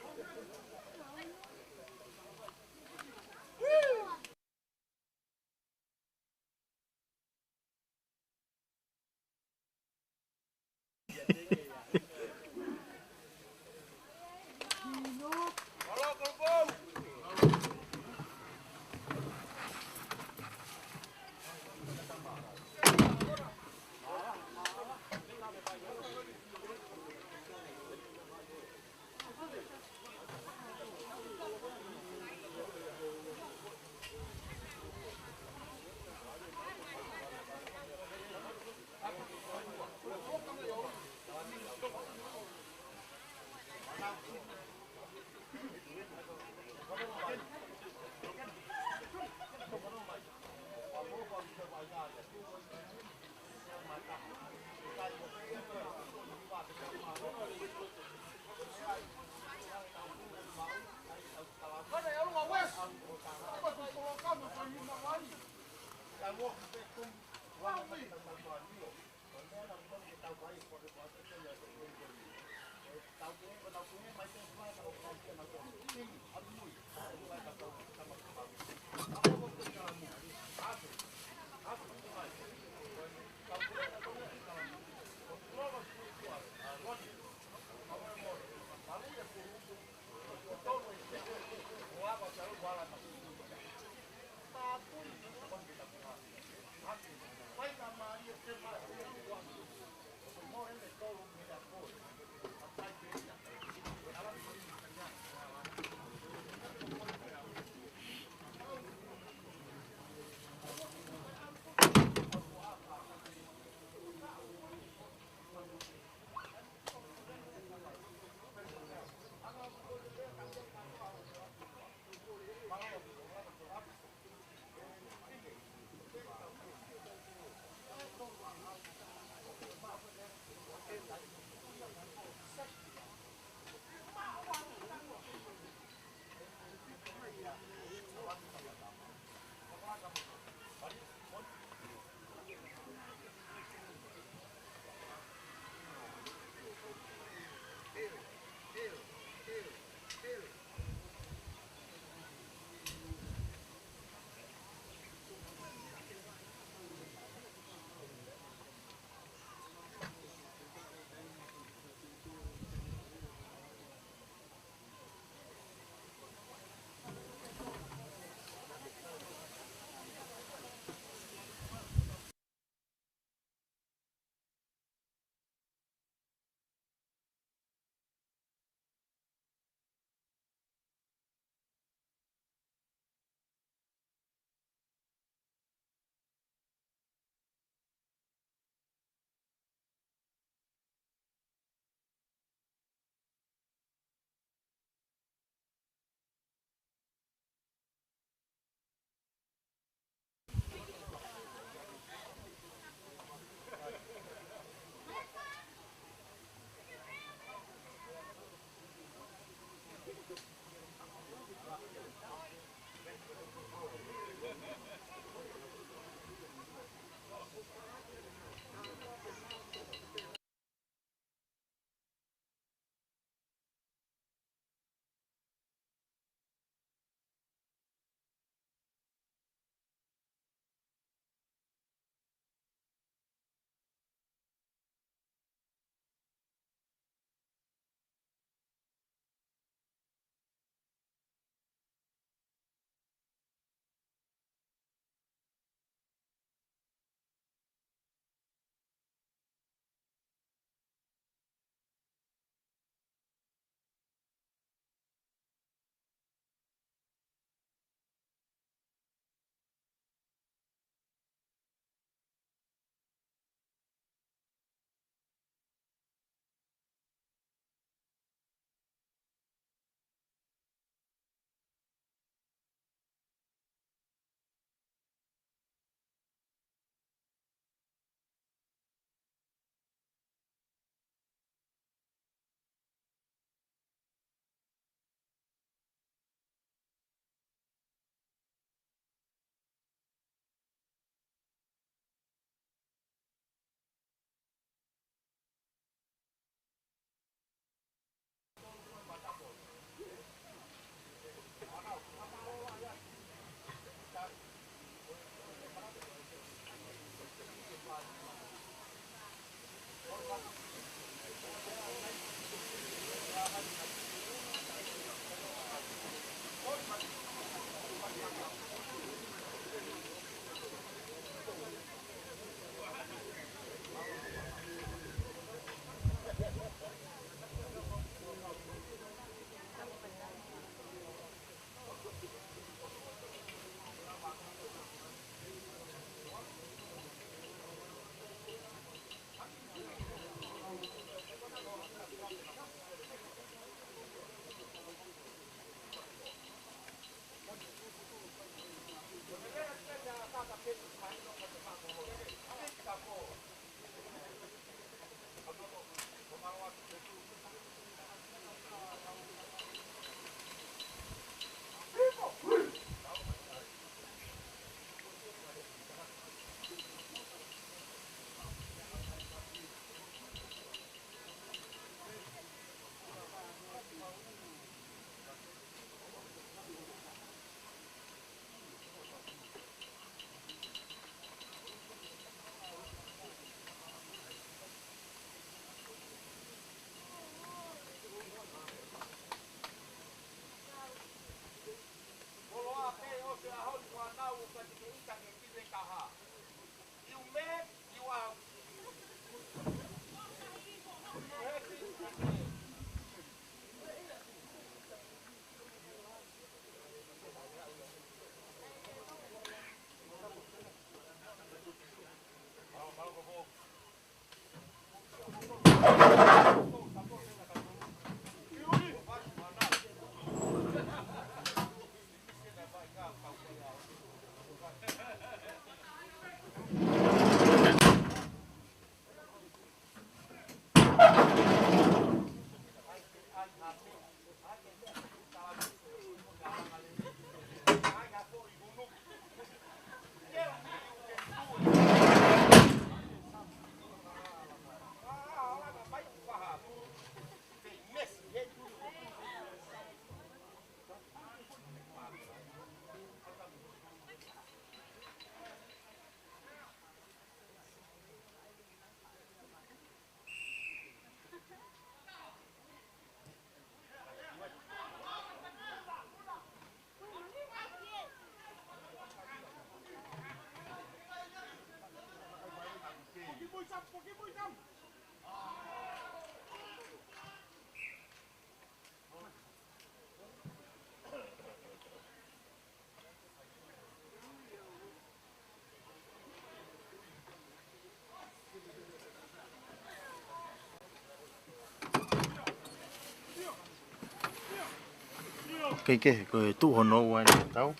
Kehekehe, ko e tuʻu hono ua eni ʻo e tau.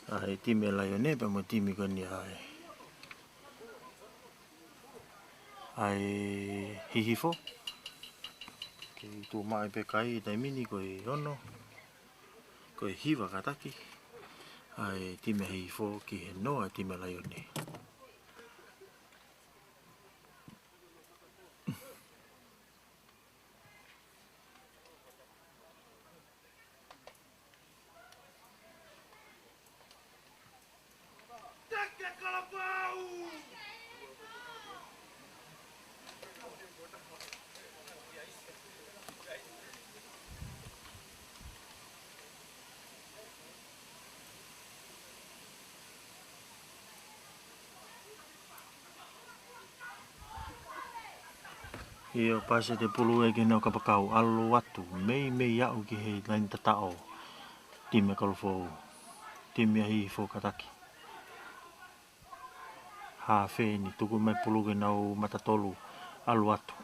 ʻA e timi ʻa Laione pea mo e timi ko eni ʻa e, ʻa e Hihifo. Kei tuʻu maʻu pē kai he taimi ni ko e ono, ko e hiva kātaki. ʻA e timi ʻa Hihifo ki he noa ʻa e timi ʻa Laione. ʻIo, paasi ʻa e pulu ē ki he noa kapakau, ʻalu atu, meimei aʻu ki he laine tataʻo. Timi ʻa Kolofoʻou, timi ʻa Hihifo kātaki. Haafe eni, tuku mai pulu ki heʻenau mata tolu, ʻalu atu.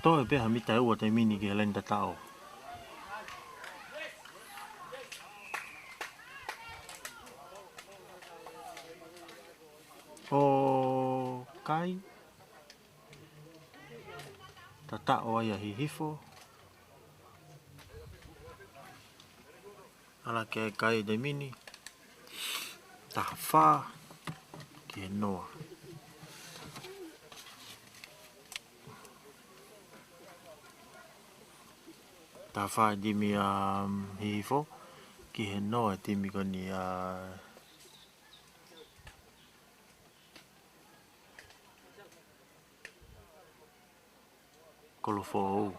Toe pē ha mita ʻe ua taimi ni ki he laine tataʻo. ʻO kai. Tataʻo ai ʻa Hihifo. ʻAlu ki he kai he taimi ni. Taha fā ki he noa. Taha fā timi ʻa, um, Hihifo ki he noa timi ko eni ʻa Kolofoʻou.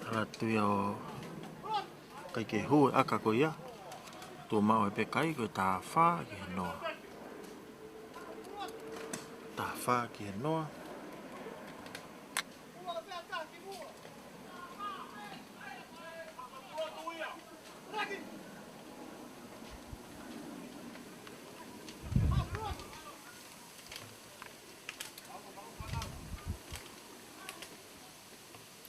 ʻAlu atu ia ʻo ʻikai ke hū e ʻaka ko ia. Tuʻu maʻu ai pē kai, ko e taha fā ki he noa. Taha fā ki he noa.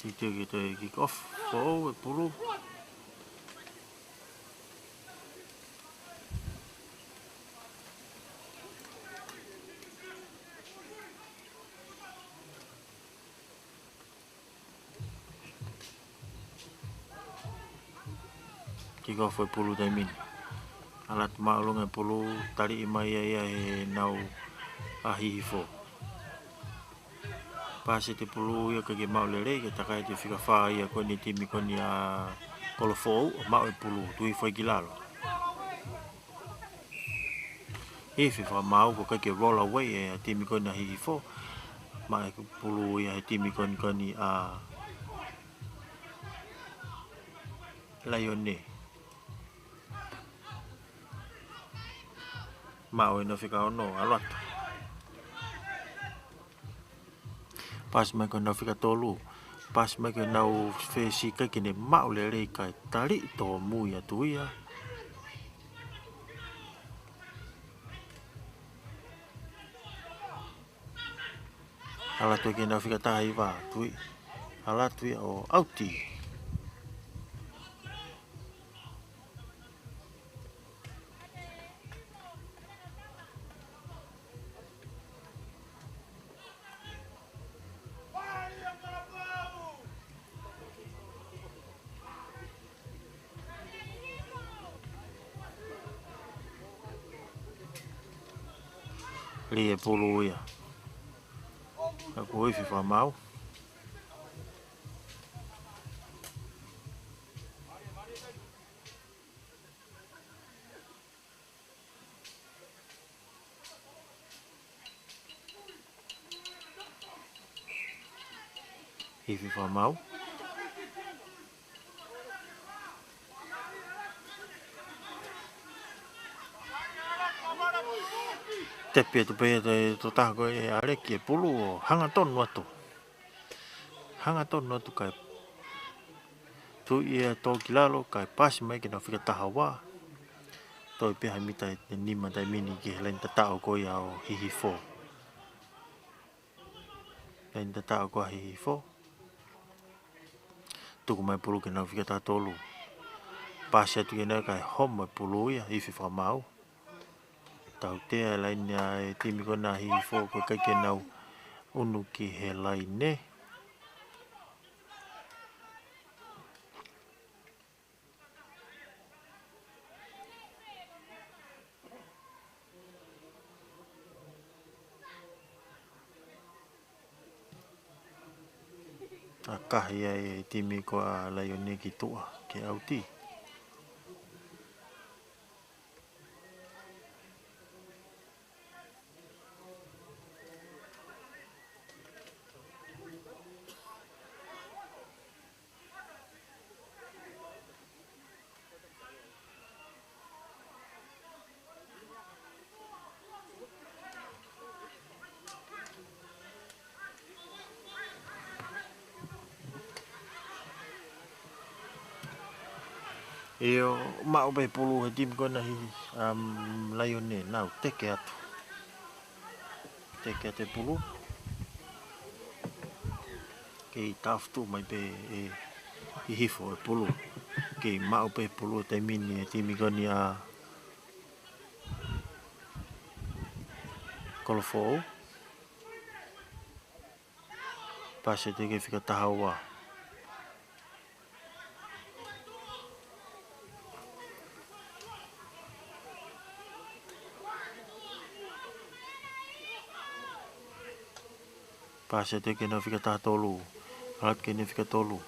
Titi ki he kick off, foʻou e pulu. Kick off e pulu taimi ni. ʻAlu atu māʻolunga e pulu, taliʻi mai ia ʻe heʻenau ʻa Hihifo. Paasi e pulu ia ʻikai ke maʻu lelei, kae takai atu e fika fā ia ko eni timi ko eni ʻa Kolofoʻou, maʻu e pulu, tui foʻi ki lalo. Ifi fakamāu ko e ʻikai ke roll away e timi ko eni ʻa Hihifo. Maʻu e pulu ia he timi ko eni ko eni ʻa Laione. Maʻu ʻe heʻenau fika ono, ʻalu atu. Paasi mai ko ʻenau fika tolu. Paasi mai ki heʻenau fesi, ʻikai ke ne maʻu lelei, kae tali tōmui atu ia. Ala atu ki heʻenau fika taha hiva, tui. Ala atu ia ʻo ʻauti. Lī e pulu ia. Ka ko e ifi fakamaau. Ifi fakamaau. Tepi atu pē ia ʻe he tokotaha ko ē ʻa Leki e pulu ʻo hangatonu atu. Hangatonu atu kae tui ia ʻo tō ki lalo kae paasi mai ki heʻenau fika taha ua. Toe pē ha mita ʻe nima taimi ni ki he laine tataʻo ko ia ʻo Hihifo. Laine tataʻo ko ia ʻa Hihifo. Tuku mai pulu ki heʻenau fika taha tolu. Paasi atu ki heʻenau kae homo e pulu ia, ifi fakamaau. Tautea e laine ʻa e timi ko ena ʻa Hihifo, ko e ʻikai ke nau ʻunu ki he laine. ʻAkahi ai e timi ko ia ʻa Laione ki tuʻa, ke ʻauti. ʻIo, maʻu pē pulu he timi ko ena ʻa Hihifo, um, Laione, nau teke atu. Teke atu e pulu. Kei tafutu mai pē ʻe Hihifo e pulu. Kei maʻu pē pulu he taimi ni e timi ko eni ʻa Kolofoʻou. Paasi atu ki he fika taha ua. Paasi atu ki heʻenau fika taha tolu. Ala atu ki heʻenau fika tolu.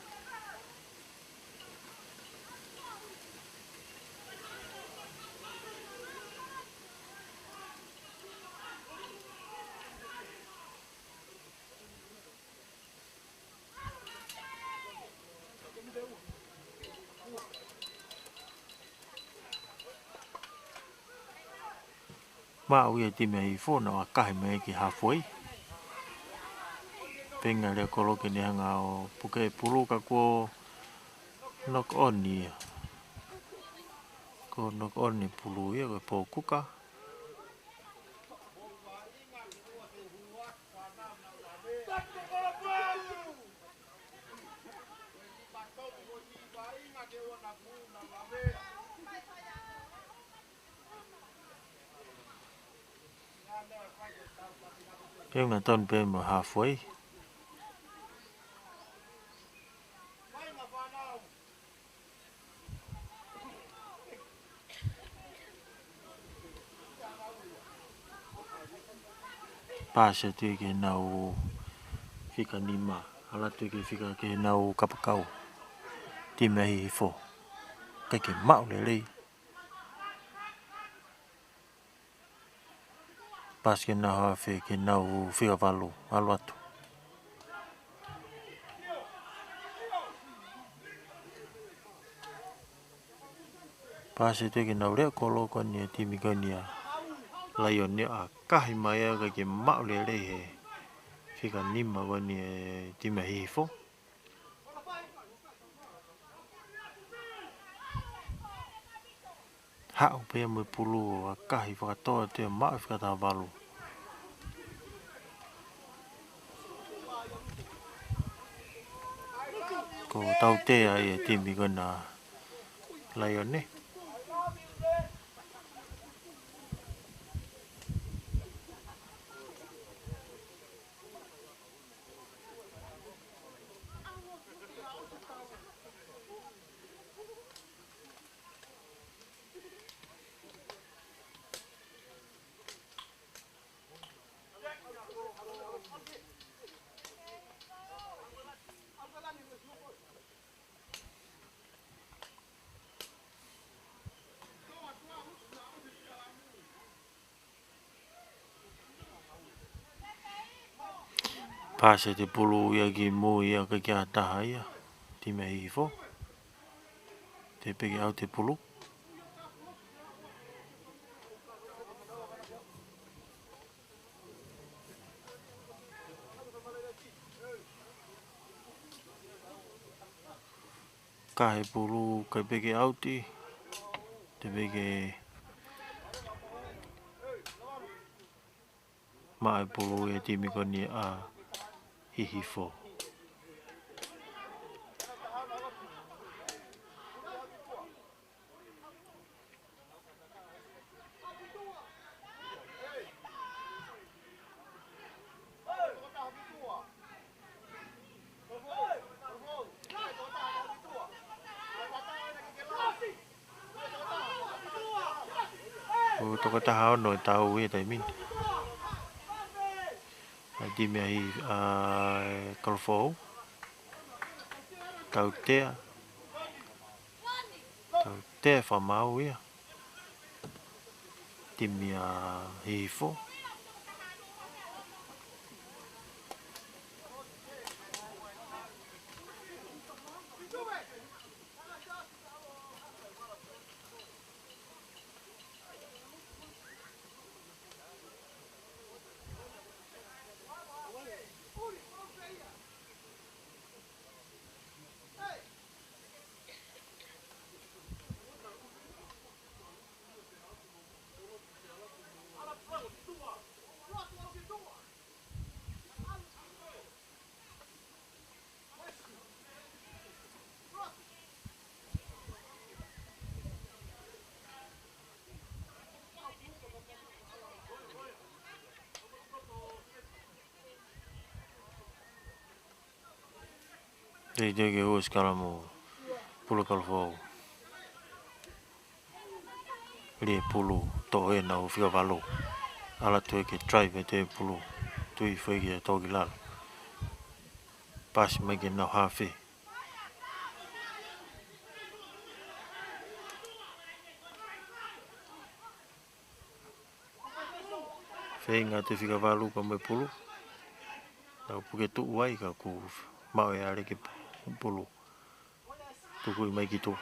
Maʻu ia e timi ʻa Hihifo, nau ʻakahi mai ki he halfway. Feinga e lea kolo ke ne hanga ʻo puke e pulu ka kuo knock on ia. Kuo knock on e pulu ia, ko e pōkuka. Ke una ton pē mo halfway. Paasi atu ki heʻenau fika nima. Ala atu ki he fika ki heʻenau kapakau. Timi ʻa Hihifo. ʻIkai ke maʻu lelei. Paasi ki heʻenau hafe, ki heʻenau fika valu, ʻalu atu. Paasi atu ki heʻenau lea kolo ko eni e timi ko eni ʻa Laione, ʻakahi mai ʻikai ke maʻu lelei he fika nima ko eni e timi ʻa Hihifo. Haʻu pē ia mo e pulu ʻo ʻakahi fakatō atu ia maʻu e fika taha valu. Ko e tautea ia e timi ko ena Laione. Pasi atu e pulu ia ki mui ia, ʻikai ke ʻi ai ha taha ia. Timi ʻa Hihifo. Teʻeki pē ke ʻauti e pulu. Kahe pulu, ʻikai pē ke ʻauti. Teʻeki pē ke maʻu e pulu ia e timi ko eni ʻa Hihifo. Ko e tokotaha ono e tau ia he taimi ni. ʻA e timi ʻa Hi-, ʻa Kolofoʻou. Tautea. Tautea fakamaau ia. Timi ʻa Hihifo. Teitei ke ʻosi kala mo pulu Kolofoʻou. Lī e pulu, toʻo ʻe naʻa nau fika valu. ʻAlu atu ia ke drive ʻa e pulu. Tui foki ke tō ki lalo. Pasi mai ki heʻenau hafe. Feinga atu e fika valu pea mo e pulu. Nau puke tuʻu ai ka kuo maʻu ʻe ʻAleki e pulu. Tukuʻi mai ki tuʻa.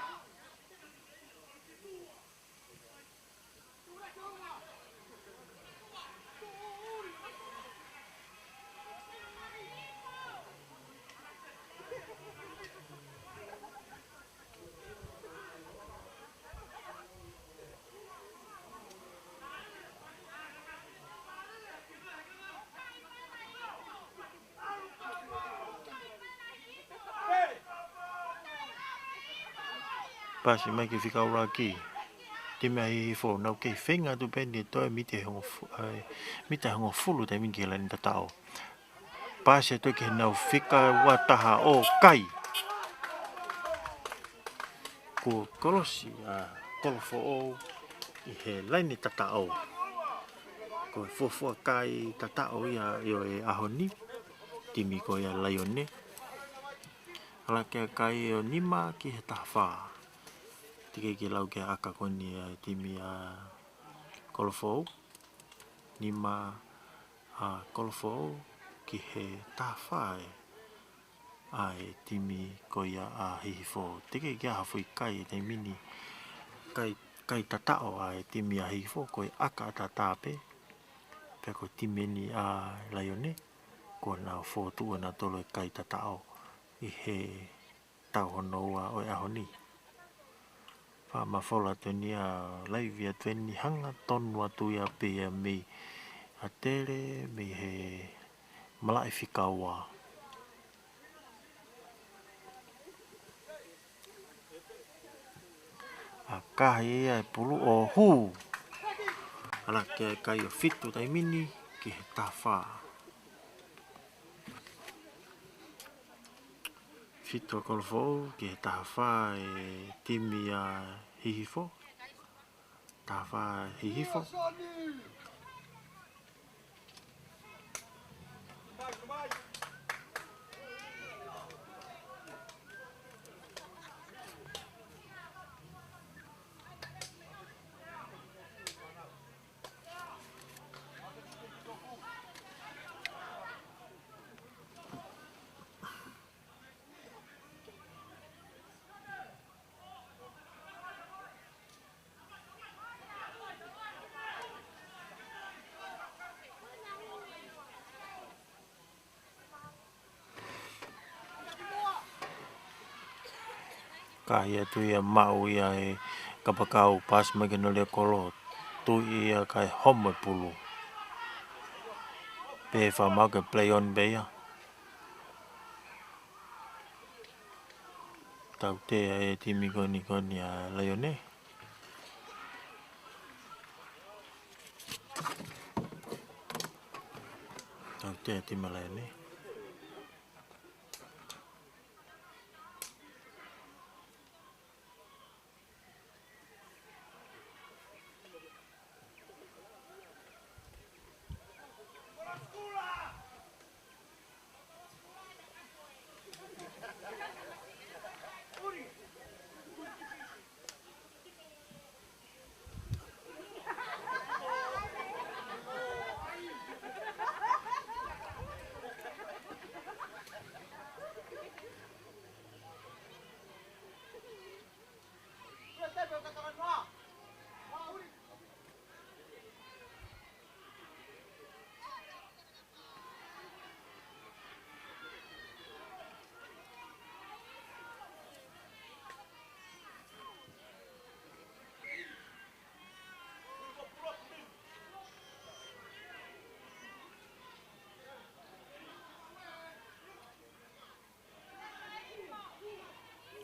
Pasi mai ki he fika ʻuluaki. Timi ʻa Hihifo, nau kei feinga atu pē ʻeni ʻo toe mita ʻe hongofu-, ʻa e, mita ʻe hongofulu taimi ni ki he laine tataʻo. Pasi atu ki heʻenau fika ua taha ʻo kai. Kuo kolosi ʻa Kolofoʻou ʻi he laine tataʻo. Ko e fuofua kai tataʻo ia ʻo e ʻaho ni, timi ko ia Laione. ʻAlu hake ʻa e kai ʻo nima ki he taha fā. Teʻeki ke lau ki he ʻaka ko eni ʻa e timi ʻa Kolofoʻou. Nima ʻa Kolofoʻou ki he taha fā ʻa e timi ko ia ʻa Hihifo. Teʻeki ke ʻi ai ha foʻi kai he taimi ni. Kai, kai tataʻo ʻa e timi ʻa Hihifo, ko e ʻaka ʻataʻatā pē. Pea ko e timi eni ʻa Laione, kuo nau fokotuʻu ʻenautolu e kai tataʻo ʻi he tau hono ua ʻo e ʻaho ni. Pea mafola atu eni ʻa e laivi atu eni, hangatonu atu ia pē ia mei ʻAtele, mei he malaʻe fika ua. ʻAkahi ia e pulu ʻo hū. ʻAlā, ke kai ʻo fitu taimi ni ki he taha fā. Fitu ʻa Kolofoʻou ki he taha fā e timi ʻa Hihifo. Taha fā Hihifo. Kahi atu ia, maʻu ia ʻe Kapakau, paasi mai ki Nolia Kolo, tuʻi ia kae homo e pulu. Pea fai mai ke play on pē ia. Tautea e timi ko eni ko eni ʻa Laione. Tautea e timi ʻa Laione.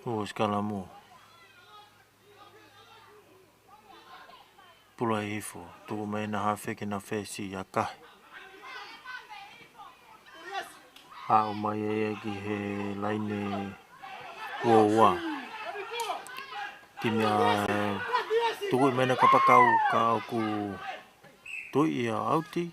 ʻO sikalamu. Pulu ʻa Hihifo, tuku mai ʻena hafe ki heʻena fesi, ʻakahi. Aʻu mai ia ki he laine ua ua. Timi ʻa, tuku mai ʻena Kapakau ka ʻoku tuʻi ia ʻauti.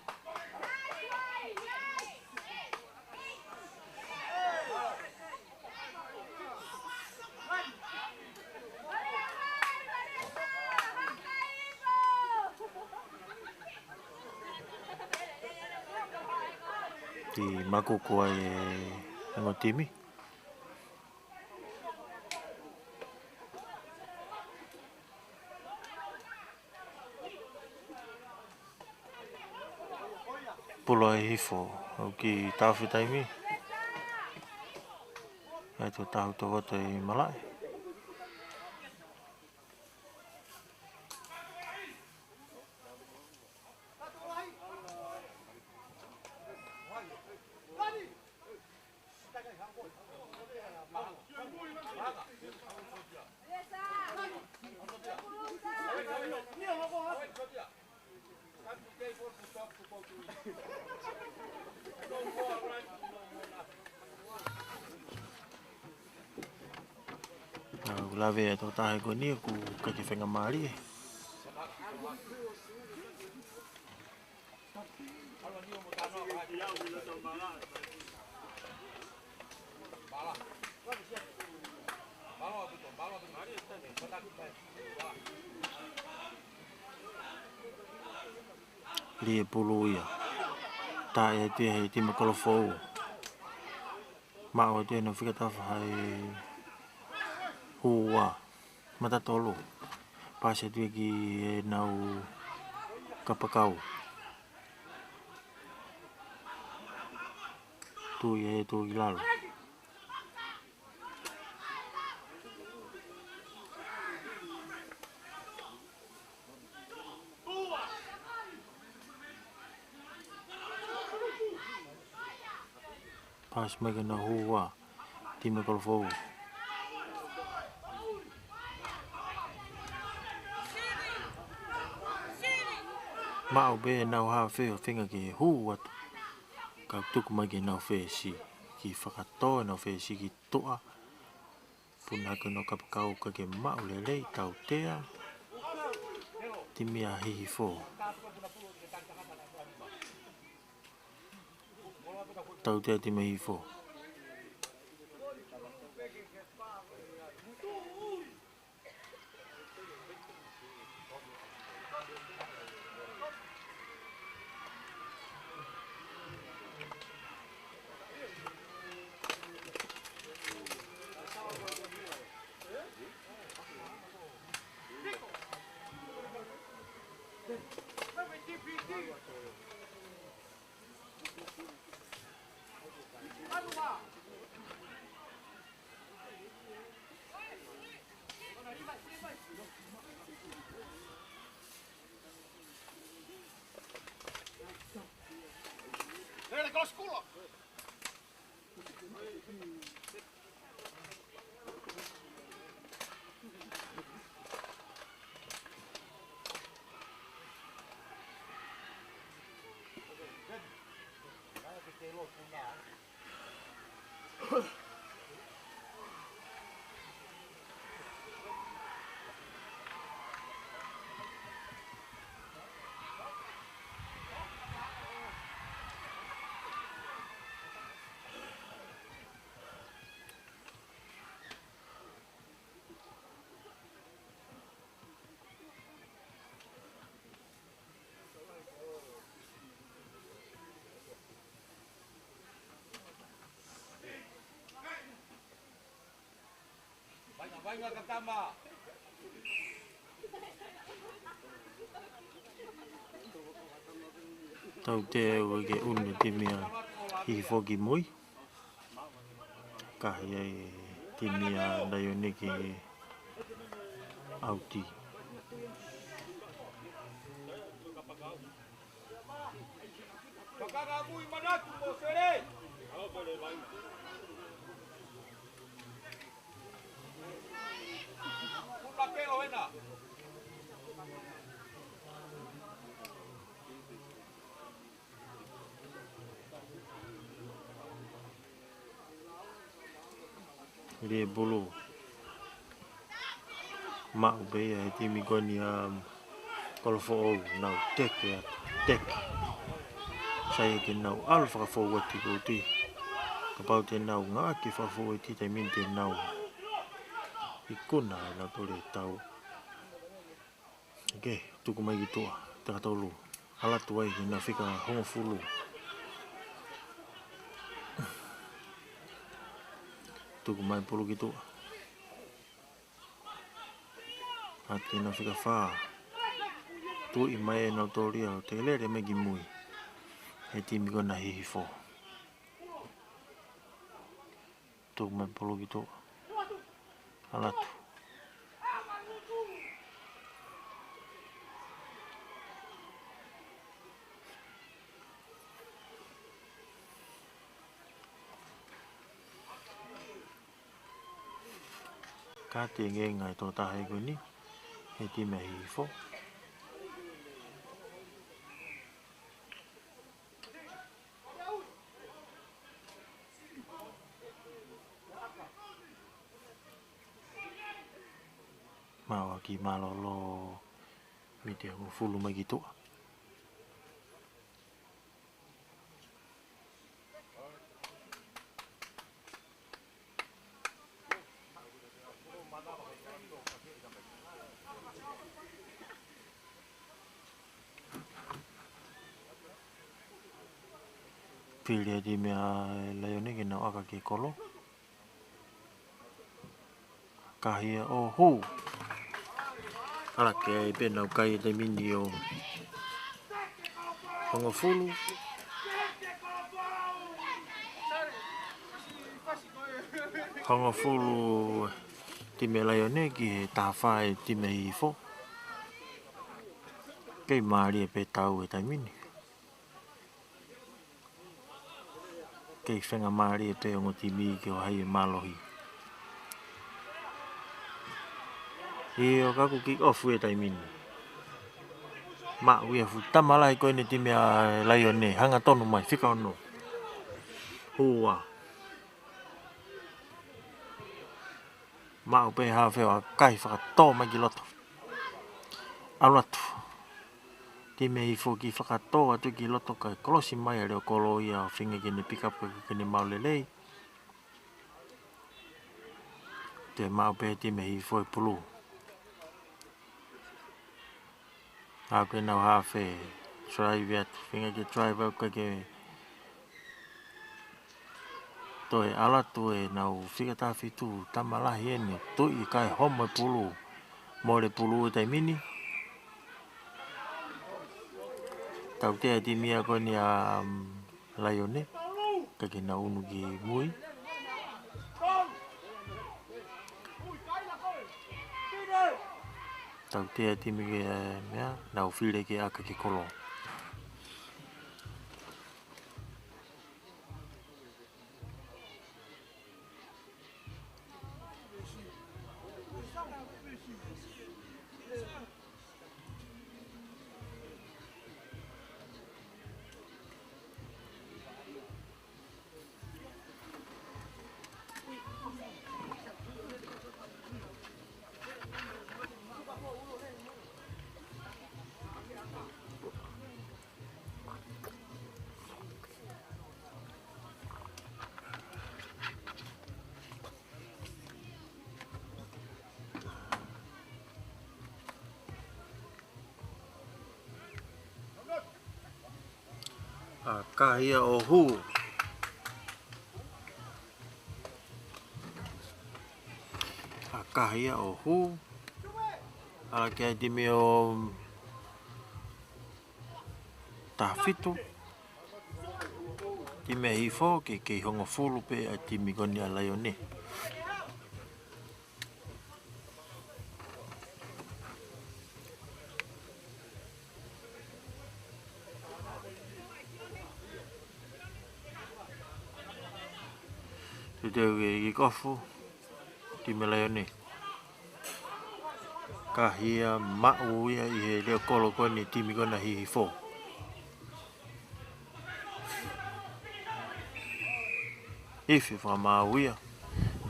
Ti makuku ai e ongo timi. Pulu ʻa Hihifo, ʻoku taʻofi taimi. ʻE tuʻu taha tokoto ʻi malaʻe. ʻOku lave ʻa e tokotaha ko eni ʻoku ʻikai ke faingamālie. Lī e pulu ia. Taʻe atu ia he timi Kolofoʻou. Maʻu atu ʻena fika tafa hai hua. Mata tolu. Paasi atu ia ki heʻenau Kapakau. Tuʻi ia, tuʻi ki lalo. Paasi mai ke nau hū ua, timi Kolofoʻou. Maʻu pē ʻenau haafe ʻo feinga ke hū atu. Ka tuku mai ke nau fesi, kiʻi fakatō ʻenau fesi ki tuʻa. Puna ke nau kapakau ka ke maʻu lelei tautea. Timi ʻa Hihifo. Tautea timi ʻa Hihifo. Tautea ʻo ke ʻunu timi ʻa Hihifo ki mui. Kahi ai timi ʻa Laione ke ʻauti. Liepulu. Maʻu pē ia he timi ko eni ʻa Kolofoʻou, nau teke atu, teke. Sai ke nau ʻalu fakafou atu ki ʻuti. Kapau te nau ngāueʻaki fakafou ʻi he taimi ni te nau ikuna ʻenau tole tau. ʻIke, tuku mai ki tuʻa, takatolu. ʻAlu atu ai ke nau fika hongofulu. Tuku mai pulu ki tuʻa. ʻAlu ke nau fika fā. Tuʻi mai ʻenau toli ʻo telele mai ki mui. He timi ko ena ʻa Hihifo. Tuku mai pulu ki tuʻa. ʻAlu atu. Ka te ngenga e tokotaha ko eni, he timi ʻa Hihifo. Maʻu ʻaki mālōlō miti hongofulu mai ki tuʻa. Fili e timi ʻa Laione ke nau ʻaka ki kolo. Kahi ʻo hū. ʻAlu ke ʻai pē nau kai e taimi ni ʻo hongofulu. Hongofulu timi Laione ki he taha fā e timi Hihifo. Kei mālie pē tau e taimi ni. kei fengamālie pē ongo timi ke ʻohai e mālohi. ʻIo, ka kuo kick off e taimi ni. Maʻu ia ʻe he fuʻu tama lahi ko eni e timi ʻa Laione, hangatonu mai, fika ono. Hua. Maʻu pē hafe ʻo ʻakahi fakatō mai ki loto. ʻAlu atu. Timi ʻa Hihifo kiʻi fakatō atu ki loto kae kolosi mai ʻa Leokolo ia ʻo feinga ke ne pick up ke ne maʻu lelei. Toe maʻu pē timi ʻa Hihifo e pulu. Aʻu ki heʻenau hafe, drive atu, feinga ke drive atu kae toe ʻalu atu ʻenau fika taha fitu, tama lahi eni, tuʻi kae homo e pulu, mole pulu e taimi ni. Tautea e timi ia ko eni ʻa, um, Laione, kae ke nau unu ki mui. Tautea e timi ke, eh, meʻa, nau fili ke ʻaka ki kolo. ʻAkahi ia ʻo hū. ʻAkahi ia ʻo hū. ʻAlu ki ai e timi ʻo taha fitu. Timi ʻa Hihifo ke, kei hongofulu pē ʻa e timi ko eni ʻa Laione. Tuʻu atu e kick off, timi Laione. ʻAkahi ia, maʻu ia ʻe he Leokolo ko eni, timi ko ena ʻa Hihifo. Ifi fakamaau ia,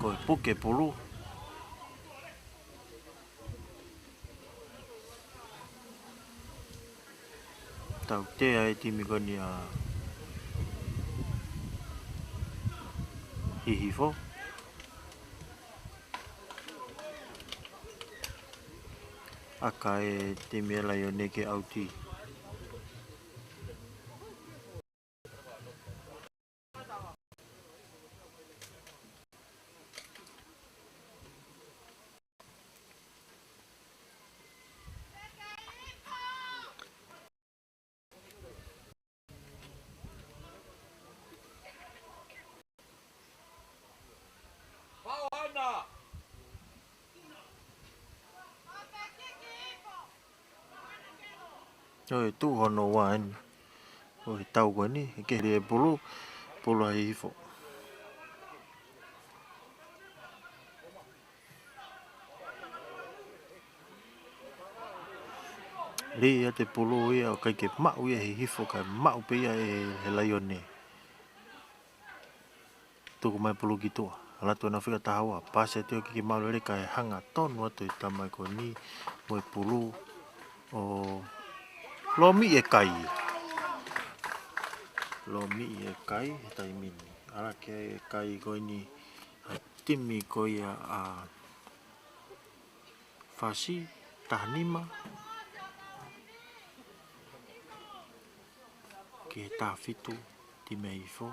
ko e puke pulu. Tautea e timi ko eni ʻa Hihifo. ʻAka e timi ʻa Laione ke ʻauti. ʻOi, tuʻu hono ua eni. ʻOi, tau ko eni, ʻe keli e pulu, pulu ʻa Hihifo. Lī ia e pulu ia ʻo ʻikai ke maʻu ia ʻe Hihifo kae maʻu pē ia ʻe he Laione. Tuku mai pulu ki tuʻa. ʻAlu atu ʻenau fika taha ua. Pasi atu ki he maulele kae hangatonu atu e tama ko eni mo e pulu ʻo lomiʻi e kai. Lomiʻi e kai he taimi ni. ʻAlu ki ai e kai ko eni ʻa e timi ko ia ʻa Fasi, taha nima. Ki he taha fitu, timi ʻa Hihifo,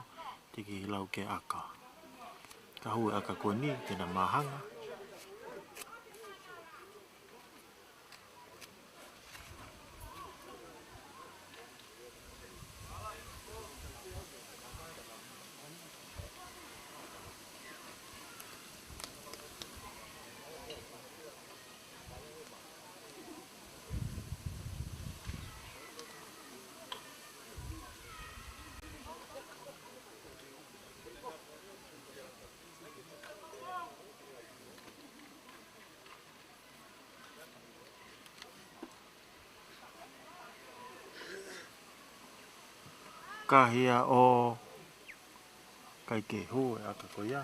teʻeki lau ke ʻaka. Ka hū e ʻaka ko eni, ke na māhanga. Kahi ia ʻo ʻikai ke hū e ʻaka ko ia.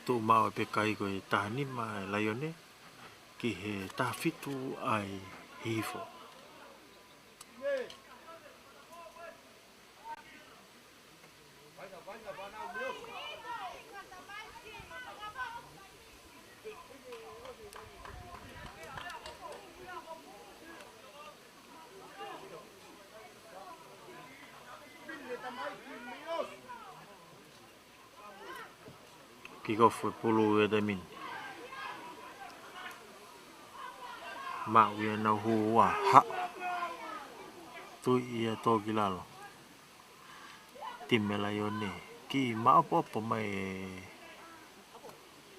Tuʻu maʻu pē kahi ko e taha nima e Laione ki he taha fitu ʻa e Hihifo. Kick off e pulu e taimi ni. Maʻu ia nau hū ua ha. Tui ia tō ki lalo. Timi Laione. Kiʻi maʻopoʻopo mai e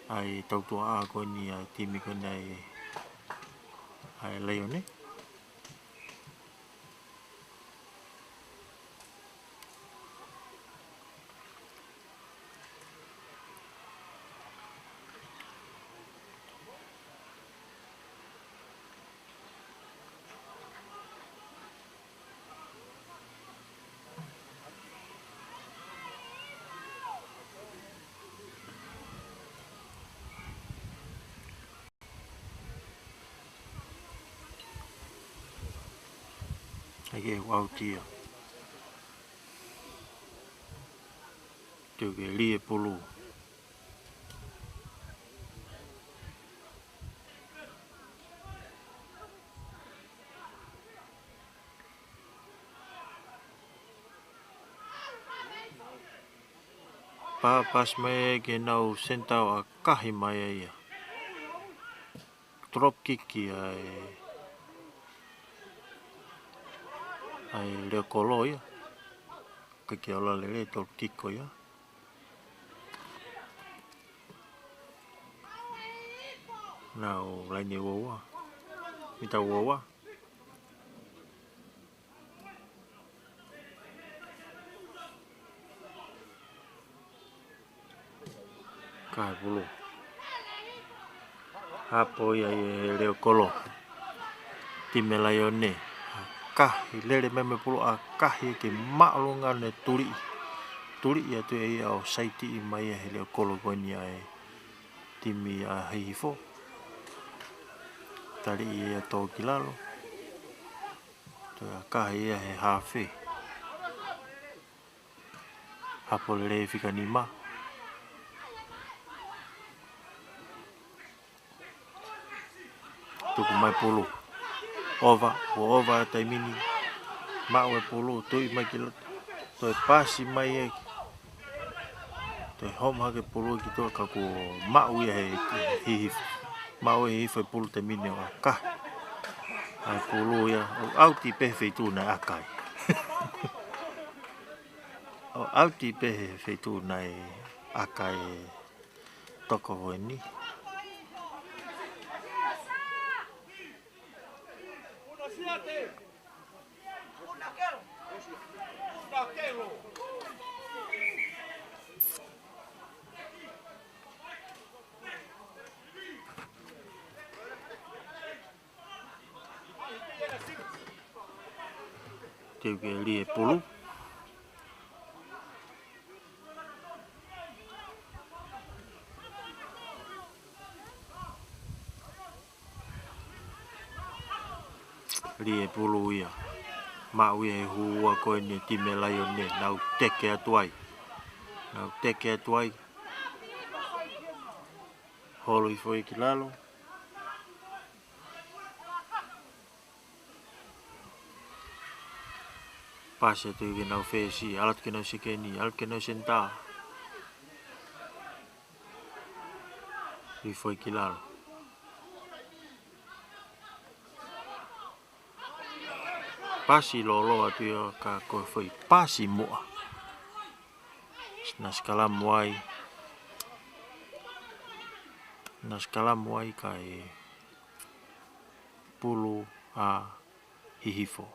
ʻai tautua ʻa ko eni ʻai timi ko eni ʻai, ʻai Laione. ʻAi ke ʻauti ia. Teu ke lī e pulu. Pā pasi mai ke nau senitā ʻo ʻakahi mai ai ia. Drop kick ia e, ʻa e Leokolo ia. Ke ke ola lele drop kick ko ia. Nau laine ua ua. Mita ua ua. Kahi pulu. Hapo ia ʻe Leokolo. Timi Laione. ʻAkahi lele mai mo e pulu ʻakahi ke māʻolunga ne tuli. Tuli ia tu e ia ʻo saitiʻi mai ia he Leokolo ko eni ʻa e timi ʻa Hihifo. Tali ia tō ki lalo. Toe ʻakahi ia he hafe. Hapo lele fika nima. Tuku mai pulu. Ova, ua ova taimi ni. Maʻu e pulu, tui mai ki loto. Toe pasi mai e. Toe homa hake pulu ki toa ka kuo maʻu ia he, he, he, maʻu e Hihifo e pulu taimi ni ʻo ʻakahi. ʻAi pulu ia, ʻo ʻauti pē he feituʻu naʻe ʻakahi. ʻO ʻauti pē he feituʻu naʻe ʻakahi e toko ko eni. Teu ke lī e pulu. Lī e pulu ia. Maʻu ia he hū ua ko eni e timi Laione. Nau teke atu ai. Nau teke atu ai. Holo hifo ia ki lalo. Pasi atu ki heʻenau fesi, ʻalu atu ki heʻenau sekeni, ʻalu atu ki heʻenau senitā. Hifo ia ki lalo. Pasi lōloa atu ia ka ko e foʻi pasi muʻa. Naʻe sikalamu ai. Naʻe sikalamu ai kae pulu ʻa Hihifo.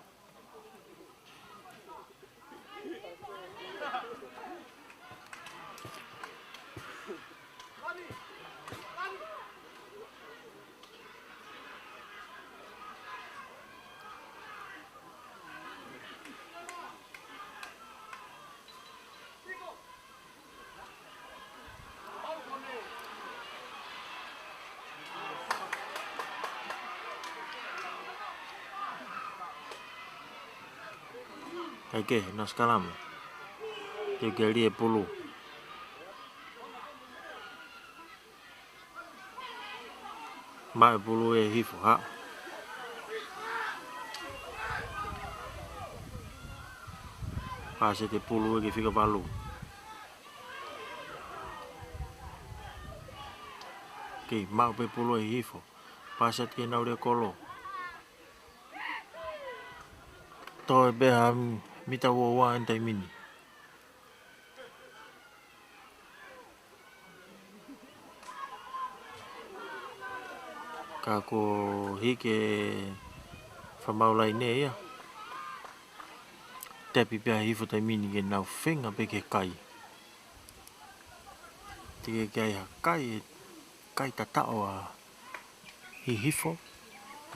Kae kehe, nau sikalamu. Teu ke lī e pulu. Maʻu e pulu ʻe Hihifo, haʻu. Pāseti e pulu ʻe ki he fika valu. Kei maʻu pē pulu ʻe Hihifo. Pāseti ki he nau lea kolo. Toe pē ha mita ua ua ʻi he taimi ni. Ka kuo hiki e fakamaau laine ia. Tepi pē ʻa Hihifo taimi ni ke nau feinga pē ke kai. Teʻeki ke ʻi ai ha kai, kai tataʻo ʻa Hihifo.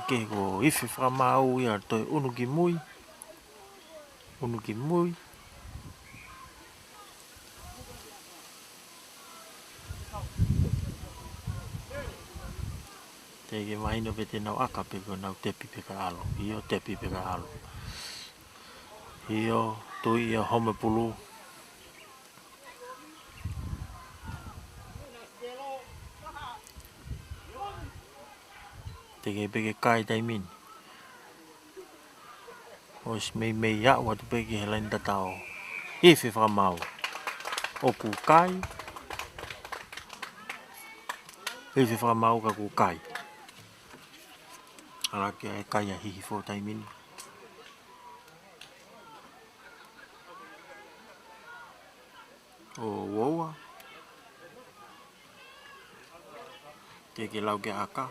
Ke ko e ifi fakamaau ia toe ʻunu ki mui. ʻUnu ki mui. Teʻeki mahino pe te nau ʻaka pe ko ʻenau tepi pē kae ʻalu. ʻIo, tepi pē kae ʻalu. ʻIo, tui ia home pulu. Teʻeki pē ke kai taimi ni. ʻOsi meimei aʻu atu pē ki he laine tataʻo. Ifi fakamaau. ʻOku kai. Ifi fakamaau ka kuo kai. ʻAlu ki he kai ʻa Hihifo taimi ni. ʻO ua ua. Teʻeki lau ke ʻaka.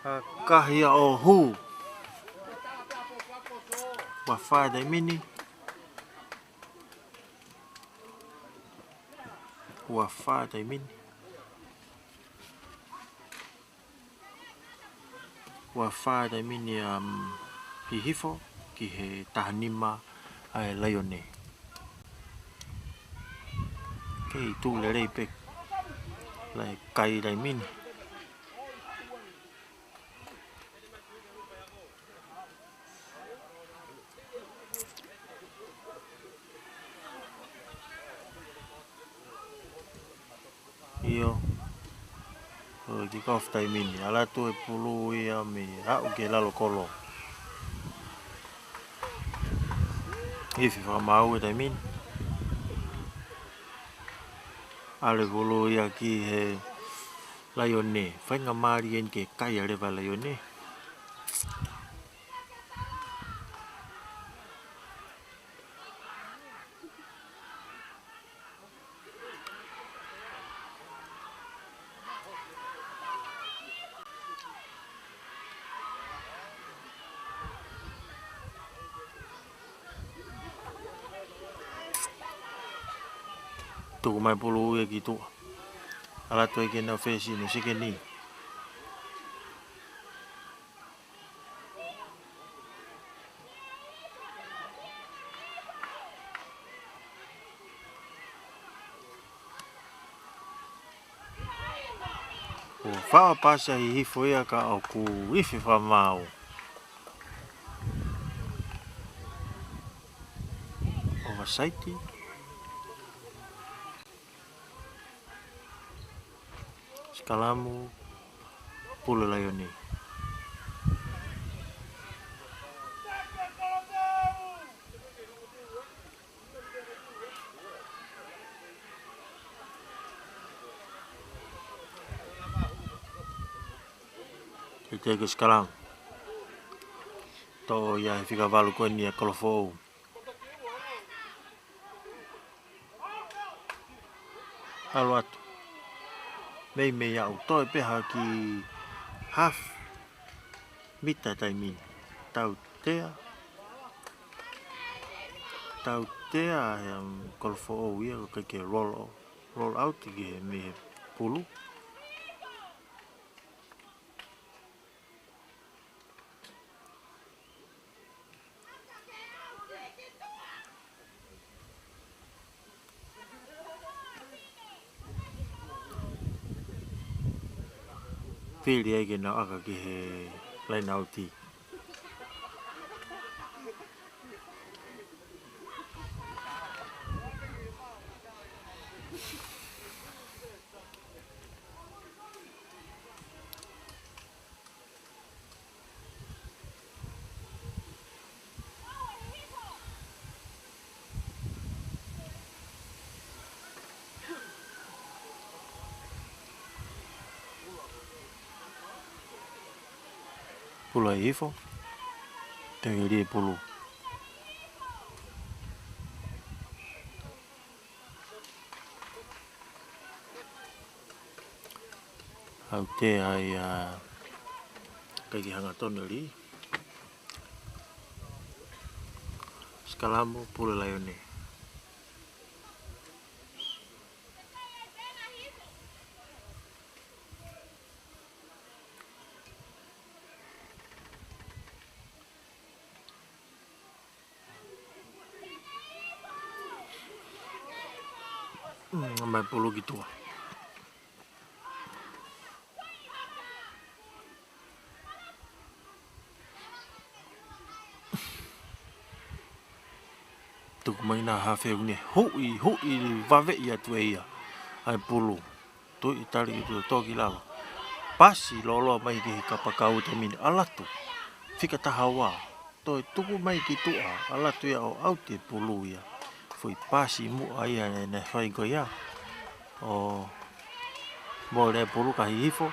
ʻA, kahi ia ʻo hū. Ua fā taimi ni. Ua fā taimi ni. Ua fā taimi ni ʻa, um, Hihifo ki he taha nima ʻa e Laione. Kei tuʻu lelei pē. Lae kai taimi ni. ʻIo. ʻO kick off taimi ni. ʻAlu atu e pulu ia mei aʻu ki he lalo kolo. Ifi fakamaau e taimi ni. ʻAlu e pulu ia ki he Laione. Faingamālie eni ke kai ʻa e leva Laione. Tuku mai pulu ia ki tuʻa. ʻAlu atu ai ke nau fesi no sekeni. ʻO fā pasi ʻa Hihifo ia ka ʻoku ifi fakamaau. Ovasaiti. Sikalamu, pulu Laione. Kiate ke sikalamu. Toʻo ia he fika valu ko eni ʻa Kolofoʻou. ʻAlu atu. Meimei aʻu toe pē ha kiʻi half mita taimi ni. Tautea. Tautea he, um, kolofoʻou ia ʻoku ʻikai ke roll, roll out ki he mei he pulu. Fili ai ke nau ʻaka ki he laine ʻauti. Pulu ʻa Hihifo. Tengeli e pulu. Tautea ai ʻa Kaikihanga Toneli. Sikalamo, pulu Laione. Mm, mai pulu ki tuʻa. Tuku mai ʻa Hihifo ne huʻi, huʻi vaveʻi atu ʻe ia ʻa e pulu. Tuʻi tali ki tuʻa, toki lalo. Pasi loloa mai ki he kapakau taimi ni, ʻalu atu. Fika taha ua. Toe tuku mai ki tuʻa, ʻalu atu ia ʻo ʻauti e pulu ia. Foʻi pasi muʻa ia naʻe fai ko ia. ʻO mole e pulu kia Hihifo.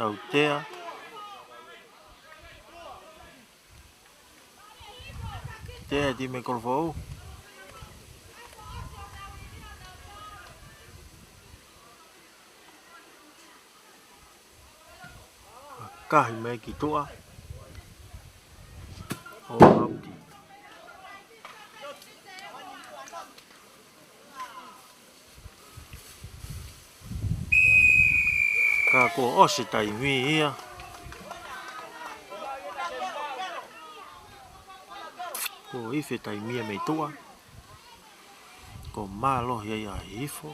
Tautea. Tea e timi kolofoʻou. Kahi mai ki tuʻa. ʻO ʻauti. Ka kuo ʻosi taimi ia. Kuo ifi taimi ia mei tuʻa. Kuo mālohi ai ʻa Hihifo.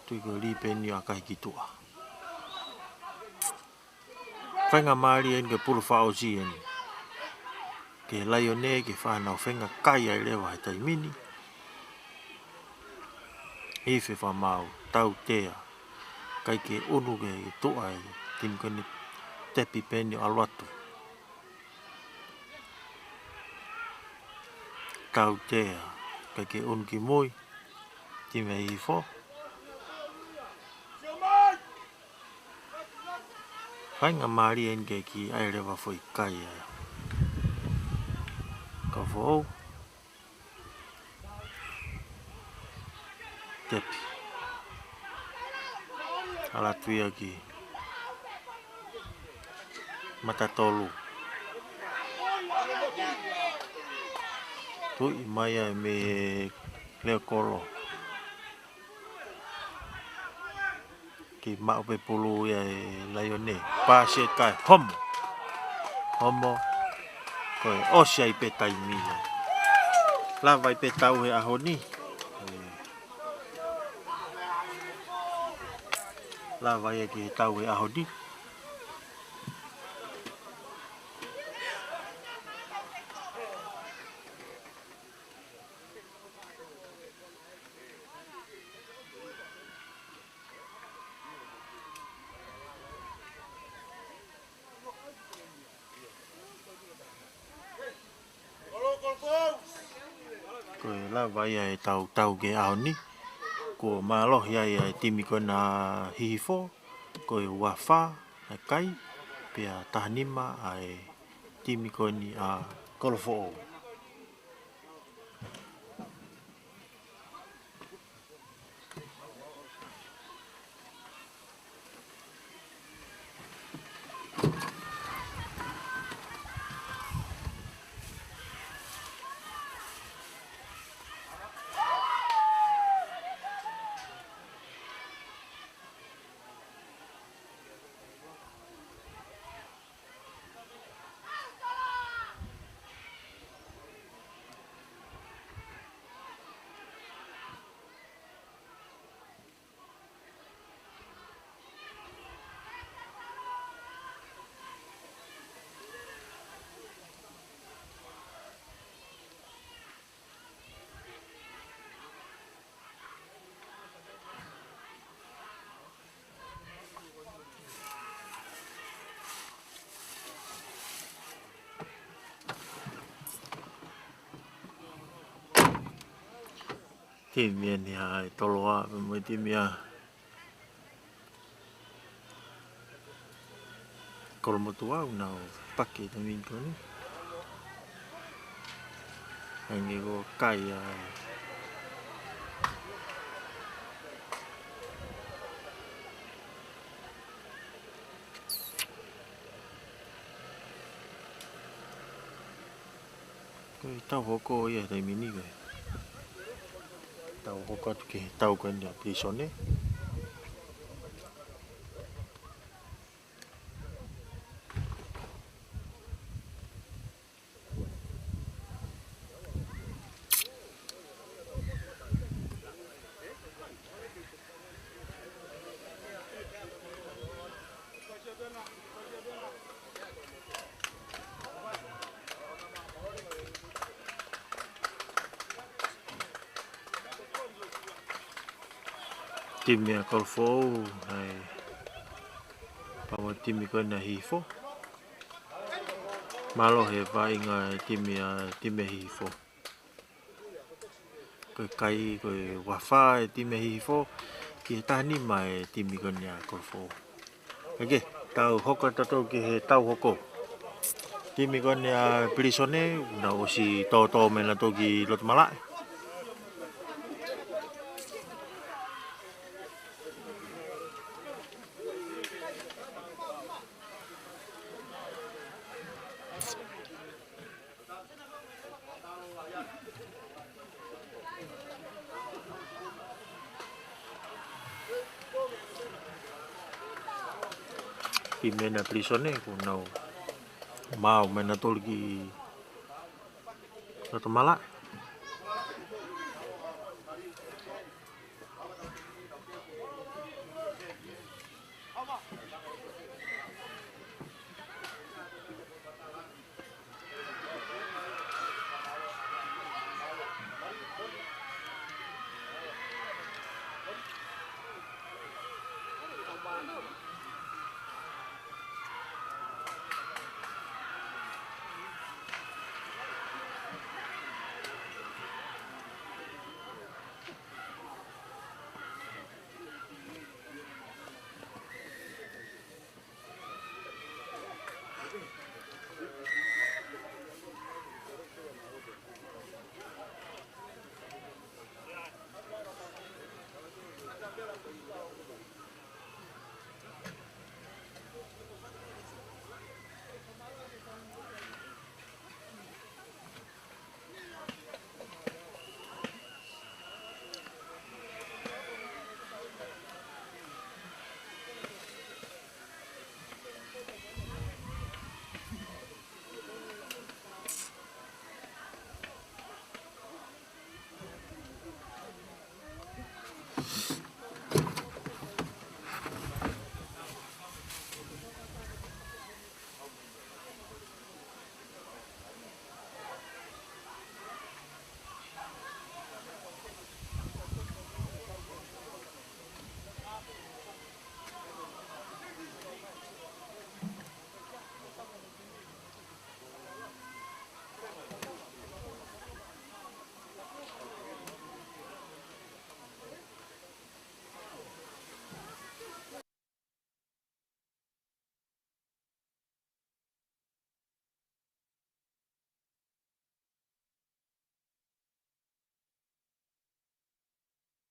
Tui ko e lipeni ʻa Kaikituʻa. Faingamālie eni ke pulu fakaʻosi eni. Ki he Laione ke fai ʻenau feinga kai ai leva he taimi ni. Ifi fakamaau, tautea. ʻIkai ke ʻunu ki tuʻa e timi ko eni, tepi pē eni ʻo ʻalu atu. Tautea, ʻikai ke ʻunu ki mui, timi ʻa Hihifo. Faingamālie eni ke kiʻi ʻai leva foʻi kai ʻa e kolofoʻou. Tepi. ʻAlu atu ia ki mata tolu. Tuʻi mai ai mei he leo kolo. Kiʻi maʻu pē pulu ia e Laione. Pasi e kai. Homo. Homo. Ko e ʻosi ai pē taimi ia. Lava ai pē tau he ʻaho ni. Lava ia ki he tau e ʻaho ni. Ko e lava ia e tau tau ki he ʻaho ni. Kuo mālohi ai ʻa e timi ko ena Hihifo, ko e ua fā ʻa e kai, pea taha nima ʻa e timi ko eni ʻa Kolofoʻou. Timi eni ʻa e Toloa, pea mo e timi ʻa Kolomotuʻa, ʻoku nau paki taimi ni ko eni. Hangē ko e kai ʻa e Ko e tau hoko ia he taimi ni ko e tau hoko atu ki he tau ko eni ʻa Pilisone. Timi ʻa Kolofoʻou, ʻa e pau ʻa e timi ko ena Hihifo. Mālohi e vaʻinga e timi ʻa, timi ʻa Hihifo. Ko e kai, ko e ua fā e timi ʻa Hihifo, ki he taha nima e timi ko eni ʻa Kolofoʻou. ʻOkei, tau hoko atu ki he tau hoko. Timi ko eni ʻa Pilisone, ʻoku nau ʻosi tōtō mai nautolu ki loto malaʻe. Timi ena Pilisone, ʻoku nau maʻu mai nautolu ki loto malaʻe.